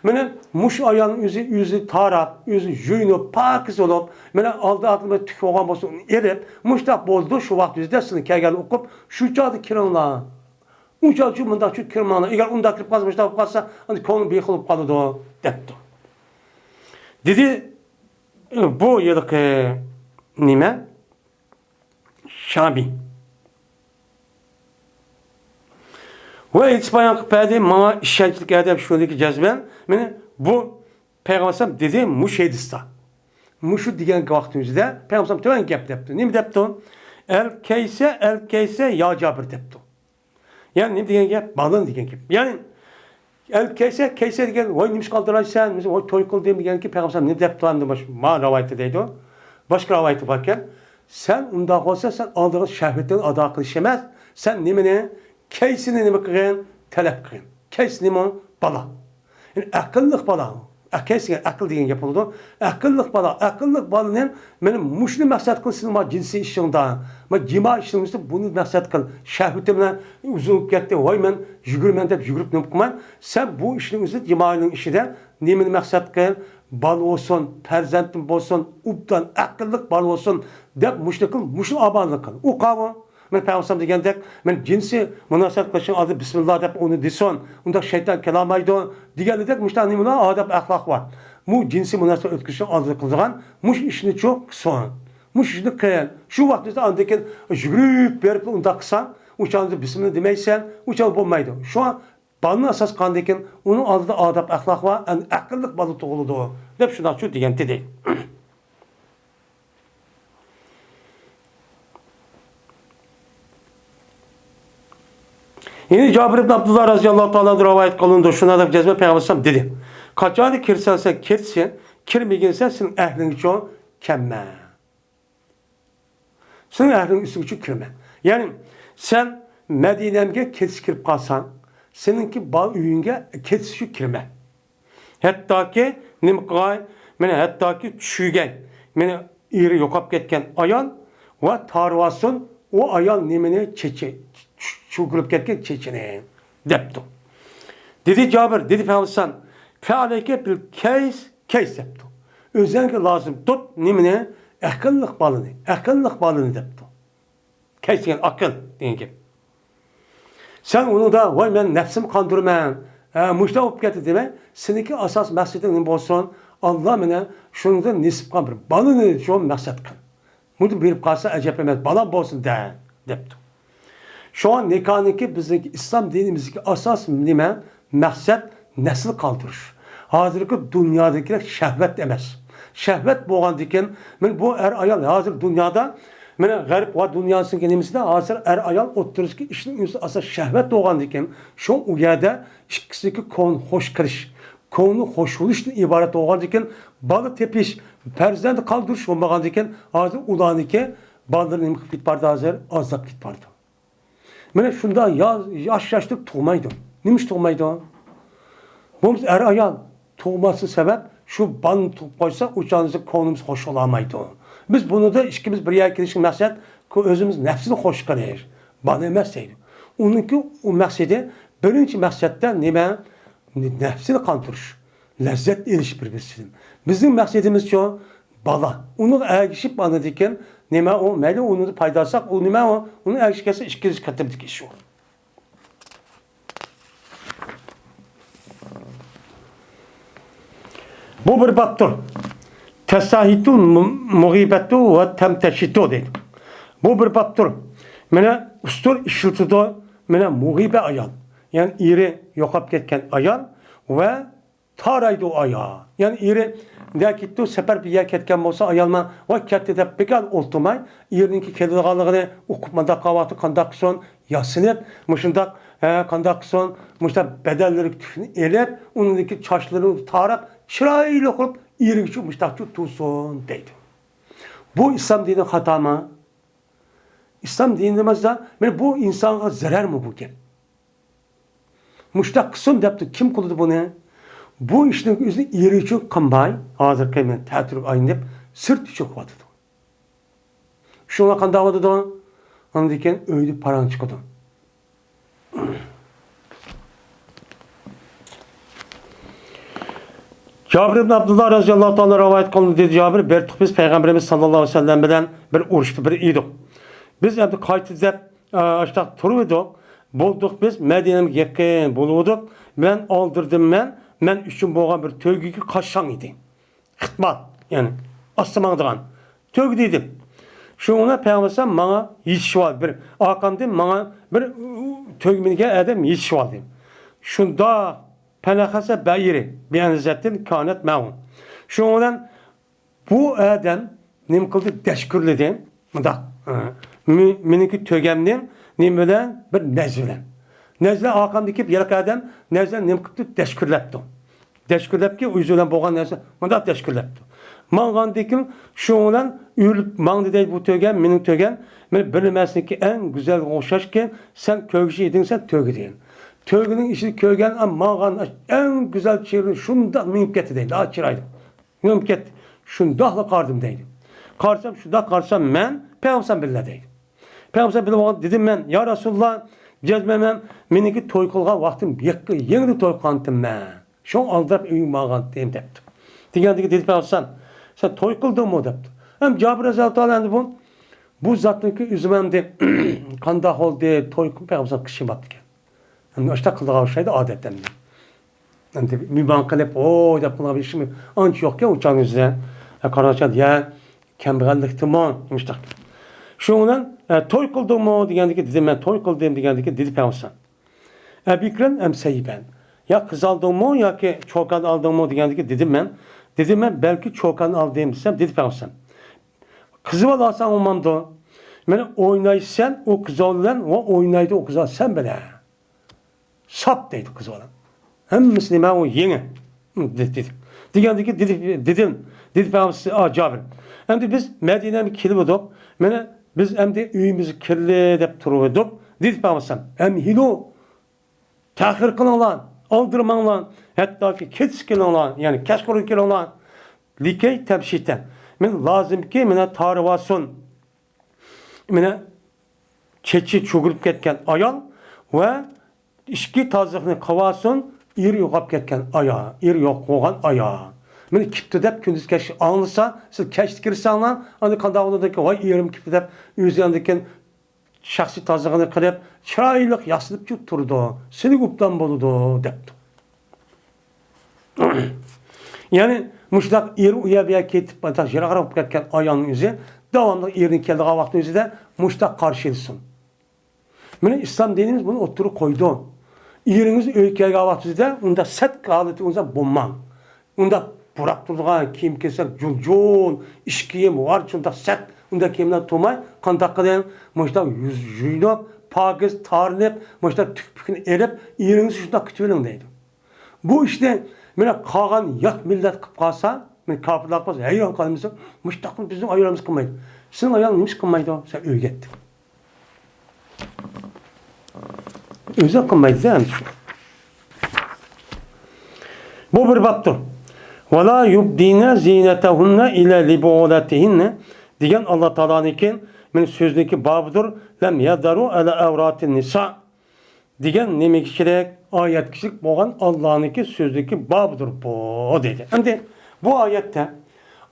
مانا مۇشۇ ئايالنىڭ ئۆزى، ئۆزى تاراپ، ئۆزى يۇيۇنۇپ، پاكىز بولۇپ، مانا ئالدى ئارقىدا بىر تۈك بولغان بولسا ئۇنى ئېلىپ، مۇشۇنداق بولىدۇ، شۇ ۋاقىت ئۆزىدە سىزنىڭ كەلگەننى ئوقۇپ، شۇ چاغدا كىرىڭلار. ئۇ چاغدا شۇ مۇنداق چۈ كىرمەڭلار. ئەگەر ئۇنداق كىرىپ قالسا، مۇشۇنداق بولۇپ قالسا، ئەمدى كۆڭلى بىخۇش بولۇپ قالىدۇ، دەپتۇ. دېدى، بۇ ھېلىقى نېمە؟ شابى. ۋە ئېيتىش بايان قىلىپ بەردى، ماڭا ئىشەنچلىك ئادەم شۇنىڭكى جەزمەن، مېنى بۇ پەيغەمبەر دېدى، مۇشۇ ھەدىستە. مۇشۇ دېگەن ۋاقتىمىزدا پەيغەمبەر تۆۋەن گەپ دەپتۇ. نېمە دەپتۇ؟ ئەل كەيسە، ئەل كەيسە، يا جابىر دەپتۇ. يەنى نېمە دېگەن گەپ؟ بالىنى دېگەن گەپ. يەنى ئەل كەيسە، كەيسە دېگەن، ۋاي، نېمىشقا ئالدىرايسەن؟ مېنىڭ ۋاي توي قىلدىم دېگەنكى پەيغەمبەر نېمە دەپتۇ ئەمدى؟ مانا رىۋايەتتە دەيدۇ. باشقا رىۋايەتتە باركەن، سەن ئۇنداق بولسا، سەن ئالدىغان شەھۋىتىڭنى ئادا قىلىش ئەمەس، سەن نېمىنى؟ كەيسىنى نېمە قىلغىن؟ تەلەپ قىلغىن. كەيسى نېمە؟ بالا. يەنى ئەقىللىق بالا. ئە، كەيسى دېگەن ئەقىل دېگەن گەپ بولىدۇ. ئەقىللىق بالا، ئەقىللىق بالىنى مانا مۇشۇنى مەقسەت قىل، سېنىڭ ما جىنسىي ئىشىڭدا، ما جىما ئىشىڭدا بۇنى مەقسەت قىل. شەھۋىتىم بىلەن ئۇزۇلۇپ كەتتى، ۋاي، مەن يۈگۈرىمەن دەپ يۈگۈرۈپ نېمە قىلماي، سەن بۇ ئىشنىڭ ئۆزىدە، جىمانىڭ ئىشىدە نېمىنى مەقسەت قىل؟ بالا بولسۇن، پەرزەنتىم بولسۇن، ئوبدان ئەقىللىق بالا بولسۇن، دەپ مۇشۇنى قىل، مۇشۇنى ئامانلىق قىل. ئۇ قاۋۇ، مەن پەيغەمبەر دېگەندەك، مەن جىنسىي مۇناسىۋەت قىلىشنىڭ ئالدىدا بىسمىللا دەپ ئۇنى دېسۇن، ئۇنداق شەيتان كېلەلمەيدۇ، دېگەنىدەك مۇشۇنداق نېمىلەر، ئادەپ ئەخلاق بار. بۇ جىنسىي مۇناسىۋەت ئۆتكۈزۈشنىڭ ئالدىدا قىلىدىغان مۇشۇ ئىشنى چۇ قىلسۇن. مۇشۇ ئىشنى قىل. شۇ ۋاقىتتا ئاندىن كېيىن يۈگۈرۈپ بېرىپ ئۇنداق قىلساڭ، ئۇ چاغدا بىسمىللا دېمەيسەن، ئۇ چاغدا بولمايدۇ. شۇڭا بالىنى ئاساس قىلغاندىن كېيىن ئۇنىڭ ئالدىدا ئادەپ ئەخلاق بار، ئەقىللىق بالا تۇغۇلىدۇ، دەپ شۇنداقچۇ دېگەن ئىدى. يەنە جابىر ئىبن ئابدۇللا رەزىياللاھۇ تائالا ئەنھۇ رىۋايەت قىلىنىدۇ، شۇنداق دەپ جەزمەن پەيغەمبەر ئەلەيھىسسالام دېدى، قاچان كىرسەن سەن كىرسەن، كىرمىگىنسەن سېنىڭ ئەھلىڭگىچۇ كەلمە. سېنىڭ ئەھلىڭ ئۈستىگىچۇ كىرمە. يەنى سەن مەدىنەمگە كېچىسى كىرىپ قالساڭ، سېنىڭكى بال ئۆيۈڭگە كېچىسىچۇ كىرمە. ھەتتاكى نېمە قىلغاي، مېنى ھەتتاكى چۈشۈرگەي، مېنى ئېرى يوقاپ كەتكەن ئايال ۋە تارىۋالسۇن، ئۇ ئايال نېمىنى چېچى، چۈ-، چۈشۈرۈپ كەتكەن چېچىنى، دەپتۇ. دېدى جابىر، دېدى پەيغەمبەر، فەئەلەيكە بىل كەيس، كەيس دەپتۇ. ئۆزەڭگە لازىم تۇت نېمىنى؟ ئەقىللىق بالىنى، ئەقىللىق بالىنى دەپتۇ. كەيس دېگەن ئاقىل دېگەن گەپ. سەن ئۇنىڭدا، ۋاي، مەن نەپسىمنى قاندۇرىمەن، ھە، مۇشۇنداق بولۇپ كەتتى دېمەي، سېنىڭكى ئاساس مەقسىتىڭ نېمە بولسۇن؟ ئاللا مېنى شۇنىڭدىن نېسىپ قىلغان بىر بالىنى شۇ مەقسەت قىل. مۇندىن بېرىپ قالسا ئەجەب ئەمەس، بالام بولسۇن دە، دەپتۇ. شۇڭا نىكاھنىڭكى بىزنىڭكى ئىسلام دىنىمىزدىكى ئاساس نېمە؟ مەقسەت نەسىل قالدۇرۇش. ھازىرقى دۇنيادىكىدەك شەھۋەت ئەمەس. شەھۋەت بولغاندىكىن، مانا بۇ ئەر ئايال ھازىر دۇنيادا، مانا غەرب ۋە دۇنياسىنىڭكى نېمىسىدە ھازىر ئەر ئايال ئوتتۇرىسىدىكى ئىشنىڭ ئۆزى ئاساس شەھۋەت بولغاندىكىن، شۇ ئۇ يەردە ئىككىسىدىكى كون خوش قىلىش، كونى خوش بولۇشتىن ئىبارەت بولغاندىكىن، بالا تېپىش، پەرزەنت قالدۇرۇش بولمىغاندىكىن، ھازىر ئۇلارنىڭكى بالىلىرى نېمە قىلىپ كېتىپ بارىدۇ؟ ھازىر ئازلاپ كېتىپ بارىدۇ. مانا شۇنداق يا-، ياش-ياشلىق تۇغمايدۇ. نېمە ئۈچۈن تۇغمايدۇ؟ بولمىسا ئەر-ئايال تۇغماسلىق سەۋەب، شۇ بالىنى تۇغۇپ قويسا، ئۇ چاغدا كۆڭلىمىز خوش بولالمايدۇ. بىز بۇنىدا ئىككىمىز بىر يەرگە كېلىشكە مەقسەت، كۆ-، ئۆزىمىز نەپسىنى خوش قىلىش. بالا ئەمەس دەيدۇ. ئۇنىڭكى ئۇ مەقسىتى، بىرىنچى مەقسەتتە نېمە؟ نەپسىنى قاندۇرۇش، لەززەت ئېلىش بىر-بىرسىدىن. بىزنىڭ مەقسىتىمىزچۇ؟ بالا. ئۇنىڭغا ئەگىشىپ، ئاندىن كېيىن نېمە ئۇ؟ مەيلى ئۇنى پايدا ئالساق، ئۇ نېمە ئۇ؟ ئۇنىڭ ئەگىشىپ كەلسە ئىككىنچى قېتىمدىكى ئىش ئۇ. بۇ بىر بابتۇر. تەساھىتۇ مۇ-، مۇغىبەتۇ ۋە تەمتەشىتۇ دەيدۇ. بۇ بىر بابتۇر. مانا ئۇستۇر ئىشلىتىدۇ. مانا مۇغىبە ئايال. يەنى ئېرى يوقاپ كەتكەن ئايال ۋە تارايدۇ ئايال. يەنى ئېرى نە كېتىدۇ، سەپەر بىر يەرگە كەتكەن بولسا، ئايالما ۋاي كەتتى دەپ بىكار ئولتۇرماي، ئېرىنىڭكى كېلىدىغانلىقىنى ئۇقۇپ، مۇنداق قىلىۋاتىدۇ، قانداق قىلسۇن، ياسىنىپ، مۇشۇنداق، ھە، قانداق قىلسۇن، مۇشۇنداق بەدەنلىرىگە تۈكنى ئېلىپ، ئۇنىڭدىكى چاچلىرىنى تاراپ، چىرايلىق قىلىپ، ئېرىگىچۇ مۇشۇنداقچۇ تۇرسۇن دەيدۇ. بۇ ئىسلام دىنى خاتامۇ؟ ئىسلام دىنىمىزدا، مانا بۇ ئىنسانغا زەرەرمۇ بۇ گەپ؟ مۇشۇنداق قىلسۇن دەپتۇ، كىم قىلىدۇ بۇنى؟ بۇ ئىشنىڭ ئۆزىنى ئېرى ئۈچۈن قىلماي، ھازىرقى مەن تەتۈرگە ئايلىنىپ، سىرت ئۈچۈن قىلىۋاتىدۇ. شۇڭا قانداق بولىدۇ؟ ئاندىن كېيىن ئۆيدە پاراڭ چىقىدۇ. جابىر ئىبن ئابدۇللا رەزىياللاھۇ تائالا رىۋايەت قىلىندى، دېدى جابىر، بىر تۇق بىز پەيغەمبىرىمىز ساللاللاھۇ ئەلەيھى ۋەسەللەم بىلەن بىر ئۇرۇشتا بىر ئىدۇق. بىز ئەمدى قايتىدۇ دەپ، ئاشتاق تۇرۇۋىدۇق. بولدۇق بىز مەدىنەمگە يېقىن بولۇۋىدۇق. مەن ئالدىردىم مەن، مەن ئۈچۈن بولغان بىر تۆگىگە قاششاڭ ئىدى. خىتمات، يەنى ئاستا ماڭىدىغان. تۆگە دېدىم. شۇڭا پەيغەمبەر ماڭا يېتىشىۋالدى. بىر ئارقامدىن ماڭا بىر تۆگە مىنگەن ئادەم يېتىشىۋالدى. شۇنداق پەنەخەسە بەئىرى بىئەنزەتىن كانەت مەئۇ. شۇنىڭ بىلەن بۇ ئادەم نېمە قىلدى؟ دەشكۈرلىدى. مۇنداق، ئە، مې-، مېنىڭكى تۆگەمنى نېمە بىلەن؟ بىر نەز بىلەن. نەز بىلەن ئارقامدا كېلىپ، ھېلىقى ئادەم نەز بىلەن نېمە قىپتۇ؟ دەشكۈرلەپتۇ. دەشكۈرلەپكى، ئۆزى بىلەن بولغان نەرسە مۇنداق دەشكۈرلەپتۇ. ماڭغاندىكىن شۇنىڭ بىلەن ئۆرۈلۈپ ماڭدى دەيدۇ، بۇ تۆگەم، مېنىڭ تۆگەم. مېنىڭ بىر نېمەسىنىڭكى ئەڭ گۈزەلگە ئوخشاشكەن، سەن كۆرگۈچى ئىدىڭ، سەن تۆگە دېگەن. تۆگىنىڭ ئىچىدە كۆرگەن، ئا، ماڭغان ئەڭ گۈزەل چېھرىنى شۇنداق مېڭىپ كەتتى دەيدۇ، ئا، چىرايلىق. مېڭىپ كەتتى. شۇنداقلا قارىدىم دەيدۇ. قارىسام، شۇنداق قارىسام مەن پەيغەمبەر بىللە دەيدۇ. پەيغەمبەر بىللە بولغان دېدىم مەن، يا رەسۇلاللا، جەزمەن مېنىڭكى توي قىلغان ۋاقتىم يېقى-، يېڭىلا توي قىلغانتىم مەن. شۇڭا ئالدىراپ ئۆيگە ماڭغانتىم دەپتۇ. دېگەندىكى دېدى پەيغەمبەر، سەن توي قىلدىڭمۇ دەپتۇ. ھەم جابىر رەزىياللاھۇ تائالا ئەنھۇ بۇ بۇ زاتنىڭكى ئۆزىمۇ ئەمدى قانداق بولدى، توي قىلىپ پەيغەمبەر قىشى بوپتىكەن. ئەمدى ئاشۇنداق قىلىدىغان ئوخشايدۇ ئادەتتە ئەمدى. ئەمدى مېھمان قىلىپ، ھوي دەپ قىلىدىغان ئىشمۇ ئانچە يوقكەن ئۇ چاغنىڭ ئۆزىدە. قارىغانچە يا كەمبەغەللىكتىمۇ، نېمىشتاق. شۇنىڭ بىلەن، توي قىلدىڭمۇ دېگەندىكى دېدىم مەن، توي قىلدىم دېگەندىكى دېدى پەيغەمبەر. ئەبىكرەن ئەم سەيبەن. يا قىز ئالدىڭمۇ ياكى چوكان ئالدىڭمۇ دېگەندىكى دېدىم مەن. دېدىم مەن، بەلكى چوكان ئالدىم دېسەم، دېدى پەيغەمبەر. قىزىۋال ئالساڭ بولمامدۇ؟ مانا ئوينايسەن ئۇ قىزىۋال بىلەن، ۋە ئوينايدۇ ئۇ قىزىۋال سەن بىلەن. ساپ دەيدۇ قىزىۋال. ھەممىسى نېمە ئۇ يېڭى. دېدى. دېگەندىكى دېدى، دېدىم، دېدى پەيغەمبەر، ئا، جابىر. ئەمدى بىز مەدىنەگە كېلىۋىدۇق. مانا بىز ئەمدى ئۆيىمىز كىرلى دەپ تۇرۇۋىدۇق. دېدى پەيغەمبەر، ئەمھىلۇ. تەخىر قىلىڭلار، ئالدىرىماڭلار، ھەتتاكى كەچ كېلىڭلار، يەنى كەچقۇرۇن كېلىڭلار. لىكەي تەمشىتە. مانا لازىمكى، مانا تارىۋالسۇن. مانا چېچى چۈگۈرۈپ كەتكەن ئايال ۋە ئىچكى تازىلىقنى قىلىۋالسۇن، ئېرى يوقاپ كەتكەن ئايال، ئېرى يوق بولغان ئايال. مانا كېپتۇ دەپ كۈندۈز كەچ ئاڭلىسا، سىز كەچتە كىرسەڭلار، ئاندىن قانداق بولىدۇ؟ ۋاي، ئېرىم كېپتۇ دەپ ئۆزى ئاندىن كېيىن شەخسىي تازىلىقىنى قىلىپ، چىرايلىق ياسىنىپ تۇرىدۇ، سىلىگە ئوبدان بولىدۇ، دەپتۇ. يەنى مۇشۇنداق ئېرى ئۇ يەر بۇ يەرگە كېتىپ، مۇنداق يىراقراق بولۇپ كەتكەن ئايالنىڭ ئۆزى داۋاملىق ئېرىنىڭ كېلىدىغان ۋاقتىنىڭ ئۆزىدە مۇشۇنداق قارشى ئېلىشسۇن. مانا ئىسلام دىنىمىز بۇنى ئوتتۇرىغا قويىدۇ. ئېرىڭىز ئۆيگە كەلگەن ۋاقتىڭىزدا ئۇنداق سەت ھالىتى بولسا بولماڭ. ئۇنداق پۇراپ تۇرىدىغان كىيىم كېسەك جۇل-جۇل، ئىش كىيىم، ۋار شۇنداق سەت، ئۇنداق كىيىملەر تۇرماي، قانداق قىلىڭ؟ مۇشۇنداق يۈز يۇيۇنۇپ، پاكىز تارىنىپ، مۇشۇنداق تۈكپۈكنى ئېلىپ، ئېرىڭىزنى شۇنداق كۈتۈۋېلىڭ دەيدۇ. بۇ ئىشنى مانا قالغان يات مىللەت قىلىپ قالسا، مانا كاپىرلار قىلسا، ھەيران قالمىسۇن، مۇشۇنداقنى بىزنىڭ ئايالىمىز قىلمايدۇ. سېنىڭ ئايالىڭ نېمىش قىلمايدۇ؟ سەن ئۆگەت. ئۆزى قىلمايدۇ ئەمدى شۇ. بۇ بىر بابتۇر. «ۋەلا يۇبدىنە زىنەتەھۇننە ئىللا لىبۇئۇلەتىھىننە» دېگەن ئاللا تائالانىڭكى مېنىڭ سۆزنىڭكى بابىدۇر. «لەم يەزھەرۇ ئەلا ئەۋراتىن نىسا» دېگەن نېمىگە كېرەك؟ ئايەتكىچىلىك بولغان ئاللانىڭكى سۆزىدىكى بابىدۇر بۇ، دېدى. ئەمدى بۇ ئايەتتە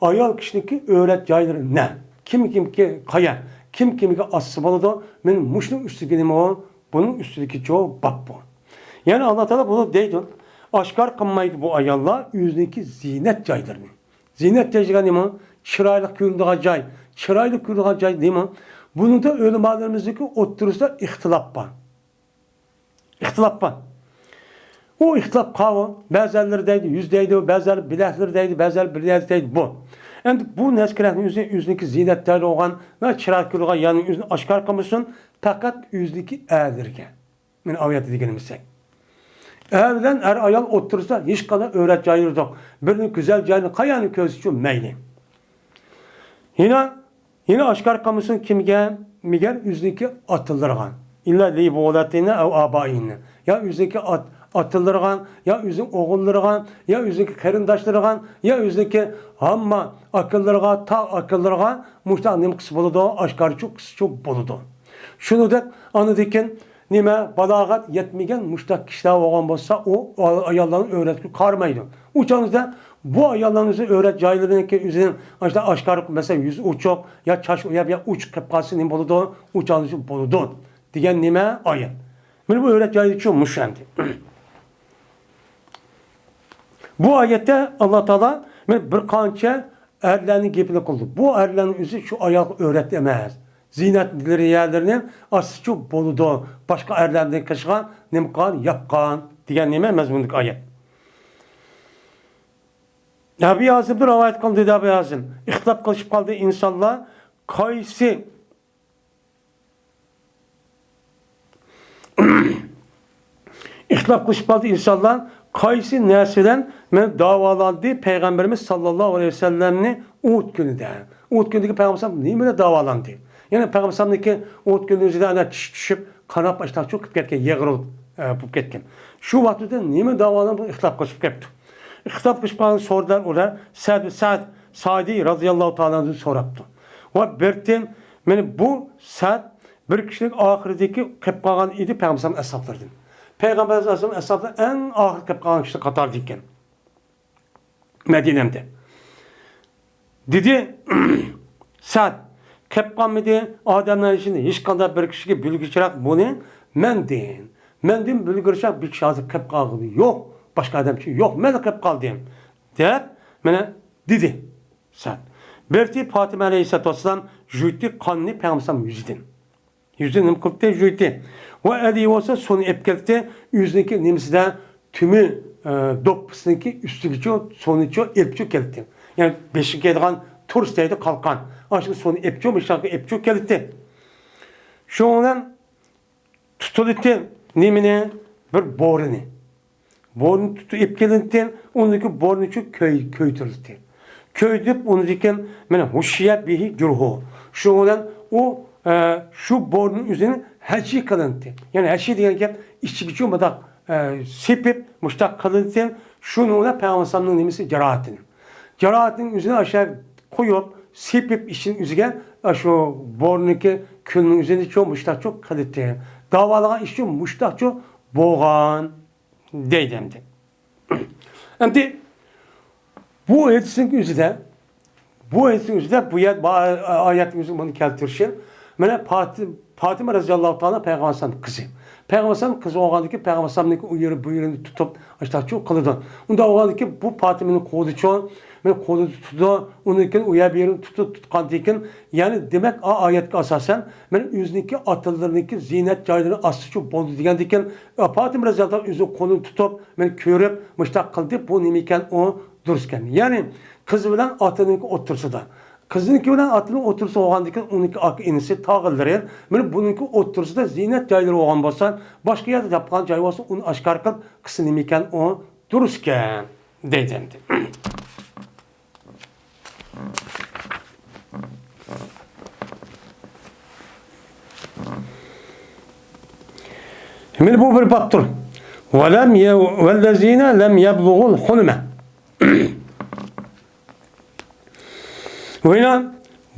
ئايال كىشىنىڭكى ئۆرەت جايلىرى نە؟ كىم كىمكى قايا؟ كىم كىمگە ئاسسا بولىدۇ؟ مېنىڭ مۇشۇنىڭ ئۈستىدىكى نېمە ئۇ؟ بۇنىڭ ئۈستىدىكى چۇ باب بۇ. يەنى ئاللا تائالا بۇنى دەيدۇ، ئاشكارا قىلمايدۇ بۇ ئاياللار ئۆزىنىڭكى زىننەت جايلىرىنى. زىننەت جاي دېگەن نېمە؟ چىرايلىق كۆرۈنىدىغان جاي. چىرايلىق كۆرۈنىدىغان جاي نېمە؟ بۇنىڭدا ئۆلىمالىرىمىزنىڭكى ئوتتۇرىسىدا ئىختىلاپ بار. ئىختىلاپ بار. ئۇ ئىختىلاپ قاۋۇ، بەزەنلىرى دەيدۇ، يۈز دەيدۇ، بەزەنلىرى بىلەكلىرى دەيدۇ، بەزەنلىرى بىلەك دەيدۇ، بۇ. ئەمدى بۇ نەرسىلەرنىڭ ئۆزى، ئۆزىنىڭكى زىننەتلەر بولغان، چىرايلىق كۆرىدىغان يەرنىڭ ئۆزىنى ئاشكارا قىلمىسۇن، پەقەت ئۆزىنىڭكى ئەرلىرىگە. مانا ئايەتتە دېگىنىمىزدەك. ئەر بىلەن ئەر ئايال ئوتتۇرىسىدا ھېچقانداق ئۆرەت جايلىرى يوق. بىرىنىڭ گۈزەل جايىنى قايانى كۆرسىتىشى مەيلى. يەنە، يەنە ئاشكارا قىلمىسۇن كىمگە؟ مەگەر ئۆزىنىڭكى ئاتىلىرىغا. ئىللا لىبۇئۇلەتىھىننە ئەۋ ئابائىھىننە. يا ئۆزىنىڭكى ئات-، ئاتىلىرىغا، يا ئۆزىنىڭ ئوغۇللىرىغا، يا ئۆزىنىڭكى قېرىنداشلىرىغا، يا ئۆزىنىڭكى ھامما ئاكىلىرىغا، تاغ ئاكىلىرىغا مۇشۇنداق نېمە قىلسا بولىدۇ؟ ئاشكارىچۇ قىلسىچۇ بولىدۇ. شۇنىڭدەك ئاندىن كېيىن نېمە، بالاغەت يەتمىگەن مۇشۇنداق كىشىلەر بولغان بولسا، ئۇ ئاياللارنىڭ ئۆرەتكە قارىمايدۇ. ئۇ چاغدا بۇ ئاياللارنىڭ ئۆرەت جايلىرىنىڭكى ئۆزىنىڭ ئاشۇنداق ئاشكارا، مەسىلەن، يۈزى ئوچۇق يا چاچ ئۇ يەر بۇ يەر ئوچۇق قېلىپ قالسا نېمە بولىدۇ؟ ئۇ چاغدا بولىدۇ دېگەن نېمە ئايەت. مانا بۇ ئۆرەت جايىدىكى مۇشۇ ئەمدى. بۇ ئايەتتە ئاللا تائالا مانا بىر قانچە ئەرلەرنىڭ گېپىنى قىلدى. بۇ ئەرلەرنىڭ ئۆزى شۇ ئايالغا ئۆرەت ئەمەس. زىننەتلىرى يەرلىرىنى ئاستىچۇ بولىدۇ. باشقا ئەرلەردىن قىلىشقا نېمە قىلغان؟ ياپقان دېگەن نېمە؟ مەزمۇندىكى ئايەت. ئەبى ھازىمدىن رىۋايەت قىلىندى، دېدى ئەبى ھازىم. ئىختىلاپ قىلىشىپ قالدى ئىنسانلار. قايسى ئىختىلاپ قىلىشىپ قالدى ئىنسانلار، قايسى نەرسە بىلەن مانا داۋالاندى پەيغەمبىرىمىز ساللاللاھۇ ئەلەيھى ۋەسەللەمنى ئۇھۇد كۈنىدە؟ ئۇھۇد كۈنىدىكى پەيغەمبەر نېمە بىلەن داۋالاندى؟ يەنى پەيغەمبەرنىڭكى ئۇھۇد كۈنى ئۆزىدە ئەنە چىش چۈشۈپ، قاناپ ئاشتاق چۆكۈپ كەتكەن، يىغرىلىپ، ئە، بولۇپ كەتكەن. شۇ ۋاقىتتا نېمە داۋالاندى، بۇ ئىختىلاپ قىلىشىپ كەپتۇ. ئىختىلاپ قىلىشىپ قالغان سورىدىن ئۇلار سەد، سەد سائىدى رازىياللاھۇ تائالا ئەنھۇدىن سوراپتۇ. ۋە بىرتىن، مانا بۇ سەد بىر كىشىلىك ئاخىرىدىكى قېلىپ قالغان ئىدى پەيغەمبەر ئەسھابلىرىدىن. پەيغەمبەر ئەسھابلىرى ئەڭ ئاخىرى قېلىپ قالغان كىشىلەر قاتارىدا ئىكەن. مەدىنەمدە. دېدى، سەد، قېلىپ قالمىدى. ئادەملەر ئىچىدە ھېچقانداق بىر كىشىگە بىلگۈچىرەك بۇنى مەندىن، مەندىن بىلگۈچىرەك بىر كىشى ھازىر قېلىپ قالغىنى يوق. باشقا ئادەمچۇ يوق، مەن قېلىپ قالدىم، دەپ مانا دېدى. سەن بىرتى پاتىمە ئەلەيھىسسالاتۇ ۋەسسالام يۇيدى قاننى پەيغەمبەر يۈزىدىن. يۈزىنى نېمە قىلدى؟ يۇيدى. ۋە ئەلى بولسا سۇنى ئېلىپ كەلدى. ئۆزىنىڭكى نېمىسىدە تۈمى، ئە، دوپپىسىنىڭكى ئۈستىگىچۇ، سۇنىچۇ ئېلىپچۇ كەلدى. يەنى بېشىغا كىيىدىغان تۇرس دەيدۇ، قالقان. ئاشۇ سۇنى ئېلىپچۇ، مۇشۇ ياققا ئېلىپچۇ كەلدى. شۇنىڭ بىلەن تۇتۇلدى نېمىنى؟ بىر بورىنى. بورىنى تۇتۇپ ئېلىپ كېلىندى، ئۇنىڭدىكى بورىنى شۇ كۆي-، كۆيدۈرۈلدى. كۆيدۈرۈپ، ئۇنىڭدىن كېيىن مانا ھۇششىيە بىھى جۇرھۇ. شۇنىڭ بىلەن ئۇ، ئە، شۇ بورىنىڭ ئۆزىنى ھەشى قىلىندى. يەنى ھەشى دېگەن گەپ ئىچىگىچۇ مۇنداق، ئە، سېپىپ، مۇشتاق قىلىندى. شۇنىڭ بىلەن پەيغەمبەر ئەلەيھىسسالامنىڭ نېمىسى جاراھىتىنى. جاراھىتىنىڭ ئۆزىنى ئاشۇ قويۇپ، سېپىپ ئىچىنى ئۆزىگە، ئاشۇ بورىنىڭكى كۈلىنىڭ ئۆزىنى شۇ مۇشتاقچۇ قىلىندى. داۋالىغان ئىشچۇ مۇشتاقچۇ بولغان. دەيدۇ ئەمدى. ئەمدى بۇ ھەدىسنىڭ ئۆزىدە، بۇ ھەدىسنىڭ ئۆزىدە بۇ يەر، بۇ ئايەتنىڭ ئۆزى بۇنى كەلتۈرۈشى، مانا پاتىم-، پاتىمە رەزىياللاھۇ تائالا پەيغەمبەر ئەلەيھىسسالام قىزى. پەيغەمبەر ئەلەيھىسسالام قىزى بولغاندىكى پەيغەمبەر ئەلەيھىسسالامنىڭكى ئۇ يېرى بۇ يېرىنى تۇتۇپ، ئاشتاقچۇ قىلىدۇ. ئۇنداق بولغاندىكى بۇ پاتىمىنى قوغدىچۇ، مانا قوغدىدى تۇتىدۇ. ئۇنىڭ كېيىن ئۇ يەر بۇ يېرىنى تۇتۇپ، تۇتقاندىن كېيىن، يەنى دېمەك، ئا-، ئايەتكە ئاساسەن، مانا ئۆزىنىڭكى ئاتىلىرىنىڭكى زىينەت جايلىرىنى ئاسسىچۇ بولدى دېگەندىن كېيىن، پاتىمە رەزىياللاھۇ تائالا ئۆزىنىڭ قولىنى تۇتۇپ، مانا كۆرۈپ، مۇشتاق قىلدى، بۇ نېمە ئىكەن، ئۇ دۇرۇس ئىكەن. يەنى قىزى بىلەن ئاتىنىڭكى ئوتتۇرىسىدا. قىزىنىڭكى بىلەن ئاتىنىڭ ئوتتۇرىسى بولغاندىن كېيىن، ئۇنىڭكى ئاكا ئىنىسى تاغىلىرى، مانا بۇنىڭكى ئوتتۇرىسىدا زىينەت جايلىرى بولغان بولسا، باشقا يەردە تاپقان جاي بولسا، ئۇنى ئاشكارا قىلىپ قىلسا نېمە ئىكەن، ئۇ دۇرۇس ئىكەن، دەيدۇ ئەمدى. مانا بۇ بىر بابتۇر. ۋەلەم يە-، ۋەللەزىنە لەم يەبلۇغۇل ھۇلمە. ۋە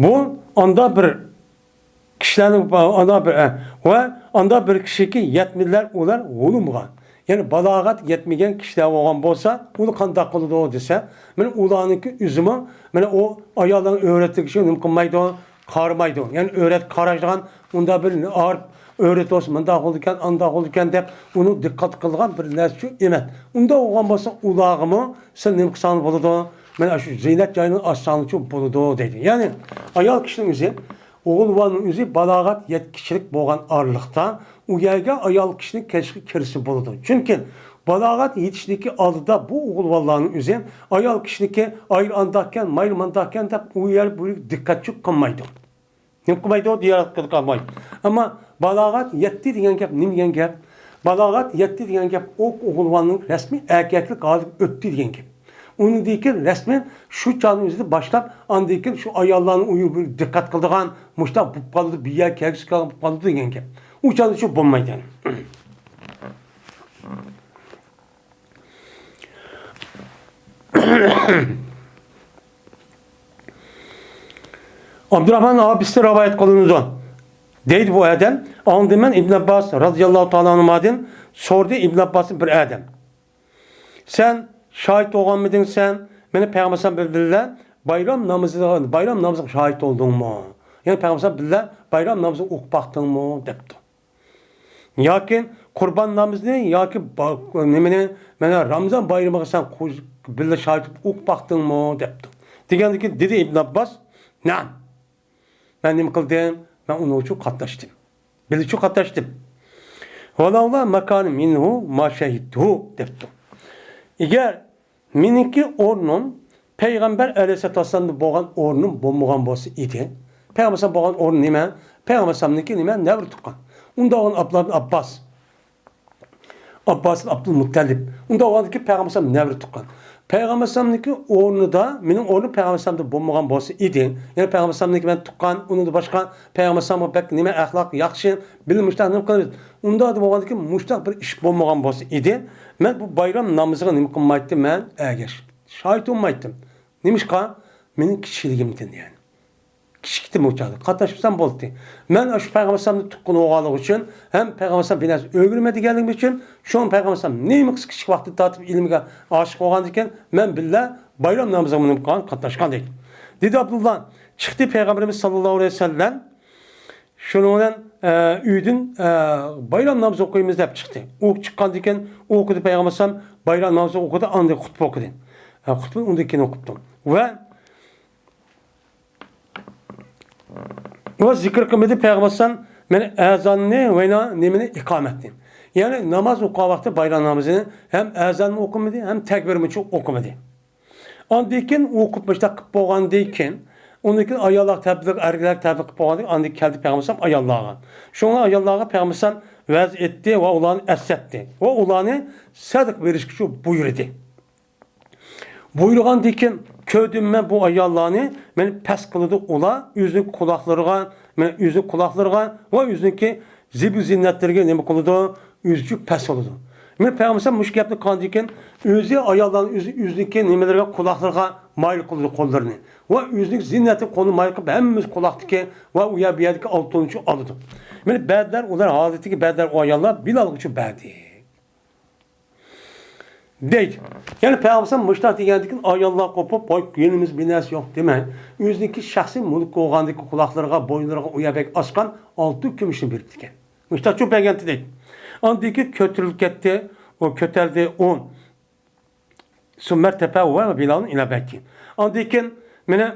بۇ ئاندا بىر كىشىلەرنىڭ ئاندا بىر، ۋە ئاندا بىر كىشىكى يەتمىدىلەر ئۇلار ھۇلۇمغا. يەنى بالاغەت يەتمىگەن كىشىلەر بولغان بولسا، ئۇلار قانداق قىلىدۇ دېسە، مانا ئۇلارنىڭكى ئۆزىمۇ، مانا ئۇ ئاياللارنىڭ ئۆرەتلىكى ئۈچۈن نېمە قىلمايدۇ، قارىمايدۇ. يەنى ئۆرەت قارايدىغان، ئۇنداق بىر ئارىپ ئۆرەت بولسا، مۇنداق بولىدىكەن، ئانداق بولىدىكەن دەپ، ئۇنى دىققەت قىلىدىغان بىر نەرسىچۇ ئەمەس. ئۇنداق بولغان بولسا، ئۇلارغىمۇ سىلەر نېمە قىلساڭلار بولىدۇ؟ مانا شۇ زىينەت جايىنى ئاچساڭلارچۇ بولىدۇ، دەيدۇ. يەنى ئايال كىشىنىڭ ئۆزى ئوغۇل بالىنىڭ ئۆزى بالاغەت يەتكۈچىلىك بولغان ئارىلىقتا ئۇ يەرگە ئايال كىشىنىڭ كەچكە كىرسە بولىدۇ. چۈنكى بالاغەت يېتىشنىڭكى ئالدىدا بۇ ئوغۇل بالىلارنىڭ ئۆزى ئايال كىشىنىڭكى ئايرى ئانداقكەن، مايرى مانداقكەن دەپ ئۇ يەر بۇ يەرگە دىققەتچۇ قىلمايدۇ. نېمە قىلمايدۇ؟ دىيارەت قىلىدىغان قىلمايدۇ. ئەمما بالاغەت يەتتى دېگەن گەپ نېمە دېگەن گەپ؟ بالاغەت يەتتى دېگەن گەپ ئوغۇل بالىنىڭ رەسمىي ئەركەكلىك ھالىتىگە ئۆتتى دېگەن گەپ. ئۇنىڭدىن كېيىن رەسمىي شۇ چاغنىڭ ئۆزىدە باشلاپ، ئاندىن كېيىن شۇ ئاياللارنىڭ ئۇيى بىر دىققەت قىلىدىغان، مۇشۇنداق بولۇپ قالىدۇ، بۇ يەر كەلگۈسى بولۇپ قالىدۇ دېگەن گەپ. ئۇ چاغدا شۇ بولمايدۇ يەنى. ئابدۇراخمان ئابىستىن رىۋايەت قىلىنىدۇ. دەيدۇ بۇ ئادەم، ئاڭلىدىم مەن ئىبن ئابباس رازىياللاھۇ تائالا ئانھۇمادىن، سورىدى ئىبن ئابباستىن بىر ئادەم. سەن شاھىت بولغانمىدىڭ سەن؟ مېنى پەيغەمبەر بىلەن بىللە بايرام نامىزىغا، بايرام نامىزىغا شاھىت بولدۇڭمۇ؟ يەنى پەيغەمبەر بىلەن بايرام نامىزىغا ئوقۇپ باقتىڭمۇ؟ دەپتۇ. ياكى قۇربان نامىزىنى ياكى با-، نېمىنى، مانا رامىزان بايرىمىغا سەن قو-، بىللە شاھىت بولۇپ ئوقۇپ باقتىڭمۇ؟ دەپتۇ. دېگەندىكىن دېدى ئىبن ئابباس، نەم. مەن نېمە قىلدىم؟ مەن ئۇنىڭ ئۈچۈن قاتناشتىم. بىللە شۇ قاتناشتىم. ۋەلەۋلا ماكانى مىنھۇ ما شەھىدتۇھۇ دەپتۇ. ئەگەر مېنىڭكى ئورنۇم پەيغەمبەر ئەلەيھىسسالاتۇ ۋەسسالامدا بولغان ئورنۇم بولمىغان بولسا ئىدى. پەيغەمبەر ئەلەيھىسسالام بولغان ئورنى نېمە؟ پەيغەمبەر ئەلەيھىسسالامنىڭكى نېمە؟ نەۋرە تۇغقان. ئۇنداق بولغان ئابدۇللا ئىبن ئابباس. ئابباس ئابدۇلمۇتتەلىپ. ئۇنداق بولغاندىكىن پەيغەمبەر ئەلەيھىسسالام نەۋرە تۇغقان. پەيغەمبەر ئەلەيھىسسالامنىڭكى ئورنىدا مېنىڭ ئورنۇم پەيغەمبەر ئەلەيھىسسالامدا بولمىغان بولسا ئىدى. يەنى پەيغەمبەر ئەلەيھىسسالامنىڭكى مەن تۇغقان، ئۇنىڭدا باشقا پەيغەمبەر ئەلەيھىسسالامغا بەك نېمە ئەخلاق ياخشى، بىللە مۇشتاق نېمە قىلىمىز. ئۇنداق بولغاندىكىن مۇشتاق بىر ئىش بولمىغان بولسا ئىدى. مەن بۇ بايرام نامىزىغا نېمە قىلمايتتىم، مەن ئەگەش. شاھىت بولمايتتىم. نېمىشقا؟ مېنىڭ كىچىكلىكىمدىن يەنى. كىچىكتىم ئۇ چاغدا، قاتناشمىسام بولاتتى. مەن ئاشۇ پەيغەمبەر ئەلەيھىسسالامنى تۇغقان بولغانلىقى ئۈچۈن ھەم پەيغەمبەر ئەلەيھىسسالام بىر نەرسە ئۆگىنىمە دېگەنلىكىم ئۈچۈن، شۇڭا پەيغەمبەر ئەلەيھىسسالام نېمە قىلسا كىچىك ۋاقتىدا تارتىپ ئىلمىگە ئاشىق بولغاندىكىن، مەن بىللە بايرام نامىزىغا مېنىڭ بىلەن قاتناشقان دەيدۇ. دېدى ئابدۇللا، چىقتى پەيغەمبىرىمىز ساللاللاھۇ ئەلەيھى ۋەسەللەم. شۇنىڭ بىلەن، ئە، ئۆيدىن، ئە، بايرام نامىزى ئوقۇيمىز دەپ چىقتى. ئۇ چىققاندىن كېيىن ئوقۇدى پەيغەمبەر ئەلەيھىسسالام، بايرام نامىزى ئوقۇدى، ئاندىن خۇتبە ئوقۇدى. ئە، خۇتبىنى ئۇندىن كېيىن ئوقۇپتۇ. ۋە، ۋە زىكىر قىلمىدى پەيغەمبەر ئەلەيھىسسالام، مەن ئەزاننى ۋە نېمىنى، ئىقامەتنى. يەنى ناماز ئوقۇغان ۋاقتى بايرام نامىزىنى ھەم ئەزانمۇ ئوقۇمىدى، ھەم تەكبىرمۇ ئوقۇمىدى. ئاندىن كېيىن ئوقۇپ مۇشۇنداق قىلىپ بولغاندىن كېيىن، ئۇندىن كېيىن ئاياللار تەبلىغ، ئەرلەر تەبلىغ قىلىپ بولغاندىن كېيىن، ئاندىن كېلىپ كەلدى پەيغەمبەر ئەلەيھىسسالام ئاياللارغا. شۇڭا ئاياللارغا پەيغەمبەر ئەلەيھىسسالام ۋەز ئېيتتى ۋە ئۇلارنى ئەسلەتتى ۋە ئۇلارنى سەدىقە بېرىشكە شۇ بۇيرۇدى. بۇيرۇغاندىن كېيىن كۆردۈم مەن بۇ ئاياللارنى، مەن پەس قىلىدۇ ئۇلار ئۆزىنىڭ قۇلاقلىرىغا، مەن ئۆزىنىڭ قۇلاقلىرىغا ۋە ئۆزىنىڭكى زىبۇ زىننەتلىرىگە نېمە قىلىدۇ؟ ئۆزىچۇ پەس بولىدۇ. مەن پەيغەمبەر مۇشۇ گەپنى قىلغاندىن كېيىن، ئۆزى ئاياللارنى ئۆزى، ئۆزىنىڭكى نېمىلىرىگە، قۇلاقلىرىغا مايىل قىلىدۇ قوللىرىنى. ۋە ئۆزىنىڭ زىننەتىنى قولىنى مايىل قىلىپ، ھەممىسى قۇلاقتىكى ۋە ئۇ يەر، بۇ يەردىكى ئالتۇننىچۇ ئالىدۇ. مەن بەزىلەر ئۇلار ھالىتىگە بەزىلەر ئۇ ئاياللار بىلالغىچۇ بەردى. دەيدۇ. يەنى پەيغەمبەر مۇشۇنداق دېگەندىكىن ئاياللار قوپۇپ، ۋاي، يېنىمىز بىر نەرسە يوق دېمەي، ئۆزىنىڭكى شەخسىي مۈلكى بولغاندىكى قۇلاقلىرىغا، بوينلىرىغا ئۇ يەردەك ئاسقان ئالتۇن كۈمۈشنى بېرىپتىكەن. مۇشتاچۇ بەرگەنتى دەيدۇ. ئاندىن كېيىن كۆتۈرۈلۈپ كەتتى. ئۇ كۆتەردى. ئۇ سۇممەر تەپە ۋە بىلالنى ئىلە بەككى. ئاندىن كېيىن مېنى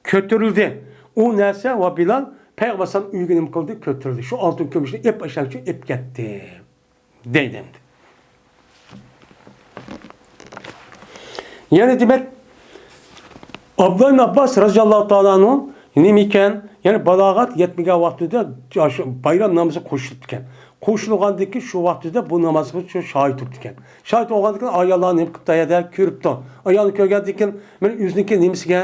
كۆتۈرۈلدى. ئۇ نەرسە ۋە بىلال پەيغەمبەر ئەلەيھىسسالام ئۆيگە نېمە قىلدى؟ كۆتۈرۈلدى. شۇ ئالتۇن كۈمۈشنى ئېپ ئاشۇ ئېپ كەتتى. دەيدۇ ئەمدى. يەنى دېمەك، ئابدۇللا ئىبن ئابباس رەزىياللاھۇ تائالا ئەنھۇ نېمە ئىكەن؟ يەنى بالاغەت يەتمىگەن ۋاقتىدا شۇ بايرام نامىزى قوشۇلۇپتىكەن. قوشۇلغاندىن كېيىن شۇ ۋاقتىدا بۇ نامازغا شۇ شاھىت تۇرۇپتىكەن. شاھىت بولغاندىن كېيىن ئاياللار نېمە قىپتۇ يەردە كۆرۈپتۇ. ئايالنى كۆرگەندىن كېيىن مەن ئۆزىنىڭكى نېمىسىگە،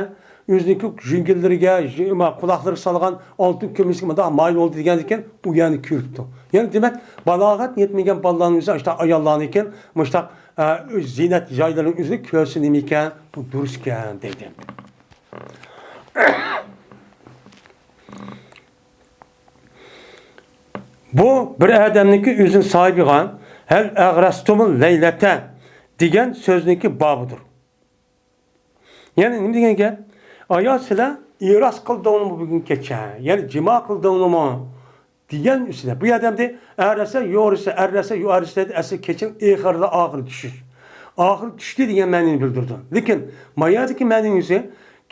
ئۆزىنىڭكى ژىڭگىللىرىگە، ژى-، ما، قۇلاقلىرىغا سالغان ئالتۇن كۈمۈشكە مۇنداق مايىل بولدى دېگەندىن كېيىن ئۇ يەرنى كۆرۈپتۇ. يەنى دېمەك، بالاغەت يەتمىگەن بالىلارنىڭ ئۆزى ئاشۇنداق ئاياللارنىڭكى مۇشۇنداق، ئە، ئۆز زىننەت جايلىرىنىڭ ئۆزىنى كۆرسە نېمە ئىكەن؟ بۇ دۇرۇس ئىكەن دەيدۇ. بۇ بىر ئادەمنىڭكى ئۆزىنى ساھىبىغان ھەل ئەغرەستۇمۇل لەيلەتە دېگەن سۆزنىڭكى بابىدۇر. يەنى نېمە دېگەن گەپ؟ ئايا سىلەر ئىراس قىلدىڭمۇ بۈگۈن كېچە؟ يەنى جىما قىلدىڭمۇ؟ دېگەن ئۈستىدە. بۇ يەردە ئەمدى ئەرەسە، يورىسە، ئەرەسە، يورىسە دەيدۇ. ئەسلى كېچىنىڭ ئېخىرىدا ئاخىرى چۈشۈش. ئاخىرى چۈشتى دېگەن مەنىنى بىلدۈرىدۇ. لېكىن ما يەردىكى مەنىنى،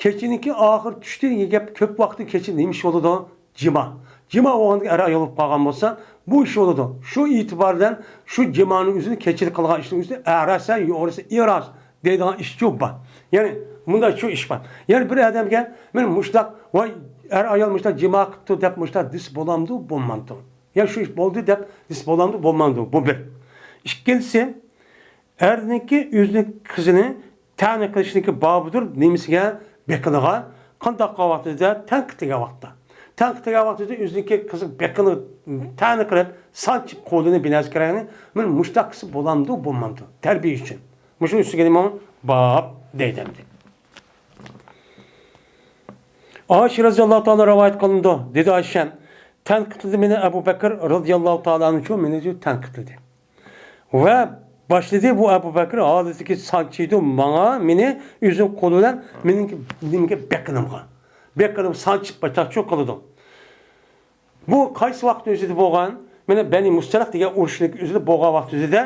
كېچىنىڭكى ئاخىرى چۈشتى دېگەن گەپ كۆپ ۋاقىتتا كېچە نېمە ئىش بولىدۇ؟ جىما. جىما بولغاندىكىن ئەر ئايال بولۇپ قالغان بولسا، بۇ ئىش بولىدۇ. شۇ ئېتىبار بىلەن شۇ جىمانىڭ ئۆزىنى كېچىدە قىلغان ئىشنىڭ ئۆزىنى ئەرەسە، يورىسە، ئىراس دەيدىغان ئىشچۇ بار. يەنى مۇنداق شۇ ئىش بار. يەنى بىر ئادەمگە مەن مۇشتاق، ۋاي، ئەر ئايال مۇشتاق جىما قىپتۇ دەپ مۇشتاق دېسە بولامدۇ، بولمامدۇ؟ يا شۇ ئىش بولدى دەپ دېسە بولامدۇ، بولمامدۇ؟ بۇ بىر. ئىككىنچىسى، ئەرنىڭكى ئۆزىنىڭ قىزىنى تەنە قىلىشنىڭكى بابىدۇر نېمىسىگە، بېقىنىغا، قانداق ۋاقتىدا؟ تەنقىدلىگەن ۋاقىتتا. تەنقىدلىگەن ۋاقتىدا ئۆزىنىڭكى قىزى بېقىنى تەنە قىلىپ، سانچىپ قولىنى بىنەسى كېرەكنى، مەن مۇشتاق قىلسا بولامدۇ، بولمامدۇ؟ تەربىيە ئۈچۈن. مۇشۇنىڭ ئۈستىگە نېمە باب دەيدۇ ئەمدى. ئائىشە رەزىياللاھۇ تائالا رىۋايەت قىلىنىدۇ، دېدى ئائىشە، تەنقىدلىدى مېنى ئەبۇ بەكىر رەزىياللاھۇ تائالا ئەنھۇ، مېنى تەنقىدلىدى. ۋە باشلىدى بۇ ئەبۇ بەكىر ھالىتىگە سانچىيدۇ ماڭا، مېنى ئۆزىنىڭ قولى بىلەن مېنىڭكى نېمىگە، بېقىنىمغا. بېقىنىم سانچىپ باشلاقچۇ قىلىدۇ. بۇ قايسى ۋاقىت ئۆزىدە بولغان؟ مانا بەنى مۇستەلىق دېگەن ئۇرۇشنىڭ ئۆزىدە بولغان ۋاقىت ئۆزىدە.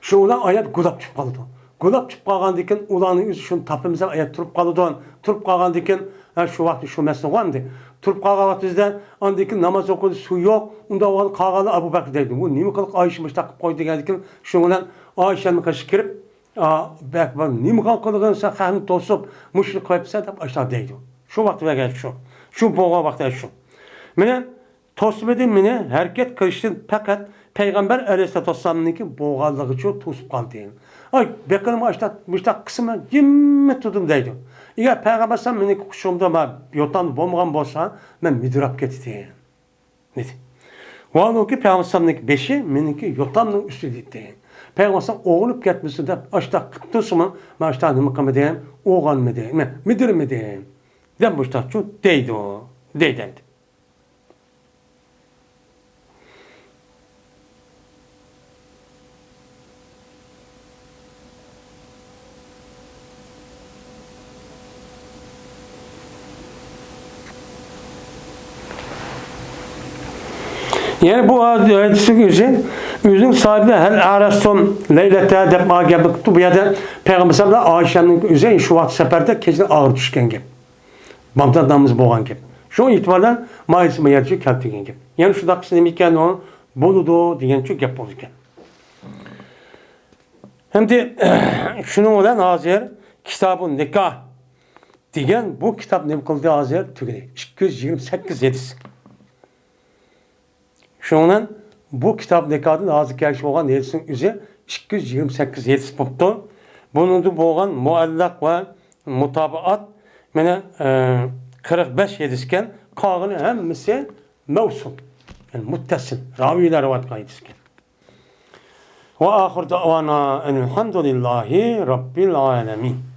شۇ ئۇلار ئايەت گۇلاپ چۈشۈپ قالىدۇ. گۇلاپ چۈشۈپ قالغاندىن كېيىن ئۇلارنىڭ ئۆزى شۇنى تاپىمىز دەپ ئايەت تۇرۇپ قالىدۇ. تۇرۇپ قالغاندىن كېيىن، ھە، شۇ ۋاقىتتا شۇ مەسىلە بار ئەمدى. تۇرۇپ قالغان ۋاقتىمىزدا ئاندىن كېيىن ناماز ئوقۇدى، سۇ يوق. ئۇنداق بولغاندا قالغانلار ئەبۇ بەكرى دەيدۇ. بۇ نېمە قىلىپ ئائىشە مۇشۇنداق قىلىپ قويدى دېگەندىن كېيىن شۇنىڭ بىلەن ئائىشەنىڭ قېشىغا كىرىپ، ئا، بەك بار، نېمە قىلغىنىڭ سەن، خەقنى توسۇپ، مۇشۇنى قىلىۋەتسەن دەپ ئاشۇنداق دەيدۇ. شۇ ۋاقىت بەرگەن شۇ. شۇ بولغان ۋاقىت شۇ. مېنى توسمىدى، مېنى ھەرىكەت قىلىشتىن پەقەت پەيغەمبەر ئەلەيھىسسالاتۇ ۋەسسالامنىڭكى بولغانلىقىچۇ توسۇپ قالدى. ئاي، بېقىنىم ئاشتا، مۇشتاق قىسمەن جىممە تۇردۇم دەيدۇ. ئەگەر پەيغەمبەر ئەلەيھىسسالام مېنىڭكى قۇچىقىمدا ما يوتامدا بولمىغان بولسا، مەن مىدىرلاپ كېتىتتىم. دېدى. ۋاھالۇكى، پەيغەمبەر ئەلەيھىسسالامنىڭكى بېشى مېنىڭكى يوتامنىڭ ئۈستىدە ئىدى. پەيغەمبەر ئەلەيھىسسالام ئوغرىنىپ كەتمىسۇن دەپ، ئاشۇنداق قىپتۇ سۇمۇ، مەن ئاشۇنداق نېمە قىلمىدىم، ئوغرانمىدىم، مىدىرمىدىم، دەپ مۇشتاقچۇ دەيدۇ، دەيدۇ ئەمدى. يەنى بۇ ھەدىسنىڭ ئۆزى، ئۆزىنىڭ ساھىبى ھەل ئەرەستۇم لەيلەتە دەپ گەپ قىلىپتۇ. بۇ يەردە پەيغەمبەر ئەلەيھىسسالام ئائىشەنىڭ ئۆزى شۇ ۋاقىت سەپەردە كېچىدە ئاغرىپ چۈشكەن گەپ. بامدات نامىزى بولغان گەپ. شۇ ئېتىبار بىلەن ما ھەدىسنى ما يەرچە كەلتۈرگەن گەپ. يەنى شۇنداق قىلسا نېمە ئىكەن ئۇ؟ بولىدۇ دېگەنچۇ گەپ بولىدىكەن. ئەمدى شۇنىڭ بىلەن ھازىر كىتابۇ نىكاھ دېگەن بۇ كىتاب نېمە قىلدى ھازىر؟ تۈگىدى. ئىككى يۈز يىگىرمە سەككىز ھەدىس. شۇنىڭ بىلەن بۇ كىتاب نىكاھتىن ھازىر كەلگۈچى بولغان ھەدىسنىڭ ئۆزى ئىككى يۈز يىگىرمە سەككىز ھەدىس بوپتۇ. بۇنىڭدا بولغان مۇئەللەق ۋە مۇتابىئات مانا، ئە، قىرىق بەش ھەدىس ئىكەن. قالغىنى ھەممىسى مەۋسۇل، يەنى مۇتتەسىل، راۋىيلار رىۋايەت قىلغان ھەدىس ئىكەن. ۋە ئاخىر دەۋانا ئەنىلھەمدۇلىللاھى رەببىل ئالەمىن.